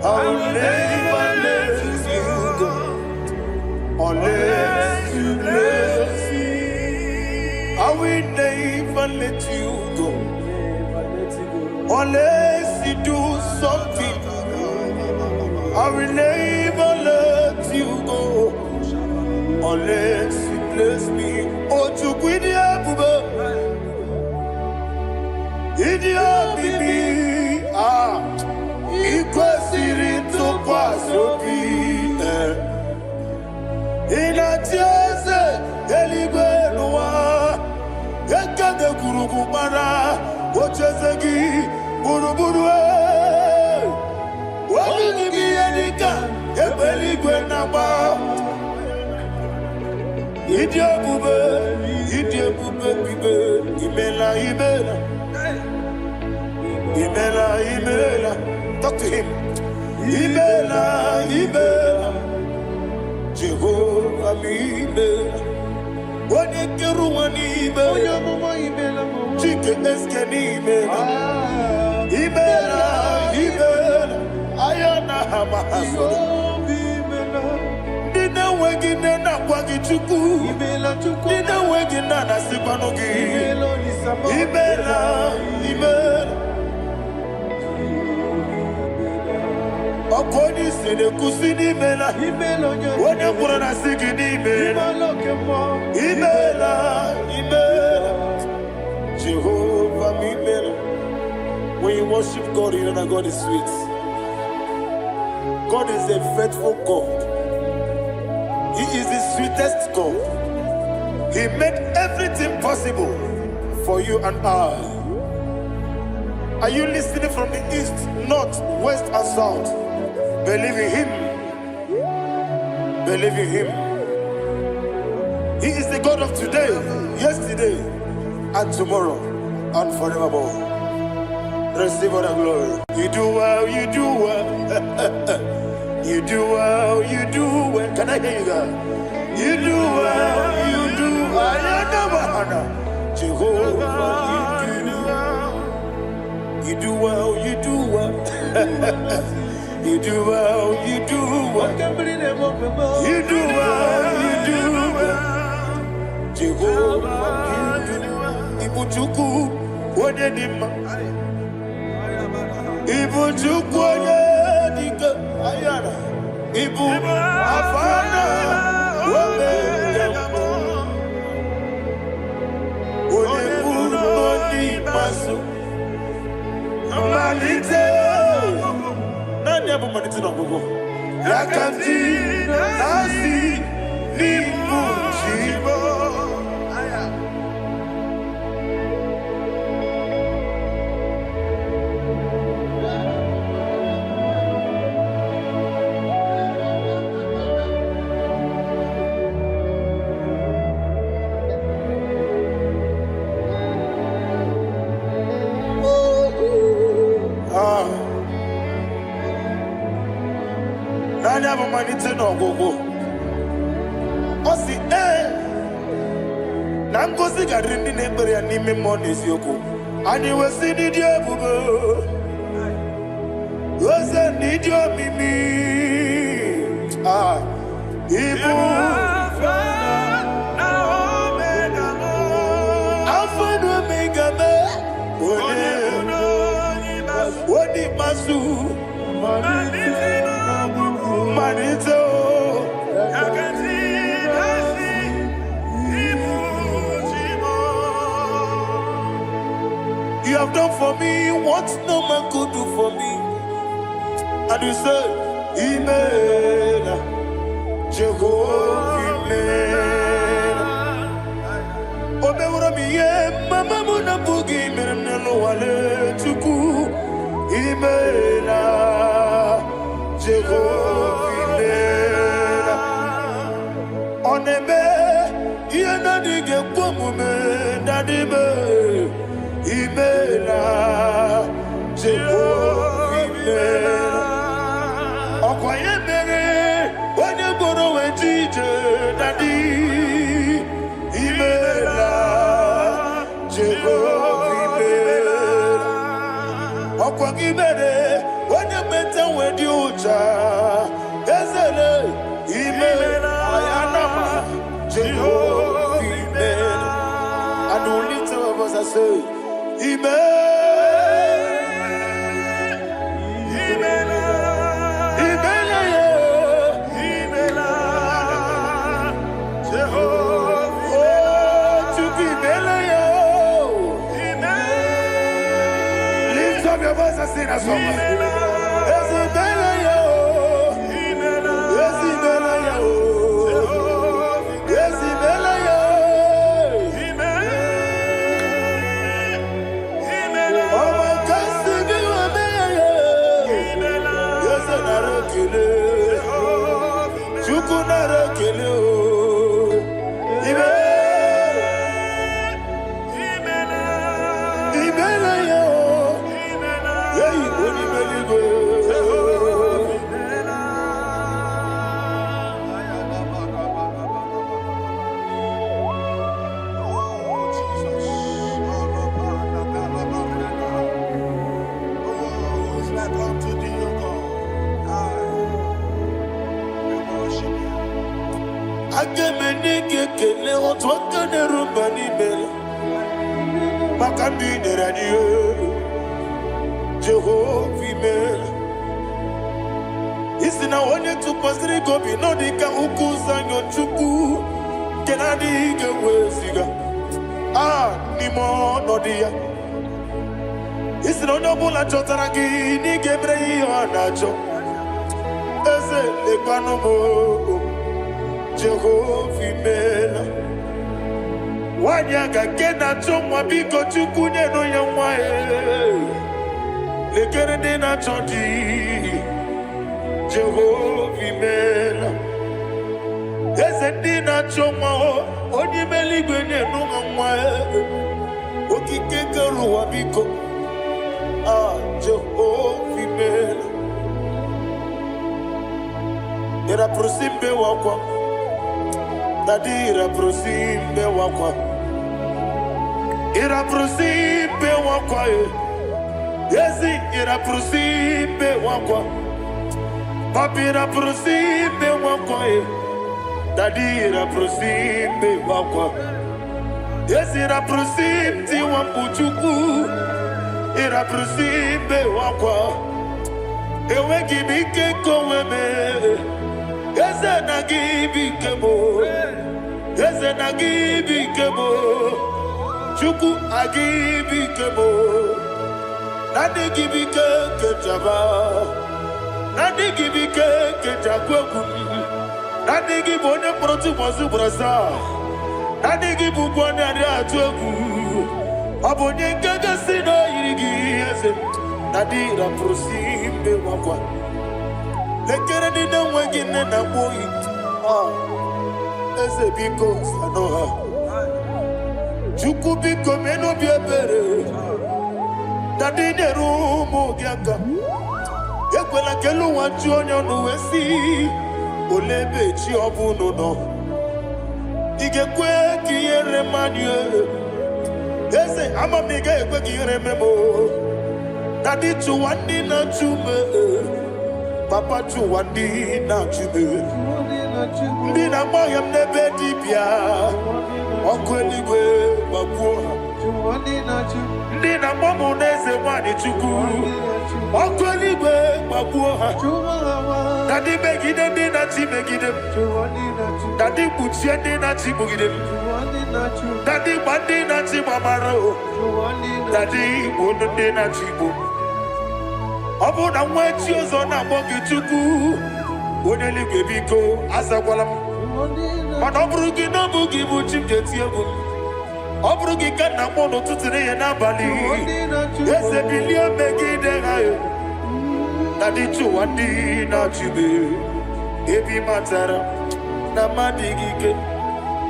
I will never let you go unless you bless me. I will never let you go unless you do something. I will never let you go unless you bless me. Oh, Chukwu ịdị ebube, ịdị omimi, ah, ị kwesịrị ntụkwasị obi. Eh. Ị na-achị eze eluigwe n'ụwa, ekede gburugburu gbara ocheeze gị gburugburu. Eh. Obi gị bụ ihe dịka egbe eluigwe na-agba. Ịdị ebube, ịdị ebube bibe, imela, imela, imela, imela. Talk to him. Imela, imela, Jehova m imela. Onye kere ụwa n'ime, Chike eske n'imela. Imela, imela. Ha mahasoro. Ndị na-enweghị nne na-akwa gị Chukwu. Ndị na-enweghị nna na-asịkwanụ gị. Imela, imela. Ọkụ onye isi na-ekwusi n'imela. Onye kwuru na-asị gị n'imela. Imela, imela. Jehovah, imela. When you worship God, you know that God is sweet. God is a faithful God. He is the sweetest God. He made everything possible for you and I. Are you listening from the east, north, west, and south? Believe in Him. Believe in Him. He is the God of today, yesterday, and tomorrow, and forevermore. Receive all the glory. You do well, you do well. You do well, you do well. Can I hear you guys? You do well, you do well. Jehovah, you do well. You do well, you do well. You do well, you do well. You do well, you do well. Jehovah, you do well. Ibu Chukwu, onye dị mma. Ibu Chukwu onye dike ayara. Ibu Alfa na Omega. Onye mbụ na onye ikpeazụ. Mmalite. Naanị ya bụ mmalite na ọgwụgwụ. Ya ka m ji na-asị n'ịbụ chi m. Ah, naanị ya bụ mmalite na ọgwụgwụ. Ọ sị ee na ngozi ga-adịrị ndị na-ekpere ya n'ime mmụọ na eziokwu. Anyị wesị n'ịdị ebube, oze n'ịdị omimi. Ah, ibu Alfa na Omega me, onye onye ikpeazụ, mmalite o. You have done for me what no man could do for me. And you say, Imela, Jehovah, Imela. O meworo m ihe mama m na-abụghị mere m n'ụwa Chukwu. Imela, Jehovah, Imela. Ọ na-eme ihe na-adịghị ekwe omume dadime. Imela, Jehovah, Imela. Ọkwa ya mere onye gboro wee ji ije daddy. Imela, Jehova, imela. Ọkwa gị mere onye meta wee dị ụcha ezele. Imela ayanama, Jehova, imela. And we lift our voice and say, Imela, Imela, yeah. Oh, Chukwu imela, yeah. Lift up your voice and sing that song. Eze imela, yeah. Eze imela, yeah. Eze imela, yeah. Ọmọ kasi bí wọ́n mẹ́yẹ. Eze nara ekele. Chukwu nara ekele o. Imela, imela ya o. Eyi onye eluigwe. Oh, Jesus. Oh, who's like unto thee, O God? Aga m enye gị ekele otu aka na-eru mba n'ime maka ndị i nyere anyị. Jehova, imeela. Isi na onye tụkwasịrị gị obi nọ dị ka ugwu Zayọn, Chukwu nke na-adịghị ga-eweziga a n'ime ọnọdụ ya. Isi na onye ọbụla chọtara gị na ị ga-emere ya ihe ọ na-achọ. Eze, lekwanụ m o. Jehova, imeela. Nwanyị aga nke na-achọ nwa, biko Chukwu, nyenụ ya nwa ya. Lekere ndị na-achọ di. Jehova, imeela. Eze, ndị na-achọ nwa o, onye ime eluigwe, nyenụ ha nwa ya. Okike kere ụwa, biko. Ah, Jehova, imeela. Ịrapụrụ mbe wakwa. Daddy, ịrapụrụ mbe wakwa. Ịrapụrụ mbe wakwa e. Ezi, ịrapụrụ mbe wakwa. Papi, ịrapụrụ mbe wakwa e. Daddy, ịrapụrụ mbe wakwa. Ezi, ịrapụrụ tiwa mkpu. Chukwu, ịrapụrụ mbe wakwa. Enweghị m ike nke onwe m. Eze, na gị bụ ike m. Eze, na gị bụ ike m. Chukwu, agị bụ ike m. Na ndị gị bụ ike nke njaba, na ndị gị bụ ike nke njakwu egwu m, na ndị gị bụ onye mkpọrọ tụbọsị ugboro asaa, na ndị gị bụ ụgwọ onye adịghị atụ egwu. Ọ bụ onye nke gosi na o yiri gị. Eze na dị rapụrụ si mbe nwakwa. Lekere ndị na-enweghị nne na nwa oyi. Ah, eze, biko sanụ ha. Chukwu, biko mee n'obi ebere na ndị nyere ụmụ gị aka. Ekwela ka elu ụwa ju onye ọnụ wee sị, "Olee ebe chi ọ bụ unu nọ?" Ị ga-ekwe ka ihere mmadụ? Eze, ama m na ị gaghị ekwe ka ihere mee m o. Na dị chụwa ndị na-achụ m. Papa, chụwa ndị na-achụ m, ndị na-agba ọhịa m n'ebe dibịa. Ọkụ eluigwe gbagbuo ha. Ndị na-agba m n'eze nwanyị, Chukwu, ọkụ eluigwe gbagbuo ha. Na ndị megide ndị na-achị megide m, na ndị kpuchie ndị na-achị kpugide m, na ndị gba ndị na-achị gbamara o, na ndị gbuo ndị na-achị igbo. Ọ bụrụ na nwa echi ọzọ na-akpọ gị Chukwu, onye eluigwe, biko azakwala m. Mana ọ bụrụ gị na ọ bụ gị bụ chi m ga-eti egwu m. Ọ bụrụ gị ka nna akpọ n'ụtụtụ, n'ehihie, n'abalị. Eze, bilie megide ha. Na dị chụwa ndị na-achụbe ebe ị matara na mmadụ gị ike.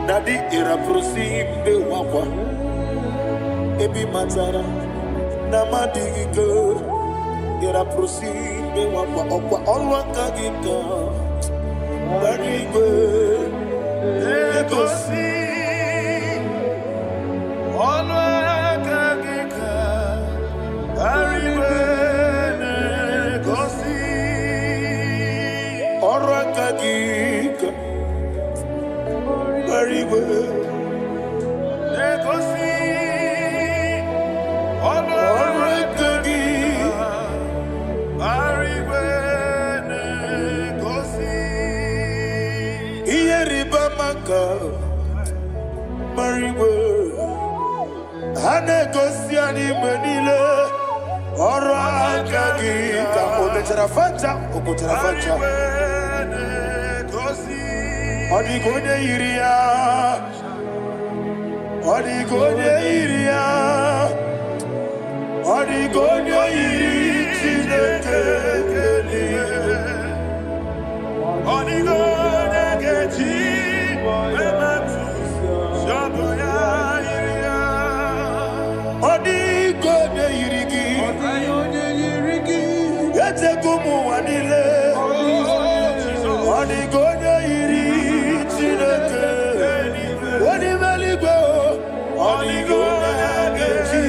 Na dị ịrapụrụsi mbe wakwa ebe ị matara na mmadụ gị ike. Ịrapụrụsi mbe wakwa ọkwa ọrụ aka gị ka gbara igwe na-egosi. Ọnụ aka gị ka igwe na-egosi. Ọrụ aka gị ka gbara igwe na-egosi ọnụ ọrụ aka gị igwe na-egosi. Ihe rịba ama ka gbara igwe ha na-egosi anyị mgbe niile. Ọrụ aka gị ka o mechara facha, o kpochara facha. Igwe na-egosi. Ọ dịghị onye yiri ya, ọ dịghị onye yiri ya, ọ dịghị onye yiri Chineke eluigwe. Ọ dịghị onye ga-eji emetụ sọbụ ya yiri ya. Ọ dịghị onye yiri gị. Echego m ụwa niile, ọ dịghị onye yiri Chineke onye ime eluigwe o. Ọ dịghị onye ga-eji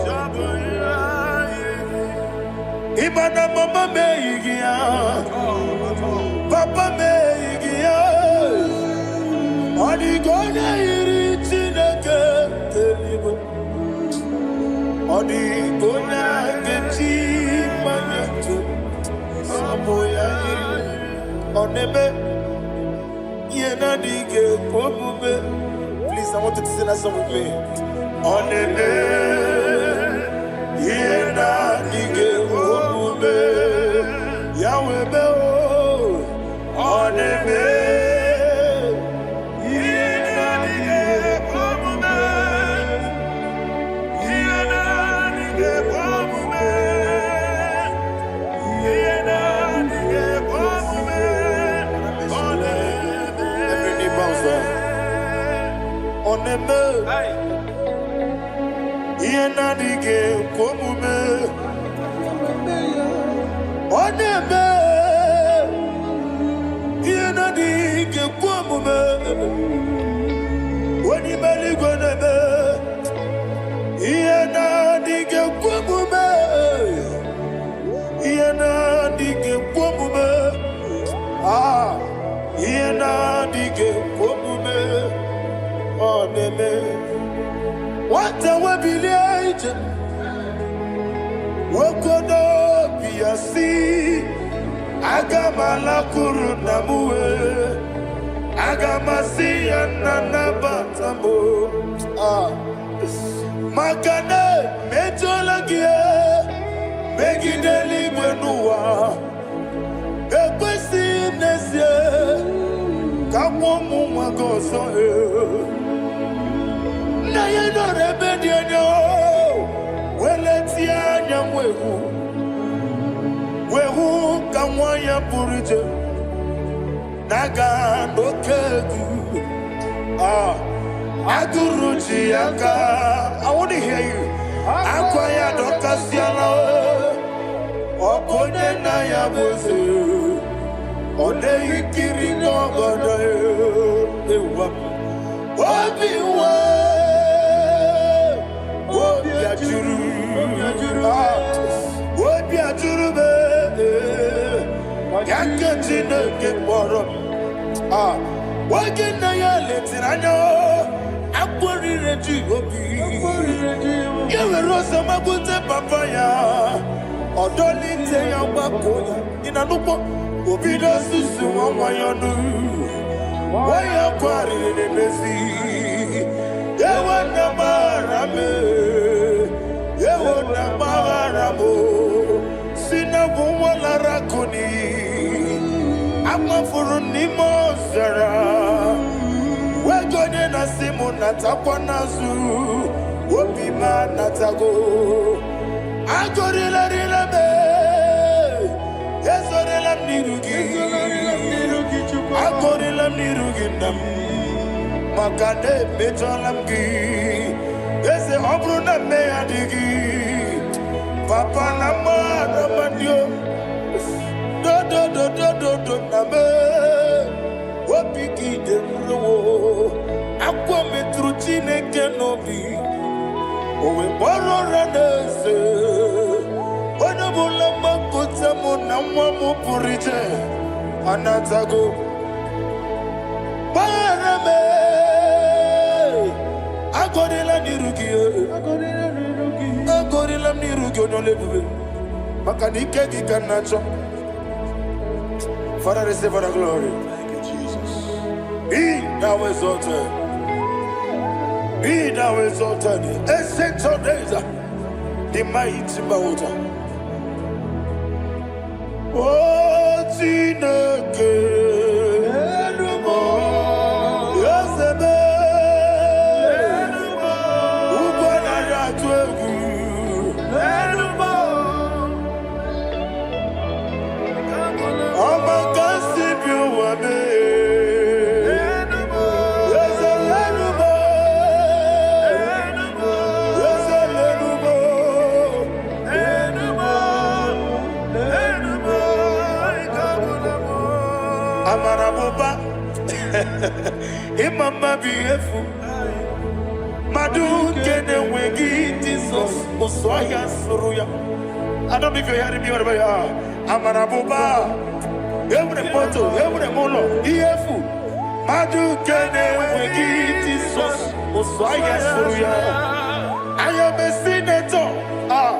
Sọbụ ya yiri. Ịma na mama m eyighị ya, papa m eyighị. ya yiri. Ọ na-eme ihe na-adịghị ekwe omume. Please, I want you to sing that song with me. Ọ na-eme ihe na-adịghị ekwe omume. Ya wee mee o. Ọ na-eme Ihe na-adịghị ekwe omume. Ihe na-adịghị ekwe omume. Ihe na-adịghị ekwe omume. Ọ na-eme. Every knee bows down. Ọ na-eme ihe na-adịghị ekwe omume. Ọ na-eme ihe na-adịghị ekwe omume. Onye ime eluigwe na-eme ihe na-adịghị ekwe omume. Ihe na-adịghị ekwe omume. Ah, ihe na-adịghị ekwe omume. Ọ na-eme. Nwata webilie ije, nwoke n'obi ya si, aga m alakwuru nna m wee, aga m asị ya, nna, nabata m o. Ah. Maka na emejọla gị megide eluigwe n'ụwa, ekwesịghị m n'ezie ka nwa ụmụ nwa gị ọzọ. Ee. Nna ya nọrọ ebe dị anya weletie anya wee hụ ka nwa ya pụrụ iche na-aga n'oke egwu. Ah, agụrụ ji ya aka. I want to hear you. Akwa ya dọkasịala. Ọ bụ onye nna ya bụ eze, ọ na-eyi nkiri n'ọgọdọ ewa. Obi nwe obi ajụrụ. Ah, obi ajụrụ m ya nke Chineke kpọrọ m. Ah, oge nna ya letiri anya akpọrire ji obi ya, were ọsọ magbute papa ya, ọdọlite ya, gbakọ ya. Ị na-anụkpọ obido susu nwa nwa ya ọnụ, nwa ya kwarịrị n'emezi. Ewo na gbaghara m, ewo na gbaghara m, si na bụ nwa lara akụ n'iyi, amafuru n'ime ọzara, wego onye na-asị m natakwa n'azụ, obi m anatago. Agọrịlarịla m, ezorela m n'iru gị, agọrịla m n'iru gị, nna m, maka na emejọla m gị, eze. Ọ bụrụ na mmehie adịghị, papa, na mmadụ amadị dodododododo na m, obi gị dị nrowo. Akwa metụrụ Chineke n'obi, o wee kpọrọ ụra n'eze. Onye ọbụla mgbakọta mụ na nwa m pụrụ iche anatago. Gbaghara m, agọrịla n'iru gị, agọrịla m n'iru gị, onye ọla ebube, maka na ike gị ka m na-achọ. Father, receive the glory. Thank you, Jesus. Be thou exalted. Be thou exalted. Ancient of days, the mighty water. Oh, Chineke, Eze m, ugwu anaghị atụ egwu. Ọma ka si bi ụwa mee. Eze lenu m, Eze lenu m. Amara m ụba, ịma mma bụ ihe efu. Mmadụ nke na-enweghị Jizọs, ụsụ ọhịa sụrụ ya. I don't know if you're hearing me wherever you are. Amara m ụba, enwere m moto, enwere m ụlọ, ihe efu. Mmadụ nke na-enweghị Jizọs, ụsụ ọhịa sụrụ ya. I am a senator. Ah,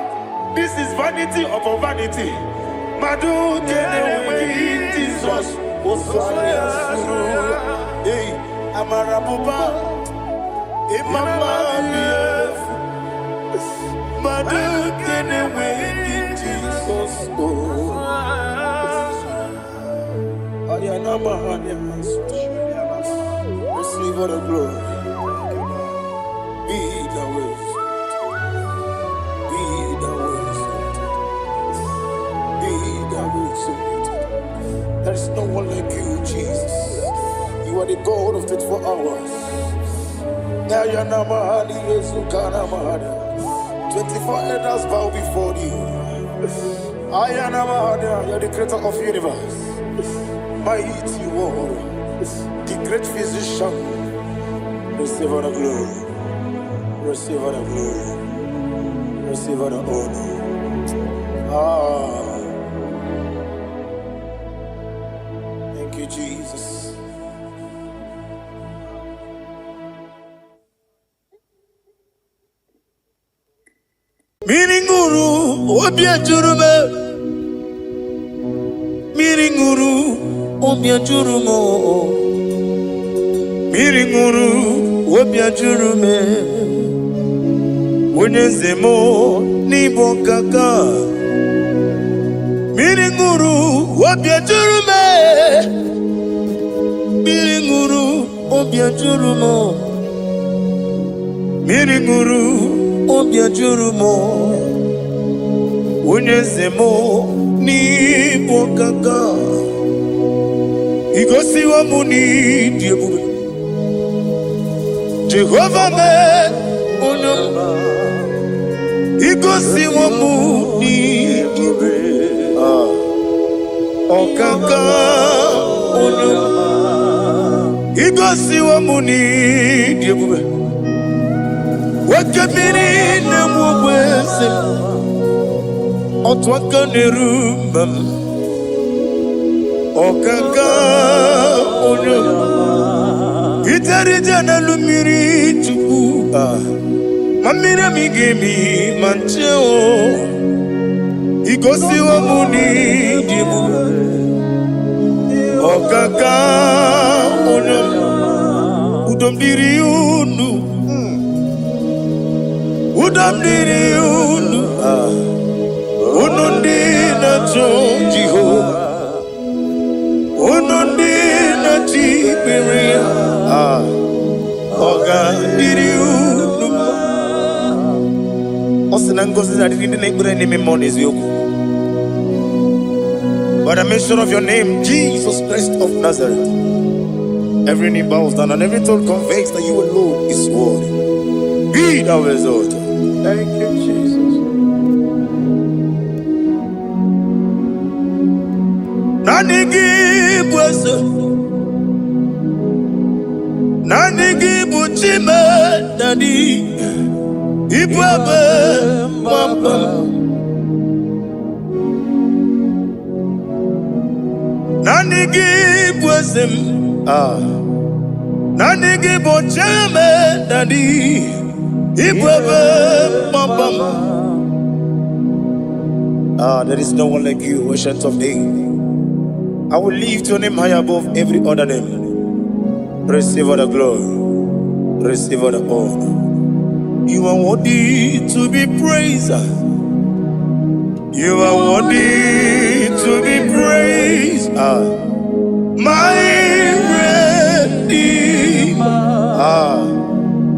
this is vanity upon vanity. Mmadụ nke na-enweghị Osaya suru. Hey, amara bụba, ịma mma dị efu. Mmadụ nke na-enweghị Jizọs o. Ayanama hanya. Receive all the glory. Be thou exalted. Be thou exalted. Be thou exalted. There is no one like you, Jesus. You are the God of 24 hours. Ayanama hali Yezukana mahana. 24 elders bow before you. Ayanama hana. You are the creator of universe. Mighty warrior. The great physician. Receive all the glory. Receive all the glory. Receive all the honor. Ah, thank you, Jesus. Mmiri ṅụrụ obi ejuru m, mmiri ṅụrụ obi ejuru m, mmiri ṅụrụ obi ejuru m. Onye eze m n'ịbụ nkaka. Mmiri ṅụrụ obi ejuru m, mmiri ṅụrụ obi ejuru m, mmiri ṅụrụ obi ejuru m. Onye eze m n'ịbụ nkaka. Igosiwo m n'ịdị ebube. Jehova mee onye ọma. Igosiwo m n'ịdị ebube. Ah, ọkaka onye ọma. Igosiwo m n'ịdị ebube. Oke mmiri na-egbu ogbe eze m. Otu aka na-eru mba m. Ọkaka onye ọma. Ijere ije n'elu mmiri Chukwu. Ah, ma mmiri emi ga-emi ma nche o. Igosiwo m n'ịdị ebube. Ọkaka onye ọma. Udo m dịrị unu. Udo m dịrị unu. Ah, unu ndị na-achọ Jehova. Unu ndị na-achọ ikpere ya. Ah, ọ ga-adịrị unu mma. Ọ sị na ngọzi na-adịrị ndị na-ekpere n'ime mmụọ na eziokwu. By the mention of your name, Jesus Christ of Nazareth, every knee bows down and every tongue confesses that you alone is worthy. Be thou exalted. Thank you, Jesus. Naanị gị bụ eze, naanị gị bụ Chime Daddy, ịbụ ebe mgbaba m. Naanị gị bụ eze m. Ah. Naanị gị bụ Chime Daddy, ịbụ ebe mgbaba m. Ah, there is no one like you, Ancient of Days. I will lift your name high above every other name. Receive all the glory. Receive all the honor. You are worthy to be praised. You are worthy to be praised. Ah, my Redeemer. Ah,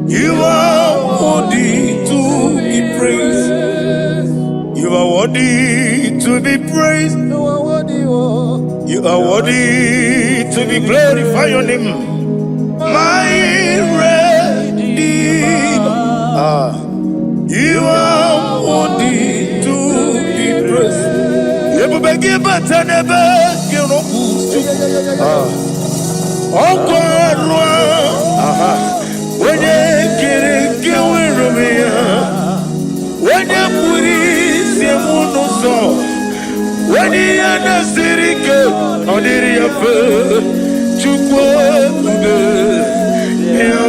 you are worthy to be praised. You are worthy to be praised. You are worthy, oh. You are worthy to be glorified. Your name, my Redeemer. Ah, you are worthy to be praised. Ebube gị bata n'ebe gị rọpụ Ah, ọkwa arụ aha onye kere nke nwere onwe ya onye kpụrụ isi m n'ụzọ onye ihe na-esiri ike ọ dịrị ya mfe Chukwu ebube ya.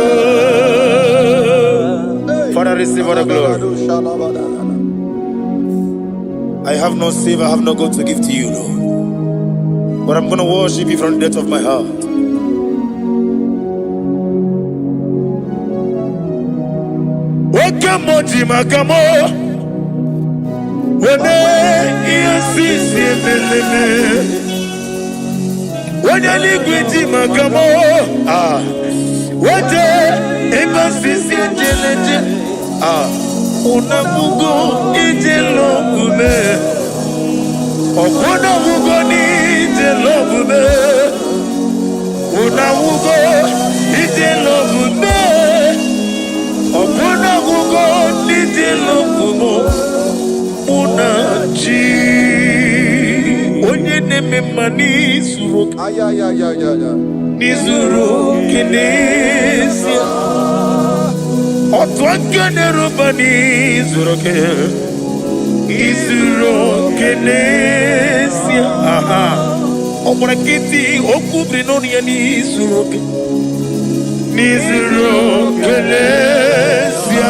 Father, receive all the glory. I have no silver, I have no gold to give to you, Lord. But I'm going to worship you from the depth of my heart. Oke mmụọ ji maka mụ weme ihe sisi emeleme. Onye eluigwe ji maka mụ ah wete ebe sisi ejeleje ah unabugo ije lọgbume ọkwụnabugo n'ije lọgbume unabugo ije lọgbume ọkwụnabugo n'ije lọgbume mụ na chi onye na-eme mma n'izuru n'izuru oke n'ezie otu aka na-eruba n'izuru oke izuru oke n'ezie aha ọ gbara nkịtị okwu biri n'ọnụ ya n'izuru oke n'izuru oke n'ezie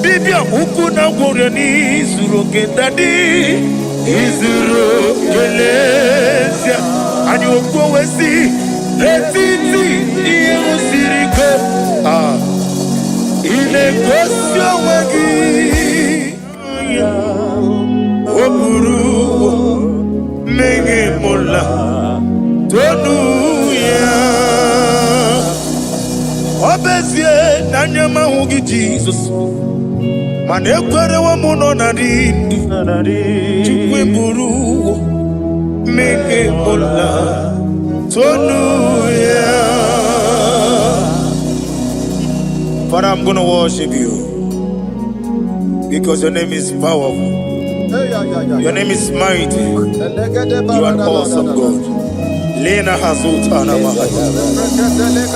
dibịa ukwu na gwọrọ n'izuru oke dadi izuru oke n'ezie anyị okwu wee sị n'etiti ihe siri ike ah ị na-egosi onwe gị o buru mmehie mụla tonu ya ọ bụ ezie na anya m ahụghị Jizọs mana ekwerewo m nọ na dị ndụ Chukwu eburu mmehie mụla tonu ya. Father, I'm going to worship you because your name is powerful. Your name is mighty. You are an awesome God. Lena Hazutana Mahaya.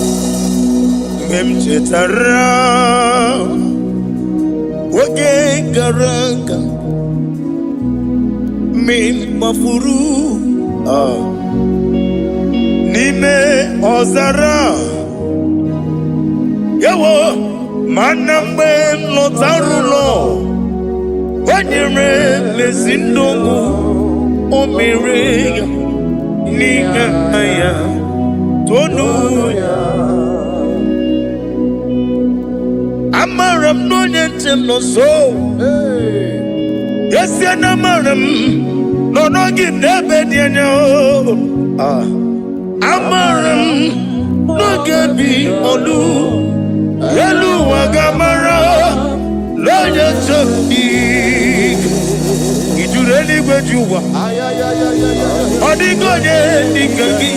Mgbe m chetara oge gara aga mgbe m gbafuru n'ime ọzara ewo mana mgbe m lọtara ụlọ o nyere m ezi ndụ o mere ya n'ihe ya tonu ya. Amara m na onye nche m nọ nso esie na amara m nọ n'oge n'ebe dị anya o. Amara m n'oge bi olu elu ụwa ga-amara n'onye nche m dị ijuru eluigwe ji ụwa ọ dịghị onye dịka gị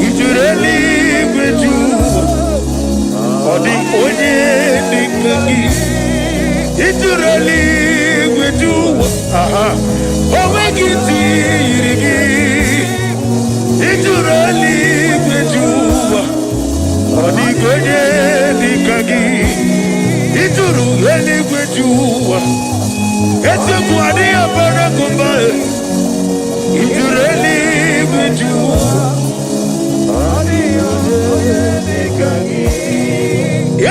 ijuru eluigwe ji ụwa ọ dị onye dịka gị ijuru eluigwe ji ụwa aha o nweghị ntị yiri gị ijuru eluigwe ji ụwa ọ dịghị onye dịka gị ijuru eluigwe ji ụwa eziokwu adịghị abara gụmba ijuru eluigwe ji ụwa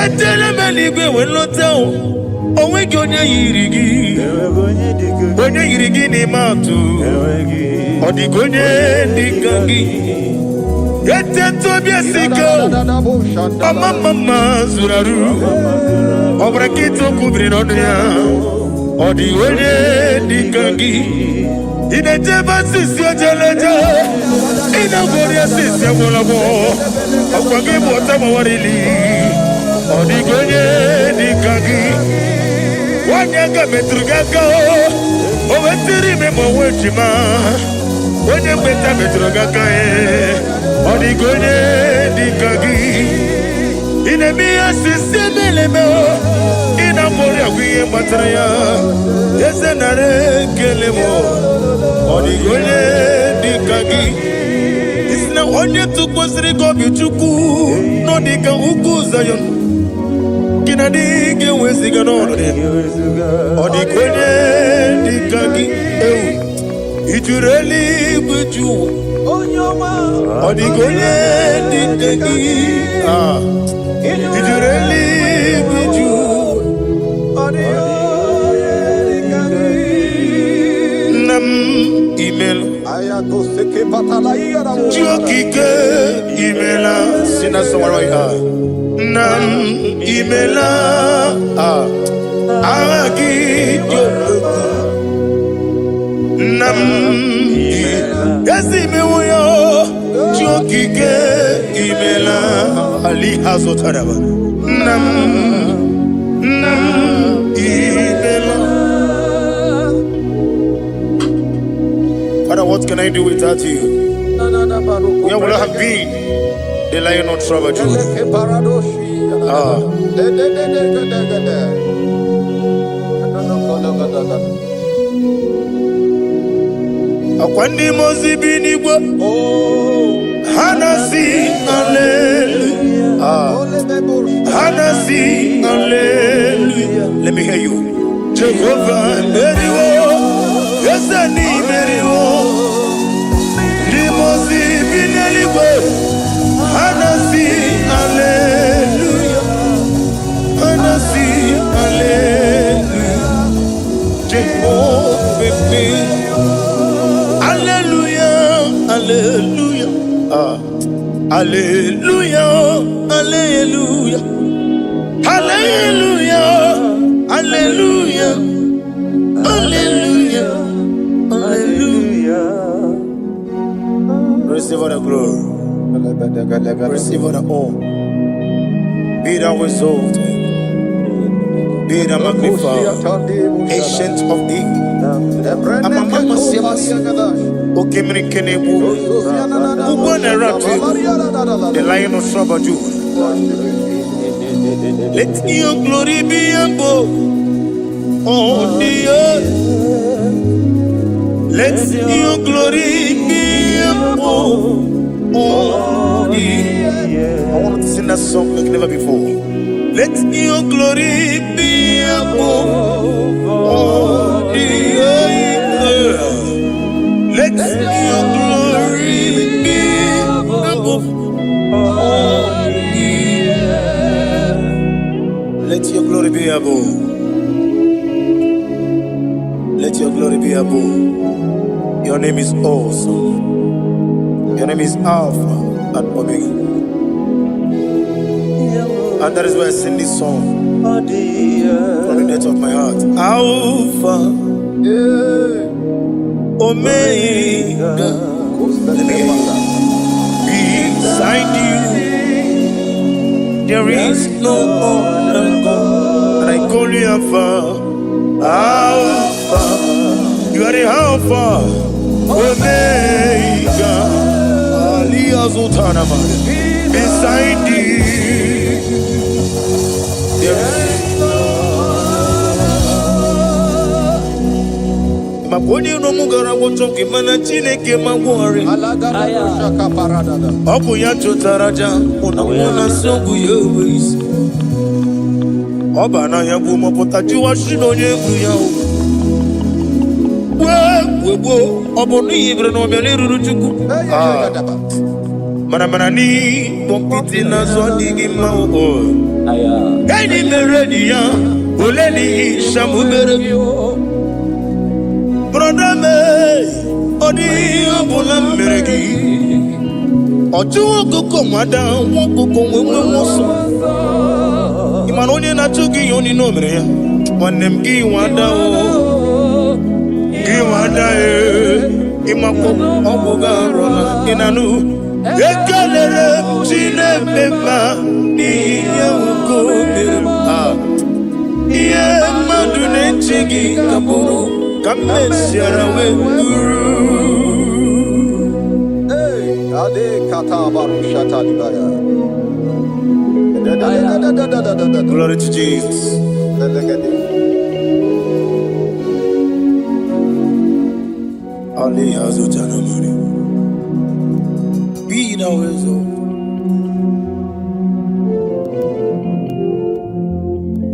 etele m eluigwe wee lọta o onweghị onye yiri gị onye yiri gị n'ime atụ ọ dịghị onye dịka gị etete obi esike ọma mma mma zuru arụ ọ bụrụ nkịta okwu biri n'ọnụ ya ọ dịghị onye dịka gị ị na-ejebe asịsị ojeleje ị na-agwọrị asịsị agwọrọgwọ ọkwa gị bụ ọta gbawarili ọ dịghị onye dịka gị nwanyị aka metụrụ gị aka o wetiri ime ma onwe ejima onye mgbeta metụrụ gị aka ọ dịghị onye dịka gị ị na-eme ihe asịsị emeleme ị na-agwọrị agwụ ihe gbatara ya eze nara ekele m ọ dịghị onye dịka gị isi na onye tụkwasịrị gị obi Chukwu nọ dịka ugwu Zayọn gị na dị ga-eweziga n'ọnọdụ ya ọ dịghị onye dịka gị ewu ijuru eluigwe ju ụwa ọ dịghị onye dịka gị ijuru eluigwe ju ụwa. Chi okike, imela. Sing that song right now. Nna m, imela. Ah. Aha gị dị omimi. Nna m, ezi mewo ya. Chi okike, imela. Ali azụtaraba. Nna m, nna m, imela. Father, what can I do without you? Where would I have been? The Lion of tribe of Judah. Ah. Akwa ndị mmụọ ozi bi n'igwe ha na-asị hallelujah. Ah. Ha na-asị hallelujah. Let me hear you. Jehovah meriwo, eze n'imeriwo. Ndị mmụọ ozi bi n'eluigwe ha na-asị hallelujah. Ha na-asị hallelujah. Jehovah meriwo. Hallelujah, hallelujah. Ah. Hallelujah, hallelujah. Hallelujah, hallelujah, hallelujah, hallelujah. Receive all the glory, receive all the honor. Be thou exalted, be thou magnified, Ancient of Days. Okemiri Kenebu, the Lion of tribe of Judah. Let your glory be above on the earth. Let your glory be above on the earth. I want to sing that song like never before. Let your glory be above on the earth. Let your glory be above on the earth. Let your glory be above. Let your glory be above. Your name is awesome. Your name is Alpha and Omega. And that is why I sing this song from the depth of my heart. Alpha, Omega. Let me hear you. Beside you, there is no other God. And I call you Alpha, Alpha. You are the Alpha, Omega. Ali Azutanama. Beside you, there is maka onye iro m gara gwọchọ gị, mana Chineke ma gwọrị. Ọ bụ ya chụtara aja mụ na mụ na nsị ọgwụ ya enwe isi. Ọ ba n'ahịa bụ mọpụta jụwa shi na onye egwu ya o wee wee gbuo. Ọ bụ n'ihi bere na ọbịa n'eruru Chukwu. Ah. Mana n'ịkpọ nkịtị n'azụ adịghị mma o. Enyi mere enyi ya ole n'ihi shamubere. Brother me, ọ dịghị ihe ọbụla m mere gị. Ọ chụwa ọkụkọ nwada nwa ọkụkọ nwee nwe ọsọ. Ị mana onye na-achụ gị ihe onye o mere ya, nwanne m, gị nwada o, gị nwada e. Ịmakwa ọgwụ gị arụla ị na-anụ. Ekelere m Chineke mma n'ihi ihe nwoke o mere m. Ah. Ihe mmadụ na-eche gị ka bụrụ ka m mesiara wee bụrụ. Ade kata baru shata libaya. Da da da da da da da da da. Glory to Jesus. Delegede. Ali Azutanamani. Be thou exalted.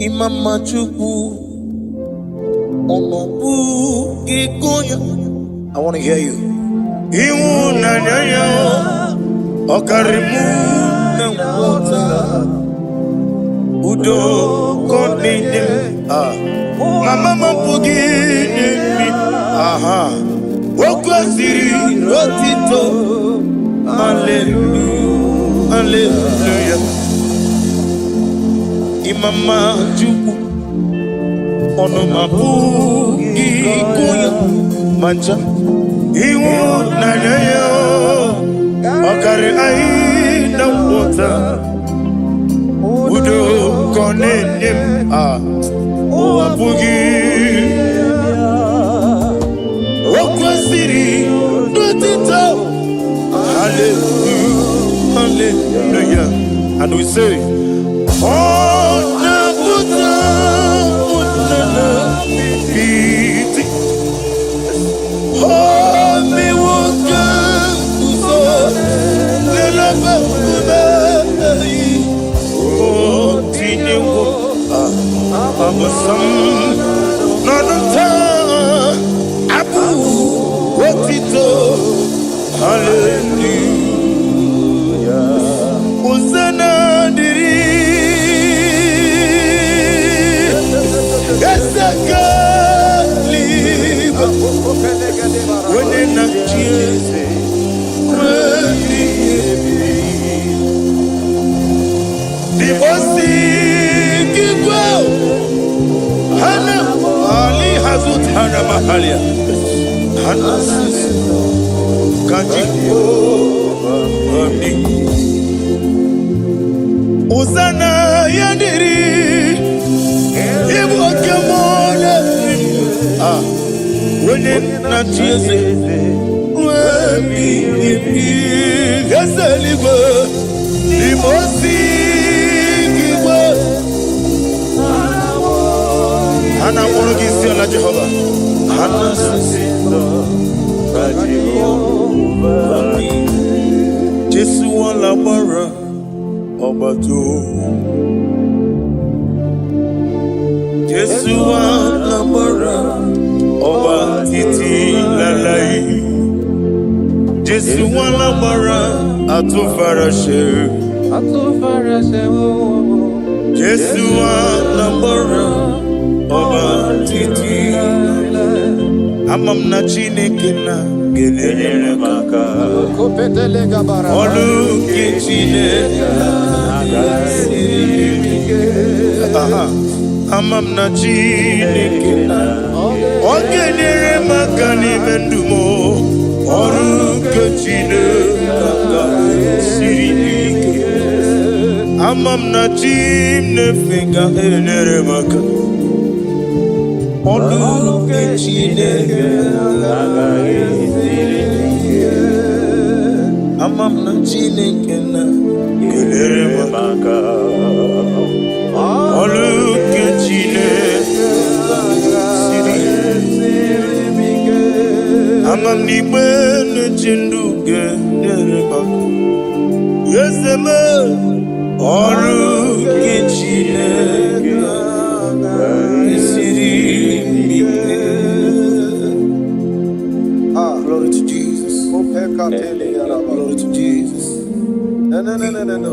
Imama Chukwu, ọnọbụ gị gonya. I want to hear you. Ịhụnanya ya ọ karịrị mụ na nghọta. Udo ka ọ na-enye m. Ah. Mama m apụghị inye m. Aha. Okwu Kwesịrị otito. Hallelujah, hallelujah. Ịmama Chukwu, ọnụ m apụghị ịkụ ya ma ncha. Ịhụnanya ya ọ karị anyị na nghọta. Udo ka ọ na-enye m a ụwa apụghị. O kwesịrị n'otito. Hallelujah, hallelujah. And we say, ọ na-apụta ụnana iti. O mewo ka nguzo n'elebe nkume. O tinyewo abụsam n'ọnụ taa abụ otito. Hallelujah. Hosanna dịrị Eze eluigwe, onye na-achị eze ruo ebighị ebi. Dibosi igwe hana ali hazutana mahalia hana sisi kaji ami. Hosanna ya dịrị ịbụ oke mmụọ na-eri. Ah, onye na-achị eze ruo ebighị ebi. Eze eluigwe, n'ime osi igwe ha na-akpọrọ gị isi ala. Jehova, ha na-asị ka Jehova dị. Jesu wala gbara ọgbata. Jesu wala gbara ọba títí láláì. Jésù wala gbara àtúnfaraṣe. Jésù wala gbara ọba títí. Ama m na Chineke na ga-enyere m aka. Ọlụ nke Chineke siri ike. Aha. Ama m na Chineke na ọ ga-enyere m aka n'ime ndụ m. Ọrụ nke Chineke aka siri ike. Ama m na chi m na-efe ga-enyere m aka. Ọrụ nke Chineke agaghị ike. Ama m na Chineke na ga-enyere m aka. Ọrụ nke Chineke siri. Ama m na igbe na-eche ndụ ga-enyere m aka. Eze m, ọrụ nke Chineke siri ike. Ah, Glory to Jesus. Glory to Jesus. No, no, no, no, no, no.